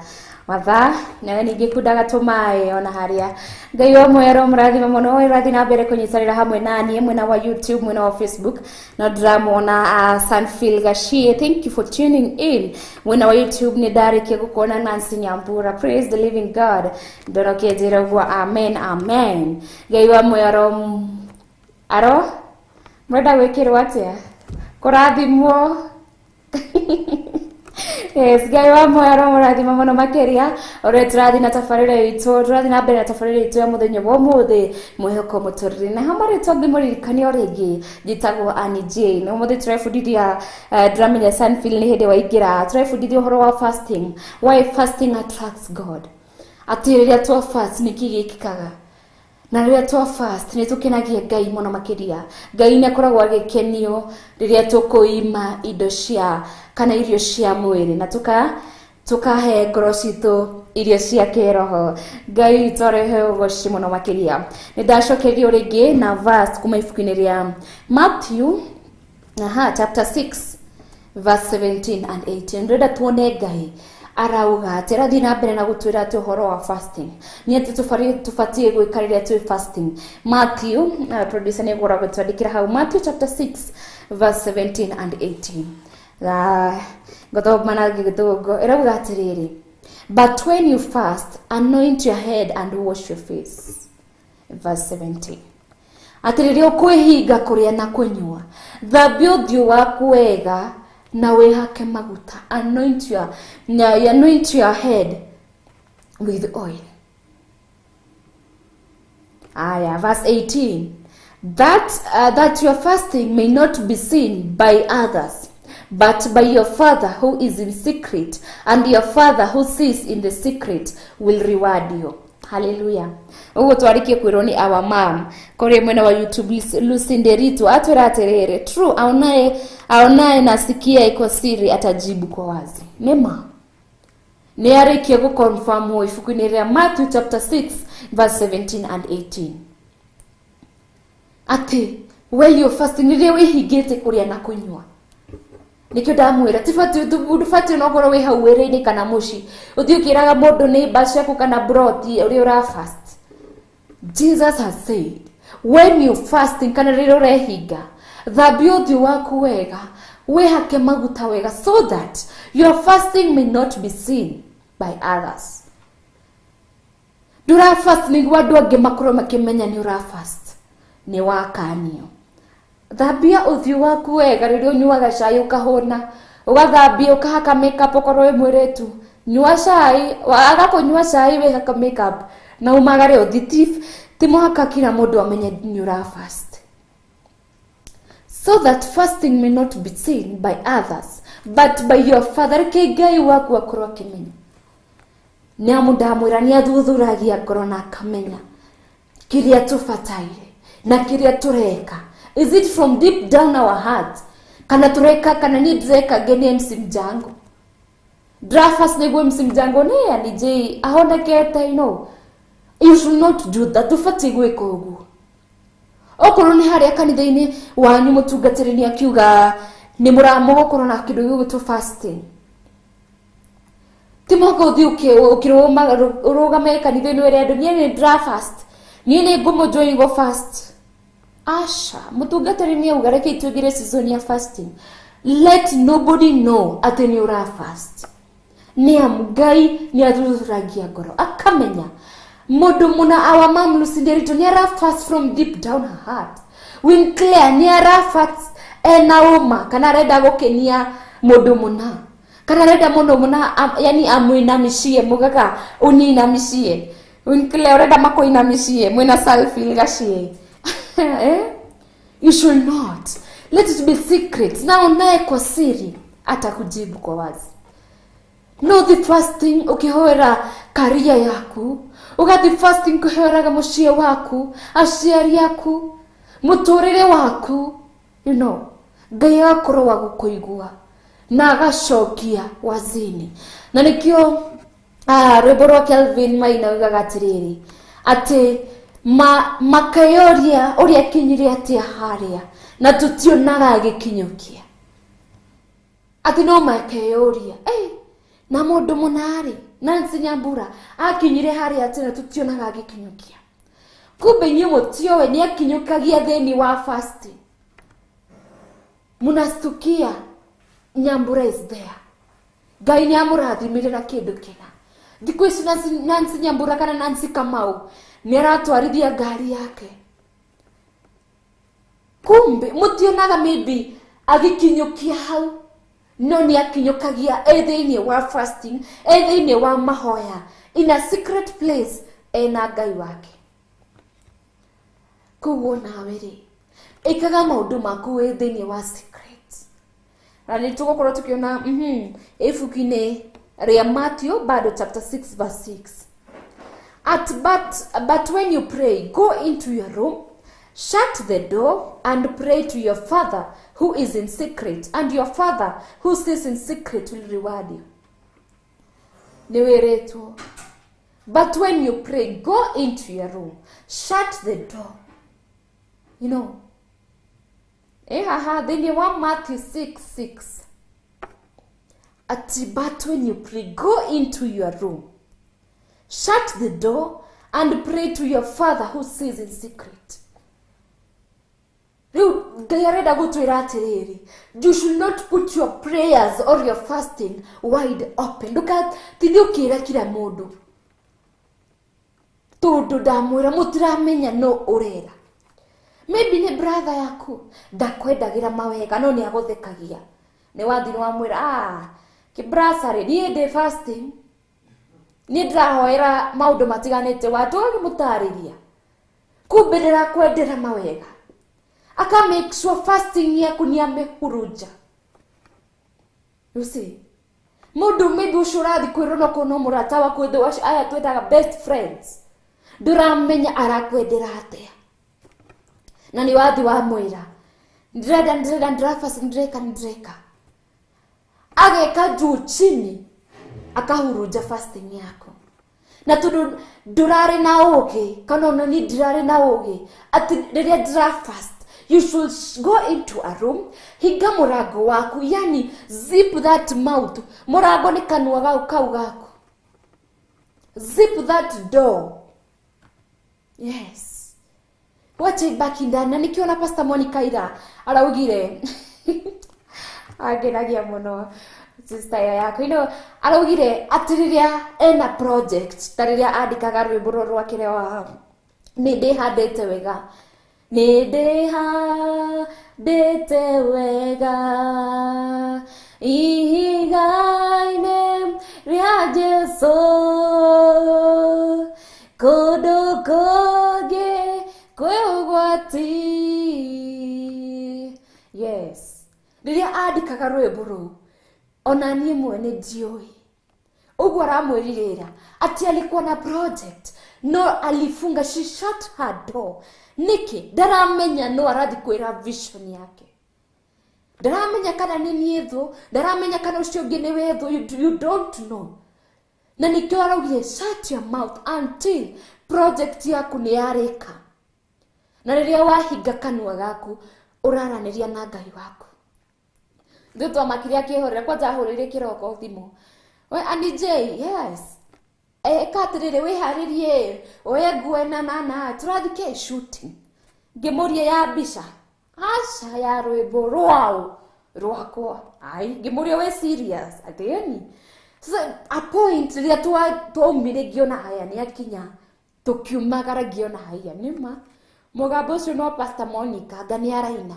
mathaa, nawe ningĩ kundaga tũmaĩ ona harĩa. Ngai wa mwero mũrathime mũno. Ũrathiĩ na mbere kũnyitanĩra hamwe na niĩ mwena wa YouTube, mwena wa Facebook no ndĩramwona Sanfil Gashie, thank you for tuning in. Mwena wa YouTube nĩ ndarĩkia gũkuona. Nancy Nyambura, praise the living God, ndona ũkĩnjĩra ũguo, amen, amen. Ngai wa mwero aro mũrenda gwĩkĩrwo atĩa kũrathimwo. Yes, Ngai wa mwero mũrathima mũno makĩria. Ũrĩa tũrathiĩ na tabarĩra itũ, tũrathiĩ na mbere na tabarĩra itũ ya mũthenya wa ũmũthĩ, mwĩhoko mũtũrĩre, na hamwe rĩtwa ngĩmũririkania o rĩngĩ, njĩtagwo Annie Jane. Ũmũthĩ tũrebundithia, ndĩramenya Sunfield nĩ hĩndĩ waingĩra, tũrebundithia ũhoro wa fasting, why fasting attracts God, atĩ rĩrĩa twa fast nĩkĩ gĩkĩkaga, na rĩrĩa twa fast nĩ tũkenagia Ngai mũno makĩria. Ngai nĩ akoragwo agĩkenio rĩrĩa tũkũima indo cia kana irio cia mwĩrĩ na tukahe ngoro citũ irio cia kĩroho. Ngai witũ arehe ũgoci mũno makĩria. Nĩ ndacokerio rĩngĩ na verse kuma ibuku-inĩ rĩa Matthew, aha, chapter 6 verse 17 and 18. Ndĩrenda tuone Ngai Arauga atĩ arathiĩ na mbere na gũtwĩra atĩ ũhoro wa fasting nĩ atĩ tũbatiĩ gwĩka rĩrĩa twĩ fasting. Matthew, producer nĩ egũra gũtwandĩkĩra hau, Matthew chapter 6 verse 17 and 18. Ngũthoma na Gĩthũngũ, ĩrauga atĩrĩrĩ, but when you fast, anoint your head and wash your face. Verse 17, atĩ rĩrĩa ũkwĩhinga kũrĩa na kũnyua, thambia ũthiũ waku wega na wĩhake maguta. Anoint your head with oil. Aya, verse 18, that your fasting may not be seen by others, but by your Father who is in secret, and your Father who sees in the secret will reward you. Hallelujah. Ũguo twarĩkie kwĩrwo nĩ our mom kũrĩ mwena wa YouTube, Lucy Nderitu, atwĩra atĩrĩrĩ, true, aonaye na asikie kwa siri atajibu kwa wazi. Nĩma nĩ arĩkie gũconfirm ibuku-inĩ rĩa Matthew chapter 6 verse 17 and 18 atĩ when you're fasting, rĩrĩa wĩhingĩte kũrĩa na kũnyua, nikio ndamwĩra ndũbatiĩ onokorwo wĩ hau wĩra-inĩ kana mũciĩ ũthiĩ ũkĩraga mũndũ nĩ mba ciaku kana broti ũrĩa ũra fast. Jesus has said when you fasting, kana rĩrĩa ũrehinga, thambia ũthiũ waku wega, wĩhake maguta wega, so that your fasting may not be seen by others. Ndũra fast nĩguo andũ angĩ makorwo makĩmenya nĩ ũra fast. Nĩ wakanio, thambia ũthiũ waku wega. Rĩrĩa ũnyuaga cai ũkahũna, ũgathambia, ũkahaka makeup, okorwo wĩ mũirĩtu, nyua cai, waga kũnyua cai wĩhaka makeup na umagare ũthiĩ. Ti mũhaka kila mũndũ amenye nĩ ũra fast, so that fasting may not be seen by others but by your Father. Reke Ngai waku akorwo akĩmenya, nĩ amu ndamwĩra nĩ athuthuragia ngoro na akamenya kĩrĩa tũbataire na kĩrĩa tũreka. Is it from deep down our heart, kana tureka, kana niĩ ndĩreka ngenie MC Mjango? Drafas nĩguo MC Mjango nĩ anijĩ ahonekete. You should not do that. Tũbatiĩ gwĩka ũguo okorwo nĩ harĩa kanitha-inĩ wanyu mũtungatĩri nĩ akiuga nĩ mũramũgũkorwo na kĩndũ gĩgwĩtwo fasting. Ti mũhaka ũthiĩ ũrũgame kanitha-inĩ wĩre andũ, niĩ nĩ ndĩra fast, niĩ nĩ ngũmũjoin go fast. Aca, mũtungatĩri nĩ auga reke itũingĩre season ya fasting, let nobody know atĩ nĩ ũra fast, nĩ amu Ngai nĩ athuthuragia ngoro akamenya mũndũ mũna. Our mom Lucy Nderitu nĩ ara fast from deep down her heart. Winclair nĩ ara fast ena ũma, kana arenda gũkenia mũndũ mũna, kana arenda mũndũ mũna yani amwinamishie, mugaga uninamishie. Winclair, urenda makuinamishie mwina selfie gachie, eh? You should not. Let it be secret, na unaye kwa siri atakujibu kwa wazi. No the fasting ũkĩhoera karia yaku, ũgathi fasting kũhoeraga mũciĩ waku, aciari aku, mũtũrĩre waku, Ngai agakorwo wa gũkũigua na agacokia wazini. Na nĩkĩo rwĩmbo rwa Kelvin Maina ugaga atĩrĩrĩ, atĩ makayoria ũrĩa akinyire atĩa harĩa na tũtionaga agĩkinyũkia, atĩ no makeyũria, hey, na mũndũ mũnarĩ Nancy Nyambura akinyire harĩa atĩ na tũtionaga agĩkinyũkia. Kumbe inyuĩ mũtioĩ nĩ akinyũkagia thĩinĩ wa fasting. Munastukia Nyambura is there, Ngai nĩ amũrathimire na kĩndũ kĩna. Thikũ ici Nancy Nyambura kana Nancy Kamau nĩ aratwarithia ngari yake. Kumbe mũtionaga maybe agĩkinyũkia hau, no nĩ akinyũkagia e thĩinĩ wa fasting, e thĩinĩ wa mahoya, in a secret place ena Ngai wake. Koguo nawe rĩ, ĩkaga maũndũ maku wĩ thĩinĩ wa secret. Na nĩ tũgũkorwo tũkĩona ibuku-inĩ rĩa Matthew bado chapter 6 verse 6 at but when you pray, go into your room, shut the door and pray to your Father who is in secret, and your Father who sees in secret will reward you. Nĩ wĩrĩtwo, but when you pray, go into your room, shut the door. Haha thĩinĩ wa Matthew 6 6. Ati but when you pray, go into your room, shut the door and pray to your father who sees in secret. Rĩu Ngai arenda gũtwĩra atĩrĩrĩ, you should not put your prayers or your fasting wide open. Ndũgatinde ũkĩra kila mũndũ, tondũ ndamwĩra mũtiramenya no ũrera. Maybe nĩ brother yaku ndakwendagĩra mawega no nĩ agũthekagia, nĩ wathi nĩ wamwĩra, ah, kĩbrasarĩ niĩ ndĩ fasting, niĩ ndĩrahoera maũndũ matiganĩte, watũgagĩmũtarĩria kumbe ndĩrakwendera mawega. Aka make sure fasting yaku ni amehurunja. You see, mundu maybe ucio ũrathi kwĩrwo no kono mũrata waku ĩndĩ wacio aya twĩtaga best friends, ndũramenya arakwendera atĩa, na nĩ wathi wamwĩra ndĩrenda ndĩrenda ndĩrafast ndĩreka ndĩreka, ageka juu chini akahurunja fasting yako. Na tondu ndũrarĩ na ũgĩ, kana ona niĩ ndirarĩ na ũgĩ atĩ rĩrĩa ndĩrafast, you should go into a room, hinga mũrango waku, yani zip that mouth. Mũrango nĩ kanua gau kau gaku, zip that door. Yes, wacha ibaki ndani. Na nikiona Pastor Monica ira araugire angenagia mũno sister yako, you know, araugire atĩ rĩrĩa ena project ta rĩrĩa andĩkaga rwĩmbo rũrũ rwake rwa nĩ ndĩhandĩte wega, nĩ ndĩhandĩte wega ihiga-inĩ rĩa Jesũ, kũndũ kũngĩ kwĩ ũgwati. Yes, rĩrĩa andĩkaga rwĩmbo rũu ona niĩ mwene ndiũĩ ũguo aramwĩrire ira atĩ alikuwa na project no alifunga, she shut her door. Niki ndaramenya no arathi kwĩra vision yake, ndaramenya kana nĩ niĩ thũ, ndaramenya kana ũcio ũngĩ nĩ we thũ, you don't know. Na nĩkĩo araugire shut your mouth until project yaku nĩ yarĩka. Na rĩrĩa wahinga kanua gaku ũraranĩria na Ngai waku. Ithuĩ twamakire akĩhũrĩra, kwanja ahũrĩire kĩroko thimũ, we Andy J, yes, ĩka atĩrĩrĩ, wĩharĩrie oye nguo na na na tũrathiĩ kĩ shooting. Ngĩmũria ya mbica, aca ya rwĩmbo rwao rwakwa, ai ngĩmũria we serious atĩni. Sasa a point rĩrĩa twaumire ngĩona haya nĩ akinya, tũkiumagara ngĩona haya nĩma mũgambo ũcio no Pastor Monica anga nĩ araina.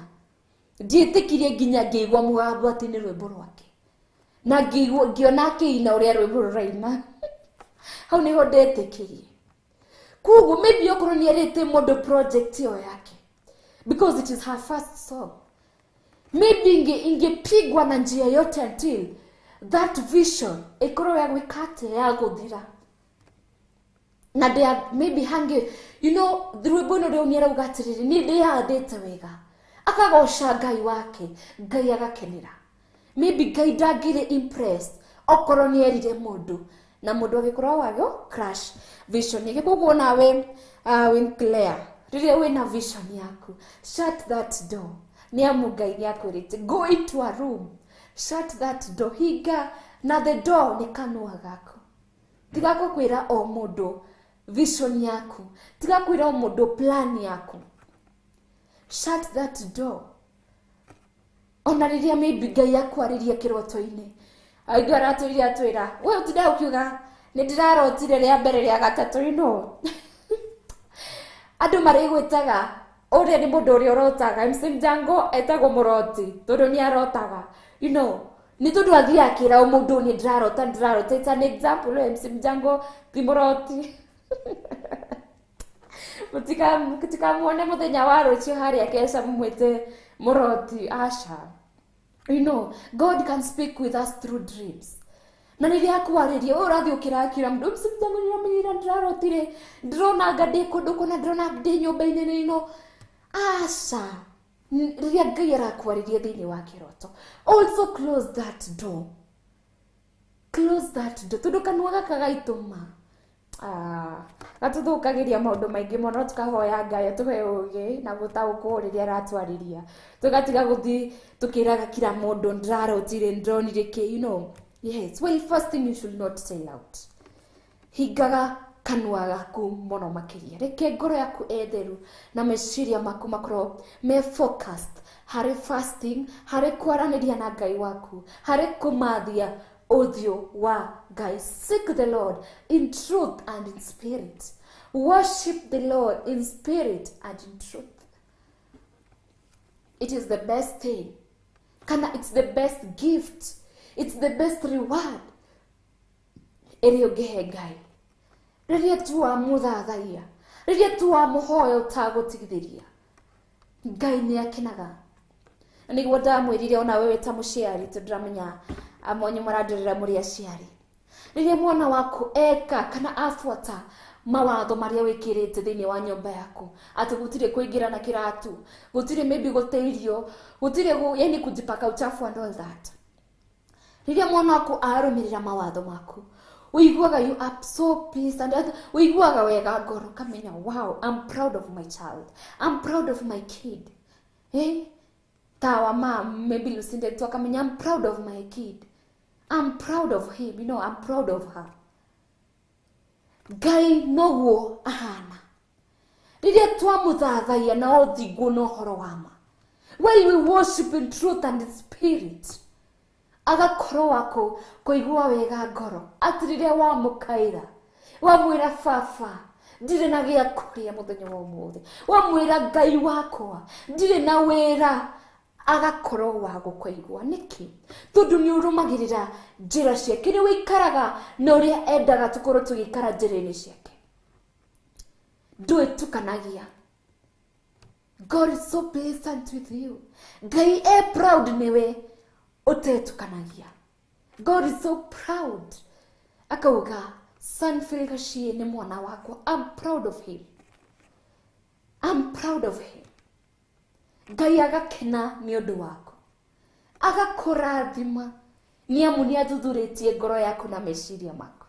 Ndiĩtĩkirie nginya ngĩigua mũgambo atĩ nĩ rwĩmbo rwake, na ngĩona akĩina ũrĩa rwĩmbo rũraina, hau nĩho ndetĩkirie. Koguo maybe okorwo nĩ erĩte mũndũ project ĩyo yake, because it is her first song, maybe ingepigwa na njia yote until that vision ĩkorwo ya gwĩka atĩa, ya gũthira. Na there maybe hange, you know, rwĩmbo rũrũ rĩu nĩ arauga atĩrĩrĩ, niĩ ndĩhandĩte wega, akagoca Ngai wake, Ngai agakenera. Maybe Ngai ndangĩrĩ impressed okorwo nĩ erire mũndũ na mũndũ agĩkorwo wagio crash vision yake. Koguo nawe Winclair, rĩrĩa wĩna vision yaku, shut that door. Nĩ amu Ngai nĩ akwĩrĩte go into a room, shut that door, hinga na the door nĩ kanua gaku. Tiga gũkwĩra o mũndũ vision yaku, tiga kwĩra o mũndũ plan yaku, shut that door. Ona rĩrĩa maybe Ngai akwarĩria kĩroto-inĩ, aingĩ aratwĩrire atwĩra we ũtinda ũkiuga nĩ ndĩrarotire rĩa mbere rĩa gatatũ, you know. Andũ marĩgwĩtaga ũrĩa nĩ mũndũ ũrĩa ũrotaga. MC Mjango etagwo mũroti tondũ nĩ arotaga, you know, nĩ tondũ athiĩ akĩra o mũndũ nĩ ndĩrarota ndĩrarota. It's an example, MC Mjango ti mũroti. Mũtikamuone mũthenya wa rũciũ harĩa keca mũmwĩte mũroti, aca. You know, God can speak with us through dreams. Na rĩrĩa akwarĩria, ũyũ ũrathiĩ ũkĩrakĩra mũndũ, MC Mjango nĩũramenyire ndĩrarotire, ndĩrona anga ndĩ kũndũ kũna, ndĩrona ndĩ nyũmba-inĩ ĩno. Aca, rĩrĩa Ngai arakwarĩria thĩinĩ wa kĩroto, also close that door. Close that door. Tondũ kanua gaka gaitũ ma gatũthũkagĩria maũndũ maingĩ mũno, tũkahoya Ngai atũhe ũgĩ na gũtaũkwo rĩrĩa aratwarĩria, tũgatiga gũthiĩ tũkĩraga kila mũndũ ndĩrarotire ndĩronire kĩ, you know. Yes, while fasting you should not sell out. Hingaga kanua gaku muno makiria. Reke ngoro yaku etheru na meciria maku makorwo me focused harĩ fasting, harĩ kwaranĩria na Ngai waku, harĩ kũmathia ũthiũ wa Ngai. Seek the Lord in truth and in spirit. Worship the Lord in spirit and in truth. It is the best thing. Kana it's the best gift. It's the best reward. Ĩrĩa ũngĩhe Ngai. Rĩrĩa tu wamũthathaiya, rĩrĩa tu wamũhoya ũtagũtigithĩria, Ngai nĩ akenaga. Na nĩguo ndamwĩrire ona wewe ta mũciari, tondũ ndĩramenya amwe anyu mũrandorera mũrĩ aciari. Rĩrĩa mwana waku eka kana abuata mawatho marĩa wĩkĩrĩte thĩinĩ wa nyũmba yaku, atĩ gũtirĩ kũingĩra na kĩratũ, gũtirĩ maybe gũte irio, gũtirĩ yani kujipaka uchafu and all that. Rĩrĩa mwana waku arũmĩrĩra mawatho maku, ũiguaga you are so peace and ũiguaga wega ngoro, ũkamenya wow, I'm proud of my child, I'm proud of my kid. Eh? Tawa mom, maybe Lucinda tu akamenya I'm proud of my kid, I'm proud of him, you know, I'm proud of her. Ngai noguo ahana. Rĩrĩa twamũthathaiya na ũthingu na ũhoro wa ma, while we worship in truth and in spirit, agakorwo wako kũigua wega ngoro atĩ rĩrĩa wamũkaĩra, wamwĩra baba ndirĩ na gĩa kũrĩa mũthenya wa ũmũthĩ, wamwĩra Ngai wakwa ndirĩ na wĩra, agakorwo wa gũkũigua. Nĩkĩ? Tondũ nĩ ũrũmagĩrĩra njĩra ciake, nĩ wĩikaraga na ũrĩa endaga tũkorwo tũgĩikara njĩra-inĩ ciake. Ndwĩtukanagia. God is so pleasant with you. Ngai e proud nĩwe ũtetukanagia. God is so proud. Akauga Sanfield Gachie nĩ mwana wakwa. I'm proud of him. I'm proud of him. Ngai agakena nĩ ũndũ waku, agakũrathima nĩ amu nĩ athuthurĩtie ngoro yaku na meciria maku.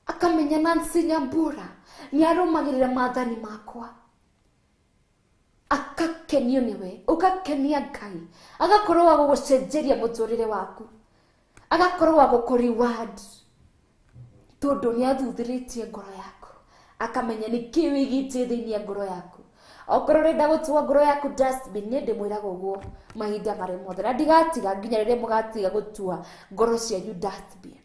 Akamenya Nancy Nyambura nĩ arũmagĩrĩra maathani makwa, akakenio nĩwe, ũgakenia Ngai, agakorwo wa gũgũcenjeria mũtũrĩre waku, agakorwo wa gũkũ-reward tondũ nĩ athuthurĩtie ngoro yaku, akamenya nĩkĩ wĩigĩte thĩinĩ ya ngoro yaku. Okorwo ũrenda gũtua ngoro yaku dustbin, niĩ ndĩmwĩraga ũguo mahinda marĩ mothe, na ndigatiga nginya rĩrĩa mũgatiga gũtua ngoro cianyu dustbin.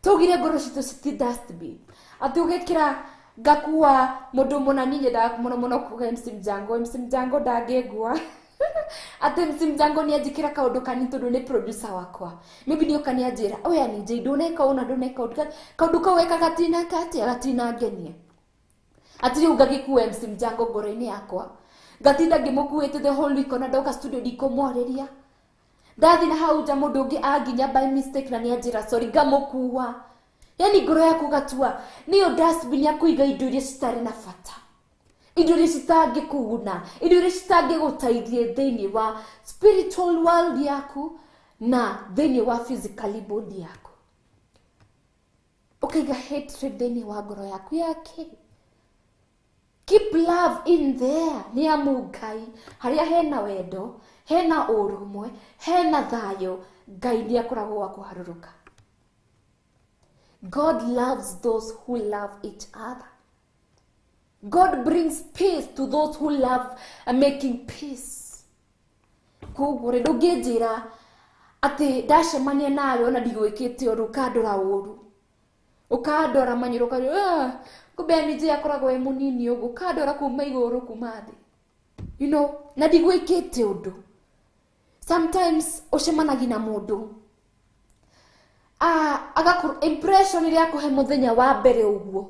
Tũugire ngoro citũ citi dustbin, atĩ ũgĩkĩra ngakua mũndũ mũna, niĩ nyendaga mũno mũno kuga MC Mjango, MC Mjango ndangĩngua. Atĩ MC Mjango nĩ anjĩkĩra kaũndũ kanini tondũ nĩ producer wakwa, maybe nĩ oka nĩ anjĩra oya nĩ ndũneka ũna ndũneka ũndũ, kaũndũ kau weka gatinaka atĩa, gatinangenia. Atĩ rĩu ngagĩkua MC Mjango ngoro-inĩ yakwa, ngatinda ngĩmũkuĩte the whole week, ona ndoka studio ndikũmwarĩria. Ndathi na hau nja mũndũ ũngĩ anginya by mistake na nĩ anjĩra sorry, ngamũkua. Yani ngoro yaku gatua nĩyo dustbin ya kũiga indo iria citarĩ na bata, indo iria citangĩkũguna, indo iria citangĩgũteithia thĩinĩ wa spiritual world yaku na thĩinĩ wa physical body yaku. Ũkaiga hatred thĩinĩ wa ngoro yaku yake. Keep love in there. Nĩ amu Ngai harĩa hena wendo, hena ũrũmwe, hena thayũ, Ngai nĩ akoragwo wa kũharũrũka. God loves those who love each other. God brings peace to those who love making peace. Koguo rĩ, ndũngĩnjĩra atĩ ndacemania nawe ona ndigwĩkĩte ũru, ũkandora ũru, ũkandora manyũrũ, ũkandora kumbe nĩ akoragwo e mũnini ũguo, ũkandora kuma igũrũ kuma thĩ, you know, na ndigwĩkĩte ũndũ. Sometimes ũcemanagia na mũndũ agakorwo impression ĩrĩa akũhe mũthenya wa mbere ũguo,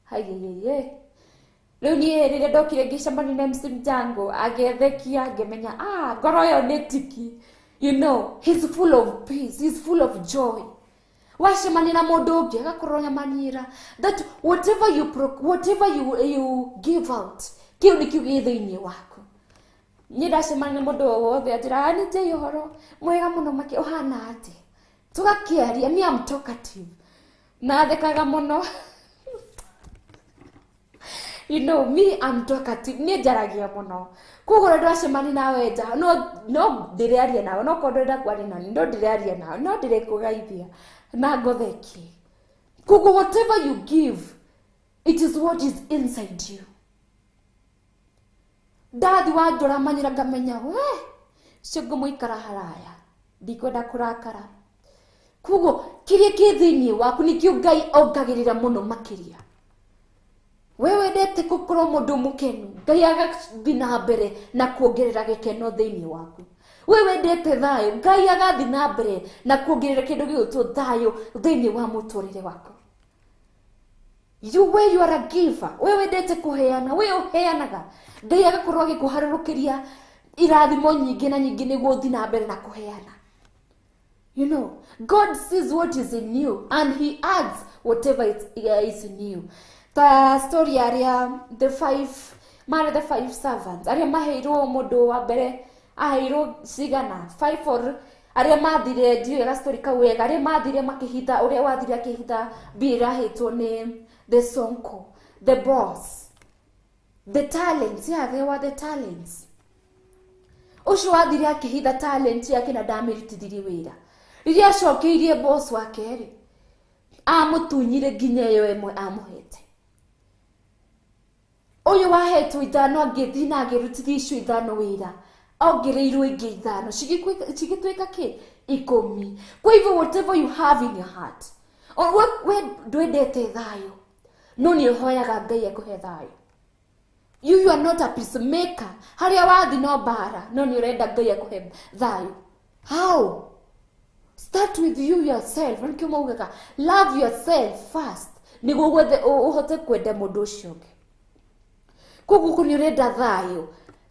haiyeyeye. Rĩu niĩ rĩrĩa ndokire ngĩcemania na MC Mjango, agĩthekia, ngĩmenya ngoro ĩyo nĩ tiki, you know, he's full of peace, he's full of joy. Wacemania na mũndũ ũngĩ agakorwo nyamanira that whatever you whatever you give out, kĩu nĩkĩo gĩ thĩinĩ waku. Niĩ ndacemania na mũndũ o wothe anjĩraga nĩ njĩi ũhoro mwega mũno makĩ ũhana atĩa, tũgakĩaria. Me am talkative na thekaga mũno. You know me, I'm talkative, niĩ njaragia mũno, koguo rĩrĩa ndwacemania nawe nja, no ndĩrĩaria nawe, no korwo ndũrenda kwaria nani, no ndĩrĩaria nawe, no ndĩrĩkũgeithia na ngũthekie. Koguo whatever you give, it is what is inside you. Ndathi wanjora manyira ngamenya we cio ngũmũikara haraya, ndikwenda kũrakara. Koguo kĩrĩa kĩ thĩinĩ waku nĩkĩo Ngai ongagĩrĩra mũno makĩria. We wendete gũkorwo mũndũ mũkenu, Ngai agathiĩ na mbere na kuongerera gĩkeno thĩinĩ waku. We wendete thayũ, Ngai agathiĩ na mbere na kuongerera kĩndũ gĩgwĩtwo thayũ thĩinĩ wa mũtũrĩre waku. You where you are a giver, we wendete kũheana, we ũheanaga, Ngai agakorwo agĩkũharũrũkĩria irathimo nyingĩ na nyingĩ nĩguo ũthiĩ na mbere na kũheana. You know, God sees what is in you and he adds whatever is in you. Ta story aria the five, mara the five servants aria maheirwo mundu wa mbere aheirwo cigana 5 or aria mathire, ndiũĩ ga story kau wega, aria mathire makĩhitha ũrĩa wathire akĩhitha mbia irahetwo nĩ the sonko, the boss, the talents. Yeah, they were the talents. Ũcio wathire akĩhitha talent yake na ndamĩrutithirie wĩra. Rĩrĩa acokeirie boss wake rĩ, amũtunyire nginya ĩyo ĩmwe amũhete. Ũyũ wahetwo ithano angĩthiĩ na agĩrutithia icio ithano wĩra, ongereirwo ingĩ ithano, cigĩtuĩka kĩ? 10. Kwa hivyo whatever you have in your heart, or we ndwendete thayũ, no nĩ ũhoyaga Ngai akũhe thayũ. You are not a peacemaker. Harĩa wathi no mbara, no nĩ ũrenda Ngai akũhe thayũ. How? Start with you yourself. Nĩkĩo maugaga love yourself first, nĩguo gwethe ũhote kwenda mũndũ ũcio ũngĩ. Koguo kũ nĩ ũrenda thayũ,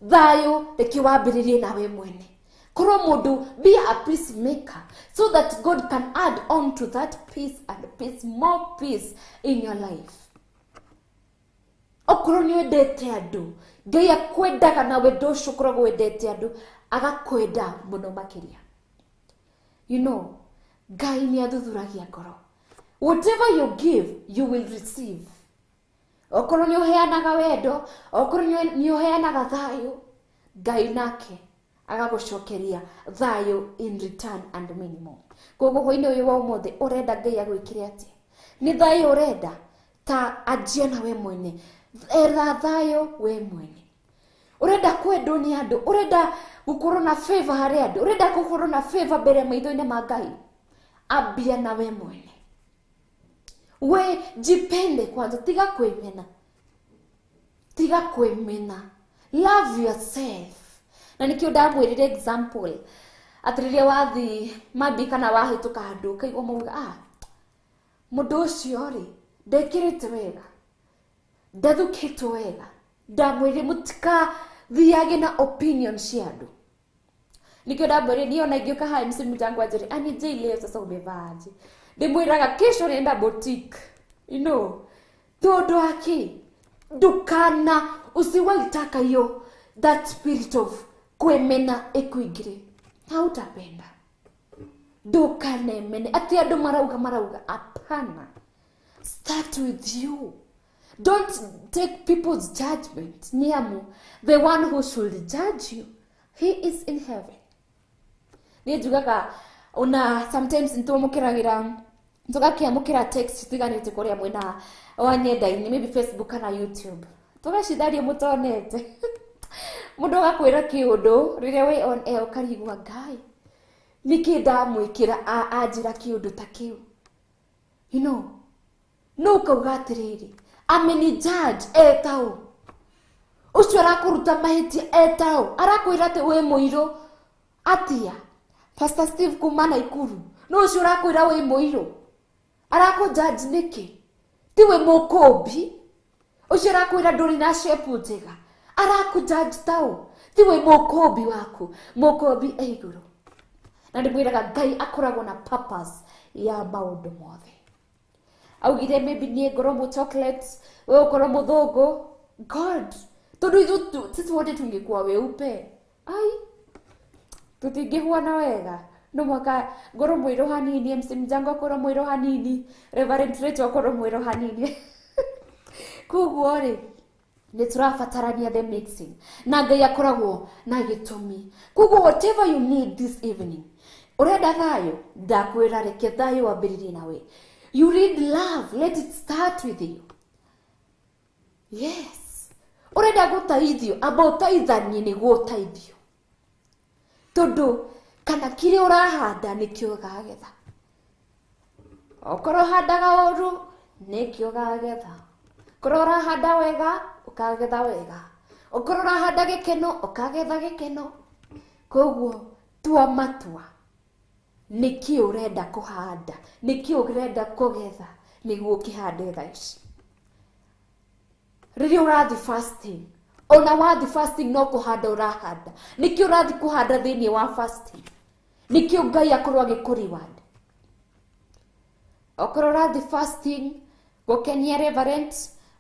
thayũ reke wambĩrĩrie nawe mwene. Korwo mũndũ, be a peacemaker so that God can add on to that peace and peace, more peace in your life. Okorwo nĩ wendete andũ, Ngai akwendaga na wendo ũcio ũkoragwo wendete andũ, agakwenda mũno makĩria. You know, Ngai nĩ athuthuragia ngoro. Whatever you give, you will receive. Okorwo nĩ ũheanaga wendo, okorwo nĩ ũheanaga thayũ, Ngai nake agagũcokeria thayũ in return and many more. Koguo hwainĩ ũyũ wa ũmũthĩ ũrenda Ngai agwĩkĩre atĩa? Nĩ thayũ ũrenda? Ta anjia na we mwene. Etha thayũ we mwene. Ũrenda kwendwo nĩ andũ, ũrenda gũkorwo na favor harĩ andũ, ũrenda gũkorwo na favor mbere maitho-inĩ ma Ngai, ambia na we mwene. We jipende kwanza, tiga kwĩmena. Tiga kwĩmena. Love yourself. Na nĩkĩo ndamwĩrire example atĩ rĩrĩa wathiĩ mambi kana wahĩtũka handũ ũkaigua mauga, ah, mũndũ ũcio rĩ ndekĩrĩte wega, ndathukĩtwo wega. Ndamwĩrire mũtikathiage na opinion cia andũ. Nĩkĩo ndamwĩrire niĩ ona ingĩũka haha MC Mjangu anjĩre, Annie J leo sasa umevaaje? Ndĩmwĩraga kesho nenda boutique. You know, tondũ akĩ ndũkana usiwaitaka hiyo that spirit of kwĩmena ĩkũingĩre, hautapenda. Ndũkanemene atĩ andũ marauga, hapana. Start with you. Don't take people's judgment. Niamu, the one who should judge you, he is in heaven. Niĩ njugaga ona sometimes nĩtwamũkĩragĩra, tũgakĩamũkĩra text citiganĩte kũrĩa mwena wa nyenda-inĩ, maybe Facebook kana YouTube, tũgacitharia mũtonete. Mũndũ agakwĩra kĩũndũ rĩrĩa wĩ on air ũkarigwa, Ngai nĩkĩ ndamwĩkĩra anjĩra kĩũndũ ta kĩu? You know, no ũkauga atĩrĩrĩ, ameni judge etao ũcio arakũruta mahĩtia etao arakwĩra atĩ wĩ mũirũ atia. Pastor Steve kuma Naikuru no ũcio ũrakwĩra wĩ mũirũ, arakũ judge nĩkĩ? Tiwe mũkũmbi ũcio ũrakwĩra ndũrĩ na shape njega, arakũ judge tao, tiwe mũkũmbi waku, mũkũmbi e igũrũ. Na ndĩmwĩraga Ngai akoragwo na purpose ya maũndũ mothe. Augire maybe niĩ ngorwo mũ chocolate, we ũkorwo mũthũngũ. God, tondũ ithuĩ sisi wote tungekuwa weupe, ai tutingĩhuana wega. No mwaka ngorwo mũirũ hanini, MC Mjango akorwo mũirũ hanini, Reverend Rachel akorwo mũirũ hanini. Koguo rĩ, Nĩ tũrabatarania the mixing na Ngai akoragwo na gĩtũmi. Koguo whatever you need this evening, ũrenda thayũ, ndakwĩra reke thayũ wambĩrĩrie nawe. You need love, let it start with you. Yes, ũrenda gũteithio, amba ũteithanie nĩguo ũteithio, tondũ kana kĩrĩa ũrahanda nĩkĩo ũkagetha. Okorwo ũhandaga ũru nĩkĩo ũkagetha, okorwo ũrahanda wega ũkagetha wega, okorwo ũrahanda gĩkeno ũkagetha gĩkeno. Koguo tua matua, nĩkĩ ũrenda kũhanda, nĩkĩ ũrenda kũgetha, nĩguo ũkĩhande thaa ici. Rĩrĩa ũrathi fasting, ona wathi fasting no kũhanda ũrahanda. Nĩkĩ ũrathi kũhanda thĩinĩ wa fasting? Nĩkĩ Ngai akorwo agĩkũ reward? Okorwo ũrathi fasting gũkenia reverend,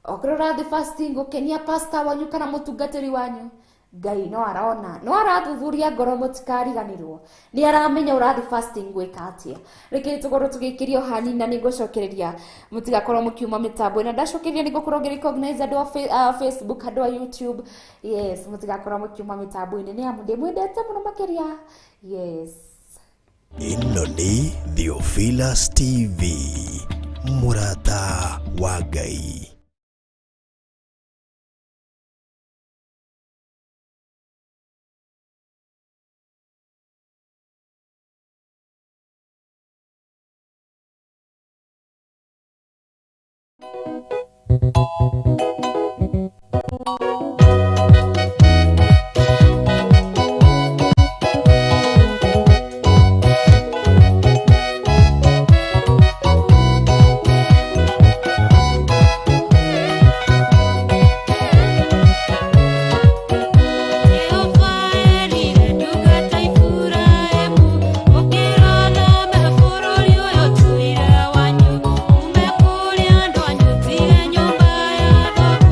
okorwo ũrathi fasting gũkenia pastor wanyu kana mũtungatĩri wanyu, Ngai no arona, no arathuthuria ngoro, mũtikariganĩrwo, nĩ aramenya ũrathi fasting gwĩka atĩa. Reke tũkorwo tũgĩkĩria hanini na nĩngũcokereria, mũtigakorwo mũkiuma mĩtambo na ndacokereria nĩngũkorwo ngĩ recognize andũ a Facebook, andũ a YouTube. Yes, mũtigakorwo mũkiuma mĩtambo-inĩ nĩ amu ndĩmwendete mũno makĩria. Yes. Ĩno nĩ Theophilus TV, mũrata wa Ngai. Bũrũri ũyũ tũire wanyu, ume kũrĩ andũ anyu, tiga nyũmba ya thoguo.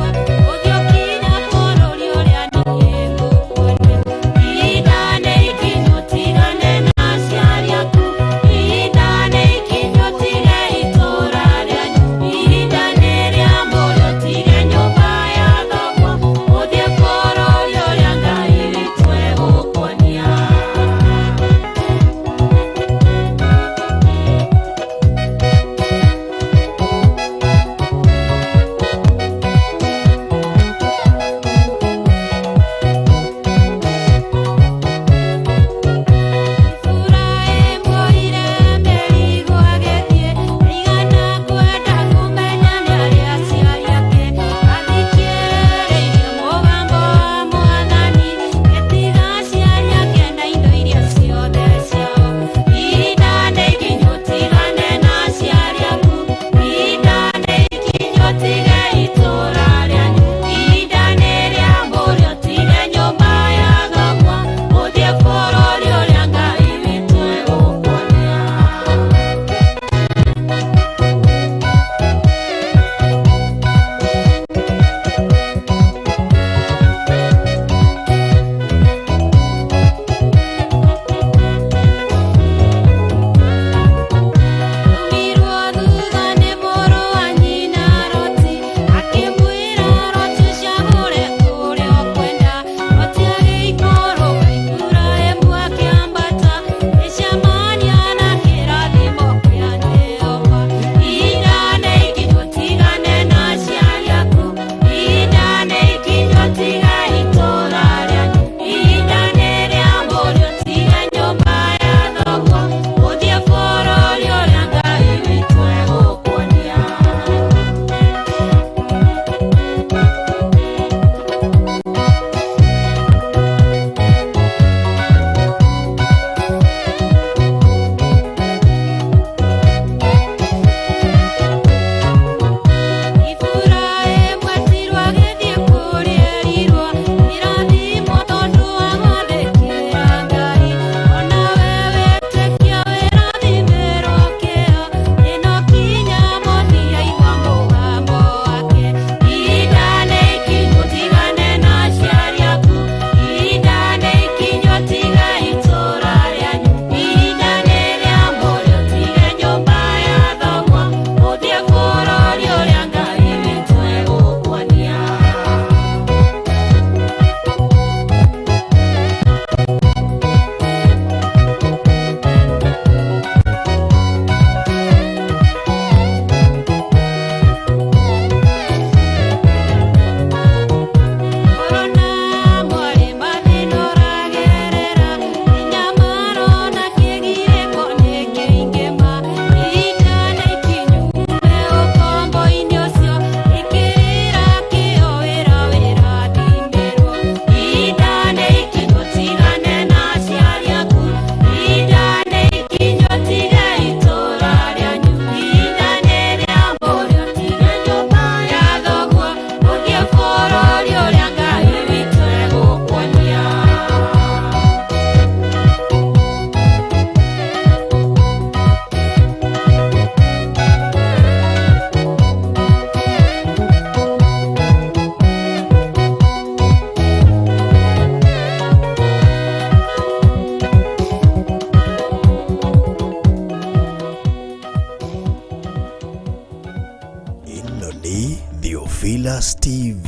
Nĩ Theophilus TV,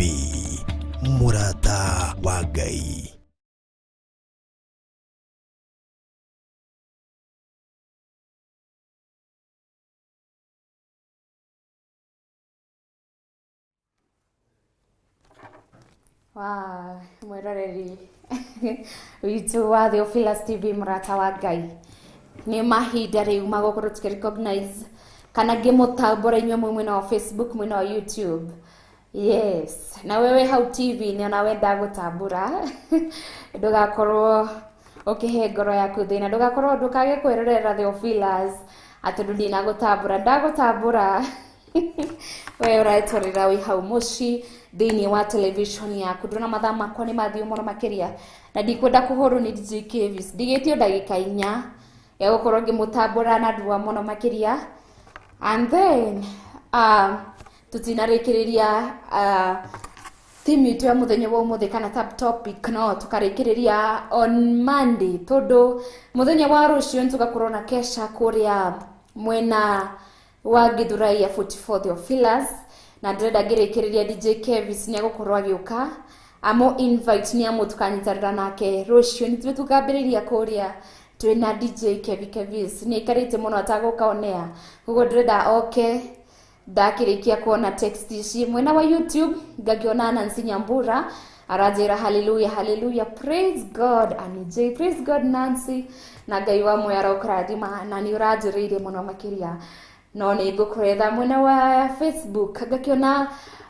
mũrata wa Ngai. Wow, mwiroreri witũ wa Theophilus TV, mũrata wa Ngai, nĩ mahinda rĩu magũkorwo tũkĩ recognize kana ngĩmũtambũra inyuĩ mwĩ mwena wa Facebook, mwena wa YouTube. Yes, na wewe hau TV nĩ ona wenda gũtambũra, ndũgakorwo ũkĩhe ngoro yaku thĩna, ndũgakorwo ndũkage kwĩrorera Theophilus atĩ tondũ ndinagũtambũra. Ndagũtambũra we ũretwarĩra wĩ hau mũciĩ thĩinĩ wa television yaku. Ndona mathaa makwa nĩ mathiũ mũno makĩria na ndikwenda kũhũrwo nĩ DJ Kevis. Ndigĩtio ndagĩka 4 ya gũkorwo ngĩmũtambũra na ndua mũno makĩria. And then tũtinarĩkĩrĩria theme itũ ya mũthenya wa ũmũthĩ kana topic, no tũkarĩkĩrĩria on Monday, tondũ mũthenya wa rũciũ nĩtũgakorwo na kesha kũrĩa mwena wa Githurai ya 44 Theophilus, na ndĩrenda ngĩrĩkĩrĩria DJ Kevis nĩ egũkorwo agĩũka amo invite nĩ amũ tũkanyitanĩra nake rũciũ. Nĩ tũkambĩrĩria kũrĩa twĩna DJ Kevi Kevis, nĩ aikarĩte mũno atagũka onea, koguo ndĩrenda oke. Ndakĩrĩkia kuona text ici mwena wa YouTube, ngakĩona Nancy Nyambura aranjĩra hallelujah, hallelujah, praise God Annie J, praise God Nancy, na Ngai wa muoyo arokũrathima na nĩ ũranjĩrĩire mũno makĩria. No nĩ ngũkũretha mwena wa Facebook, ngakĩona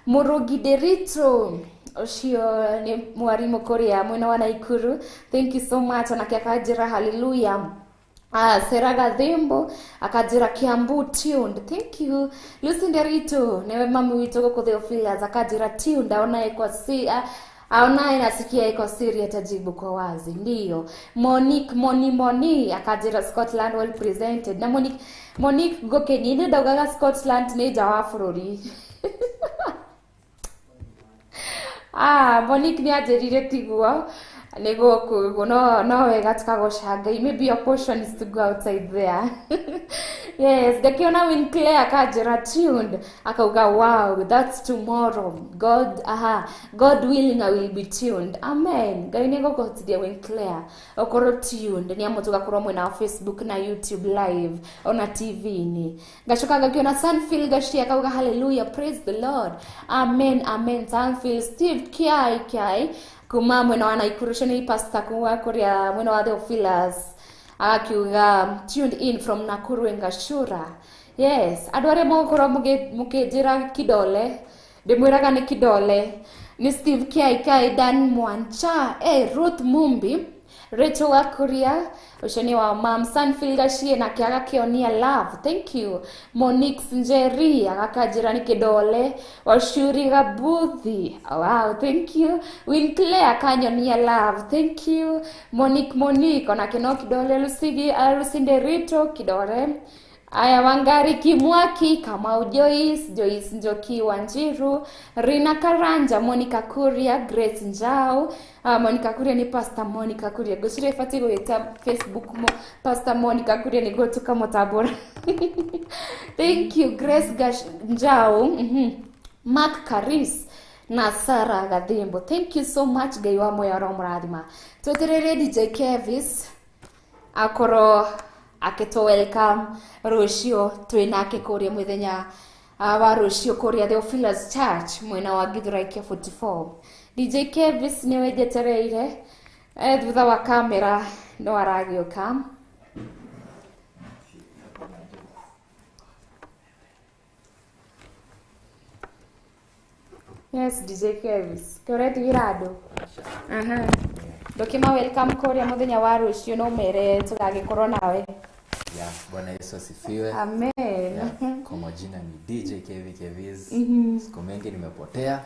Mũrũngi Nderitu, ũcio nĩ mwarimũ kũrĩa mwena wa Naikuru, thank you so much, onake akanjĩra hallelujah. Sera Gathimbo akanjĩra Kiambu tuned, thank you. Lucy Nderitu niwe mami witũ gũkũ Theophilus akanjĩra tuned, aonaye kwa si aonaye nasikia iko siri atajibu kwa wazi. Ndio Monique Moni Moni akanjĩra Scotland well presented. Na Monique Monique ngũkeni nĩ ndaugaga Scotland nĩ nja wa bũrũri. Monique nĩ anjĩrire tiguo nĩ gũkũ, no wega tũkagoca Ngai. Maybe your portion is to go outside there. Yes, ngakiona Winclair akanjĩra tuned, akauga wow, that's tomorrow, God, aha, God willing I will be tuned. Amen. Ngai nĩ egũkũhotithia Winclair ũkorwo tuned, nĩ amũ tũgakorwo mwena wa Facebook na YouTube live ona TV-inĩ. Ngacoka ngakiona Sunfield Gashia akauga hallelujah, praise the Lord, amen, amen. Sunfield Steve Kiai Kiai kuma mwena wa Naikuru, ũcio nĩ pastor kuma kũrĩa mwena wa Theophilus akiuga tuned in from Nakuru Ngashura. Yes, andũ arĩa mũgũkorwo mũkĩnjĩra kidole, ndĩmwĩraga nĩ kidole, nĩ Steve Kiai Kiai, Dan Mwancha, Ruth Mumbi, Rachel Wakuria, ũcio nĩ wa mam Sunfield Gashie, nake agakĩonia love, thank you. Monique Njeri agakanjĩra nĩ kidole, Washuri Gabuthi, wow, thank you. Winclair akanyonia love, thank you. Monique Monique onake no kidole, Lusigi Lucinderito kidole. Aya, Wangari Kimwaki, Kamau Joyce, Joyce Njoki Wanjiru, Rina Karanja, Monica Kuria, Grace Njau. Monica Kuria ni Pastor Monica Kuria. Ngwĩciria ĩbatiĩ gwĩta Facebook mo Pastor Monica Kuria nĩguo tũkamũtambũra. Thank you Grace Gash Njau, Mark Karis na Sarah Gathimbo. Thank you so much. Ngai wa muoyo aromũrathima. Twetereire DJ Kevis akorwo akĩtũ welcome rũciũ, twĩ nake kũrĩa mũthenya wa rũciũ kũrĩa Theophilus Church mwena wa Githurai 44. DJ Kevis nĩwe njetereire, thutha wa kamera no aragĩũka. Yes, DJ Kevis, kĩũretigĩra andũ. Aha. Ndũkĩma welcome kũrĩa mũthenya wa rũciũ, no mere tũgagĩkorwo nawe. Yeah, Bwana Yesu asifiwe. Amen. Yeah, kwa majina ni DJ Kevi Kevis. Siku mengi nimepotea.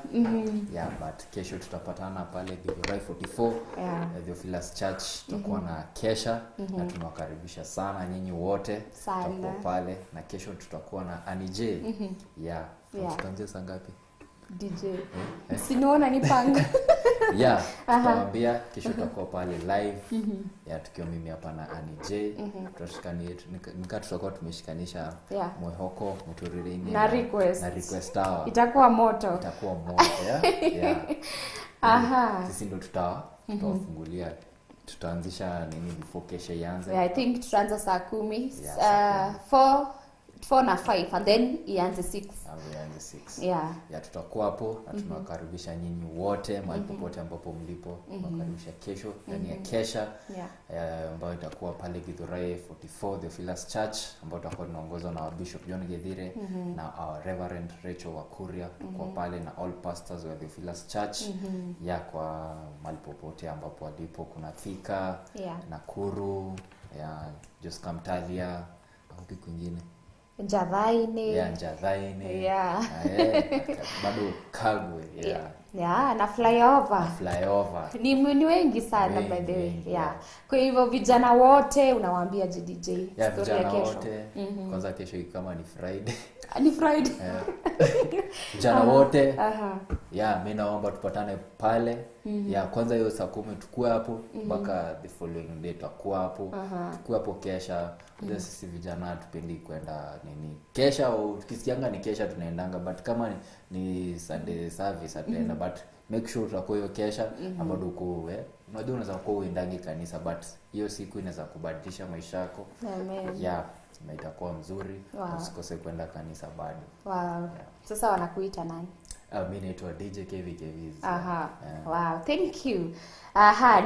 Yeah, but kesho tutapatana pale Githurai 44, Yeah. Theophilus Church, tutakuwa na kesha na tunawakaribisha sana nyinyi wote. Sana. Tutakuwa pale na kesho tutakuwa na Annie J. Yeah. Yeah. Tutaanzia saa ngapi? DJ sinaona nipanga. Yeah, tutawaambia kesho tutakuwa pale live. Yeah, tukiwa mimi hapa na Annie J. Nika tutakuwa tumeshikanisha mwehoko muturire-ini na request. Na request hour. Itakuwa moto. Itakuwa moto, yeah. Yeah. Aha. Sisi ndo tutawafungulia. Tutaanzisha nini before kesho ianze? Yeah, I think tutaanza saa 10. Yeah, 4 na 5 and then ianze 6. Ianze 6. Yeah. Yeah, tutakuwa hapo na tunawakaribisha nyinyi wote mahali popote ambapo mlipo. Tunawakaribisha kesho ndani ya kesha. Yeah. Ambayo itakuwa pale Githurai 44 Theophilus Church, ambayo tutakuwa tunaongozwa na Bishop John Githire na our Reverend Rachel Wakuria. Tutakuwa pale na all pastors wa Theophilus Church. Ya kwa mahali popote ambapo walipo, kuna Thika, Nakuru, ya Josca Mtalia, huko kwingine Njathaini. Yeah, Njathaini. Yeah. Bado Kagwe, yeah. Yeah, na flyover. Na flyover. Ni wengi sana by the way. Yeah. Kwa hivyo vijana wote unawaambia DJ yeah, story ya vijana kesho. wote. Kwanza kesho kama ni Friday. Ni Friday. Vijana wote. Yeah, mimi naomba tupatane pale. Yeah, kwanza hiyo saa 10 tukue hapo mpaka the following day tutakuwa hapo. Tukue hapo kesha. Mm. Sisi vijana tupendi kwenda nini kesha, tukisikianga ni kesha tunaendanga, but kama ni Sunday service hatuenda, but make sure tutakuwa hiyo kesha ambapo uko unajua unaweza kuwa uendangi kanisa, but hiyo siku inaweza kubadilisha maisha yako. Amen. Yeah, na itakuwa mzuri. Wow. Usikose kwenda kanisa bado. Wow. Yeah. Sasa wanakuita nani? Mimi naitwa DJ KVKVs. Aha. Yeah. Wow, thank you. Aha,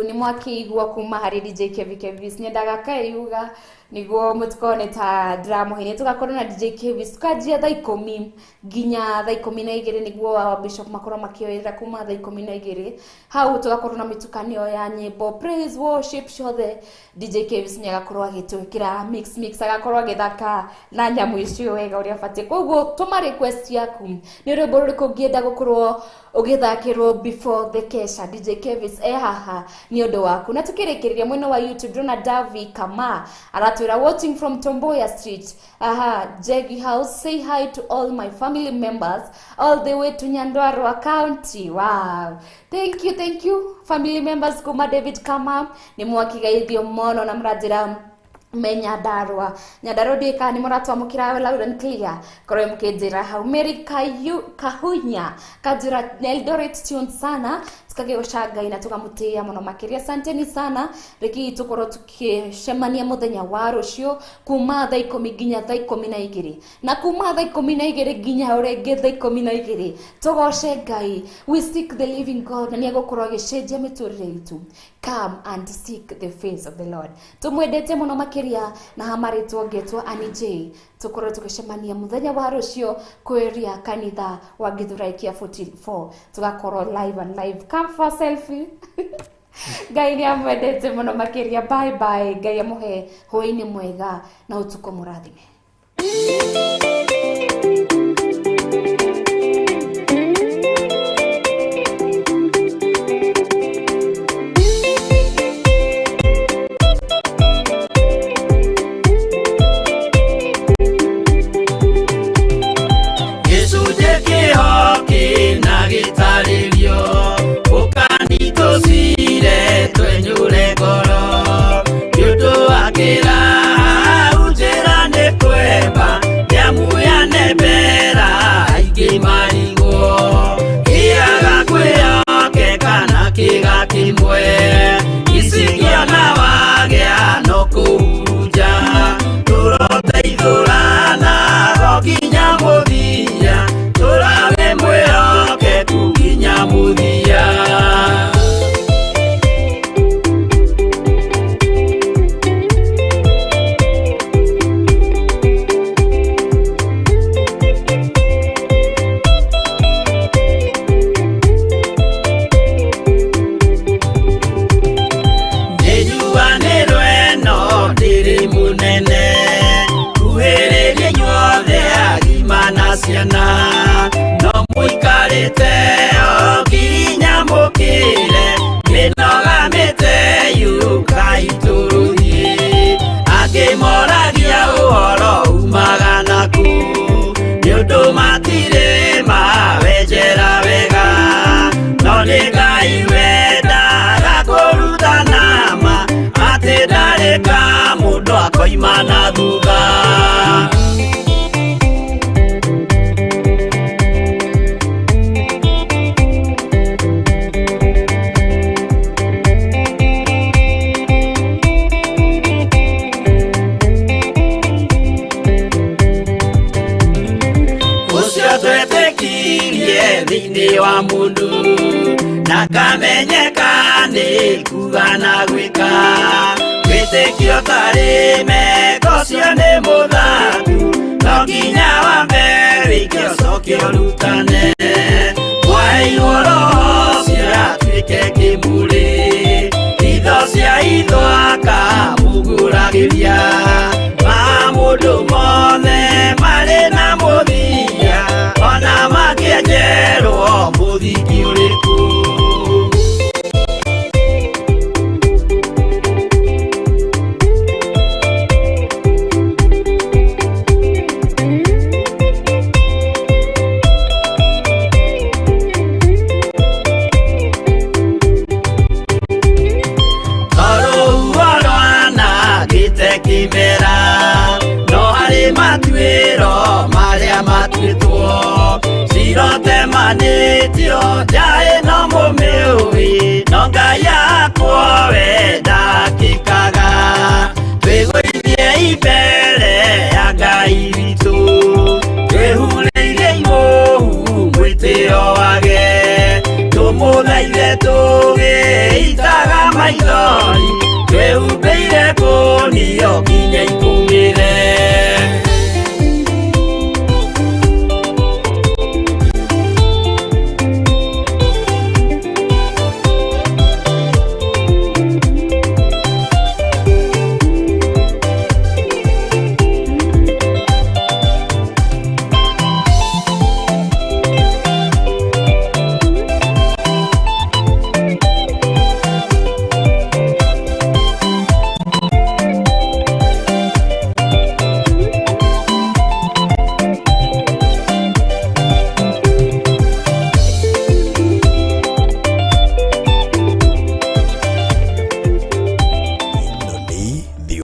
ni mwaki igwa kuma hari DJ KVKVs. Nyendaga kaiuga niguo mutukone ta drama hine tugakorwo na DJ KVs tukanjia thaa 10 nginya thaa 12 niguo wa bishop makorwo makioera kuma thaa 12 hau tugakorwo na mitukanio ya nyimbo praise worship ciothe. DJ KVs ni agakorwo agitwikira mix agakorwo agithaka na nyamu icio wega uria batie. Koguo tuma request yaku ni rwimbo ruriku ungienda gukorwo ugithakirwo before the kesha. DJ KVs haha ni undu waku. Na tukirikiria mwena wa YouTube ndona Davi Kama aratwira watching from Tomboya Street. Aha, Jegi House, say hi to all my family members all the way to Nyandarua County. Wow, thank you family members kuma David Kama ni mwakigaithio mono na mrajira me Nyandarua ndika ni muratwamukira loud and clear korwo mukijira hau. Mary Kahunya kajira Eldoret tune sana tukagĩgoca Ngai na tukamũtĩĩa mũno makĩria. Asanteni sana, reke tukorwo tukĩcemania mũthenya wa rũciũ kuma thaa 10 nginya thaa 12 na kuma thaa 12 nginya ũrĩngĩ thaa 12. Tũgoce Ngai, we seek the living God na nĩegũkorwo agĩcenjia mĩtũrĩre itũ. Come and seek the face of the Lord. Tumwendete mũno makĩria na hamarĩtwo ngetwo Annie J. Tukorwo tukĩcemania mũthenya wa rũciũ kwĩria kanitha wa Githurai kia 44. Tugakorwo live and live. Come for selfie. Ngai nĩ amwendete mũno makĩria. Bye bye. Ngai amũhe hwaĩ-inĩ mwega na ũtukũ mũrathime. Twenyure ngoro nĩ ũndũ wa kĩra njĩra nĩ kwe Thĩinĩ wa mũndũ na kamenyeka nĩ kuga na gwĩka wĩtĩkio tarĩ meko cio nĩ mũthaku no nginya wambe wĩke ũcoke ũrutane mwaheirwo roho ũcio atuĩke kĩmũrĩ itho cia itho akamũgũragĩria ma mũndũ mothe marĩ na mũthia ona mangĩenjerwo mũthingi ũrĩkũ. Tondũ rwanangĩte kĩmera no harĩ matuĩro marĩa matuĩtwo cirotemanĩtio nja ĩno mũmĩũĩ no Ngai yakwo we ndakĩkaga twĩgũithie imbere ya Ngai witũ twĩhurĩire imũhu mwĩtĩo wage tũmũthaithe tũgĩitaga maithori twĩhumbĩire kũnio nginya ikũmbĩ.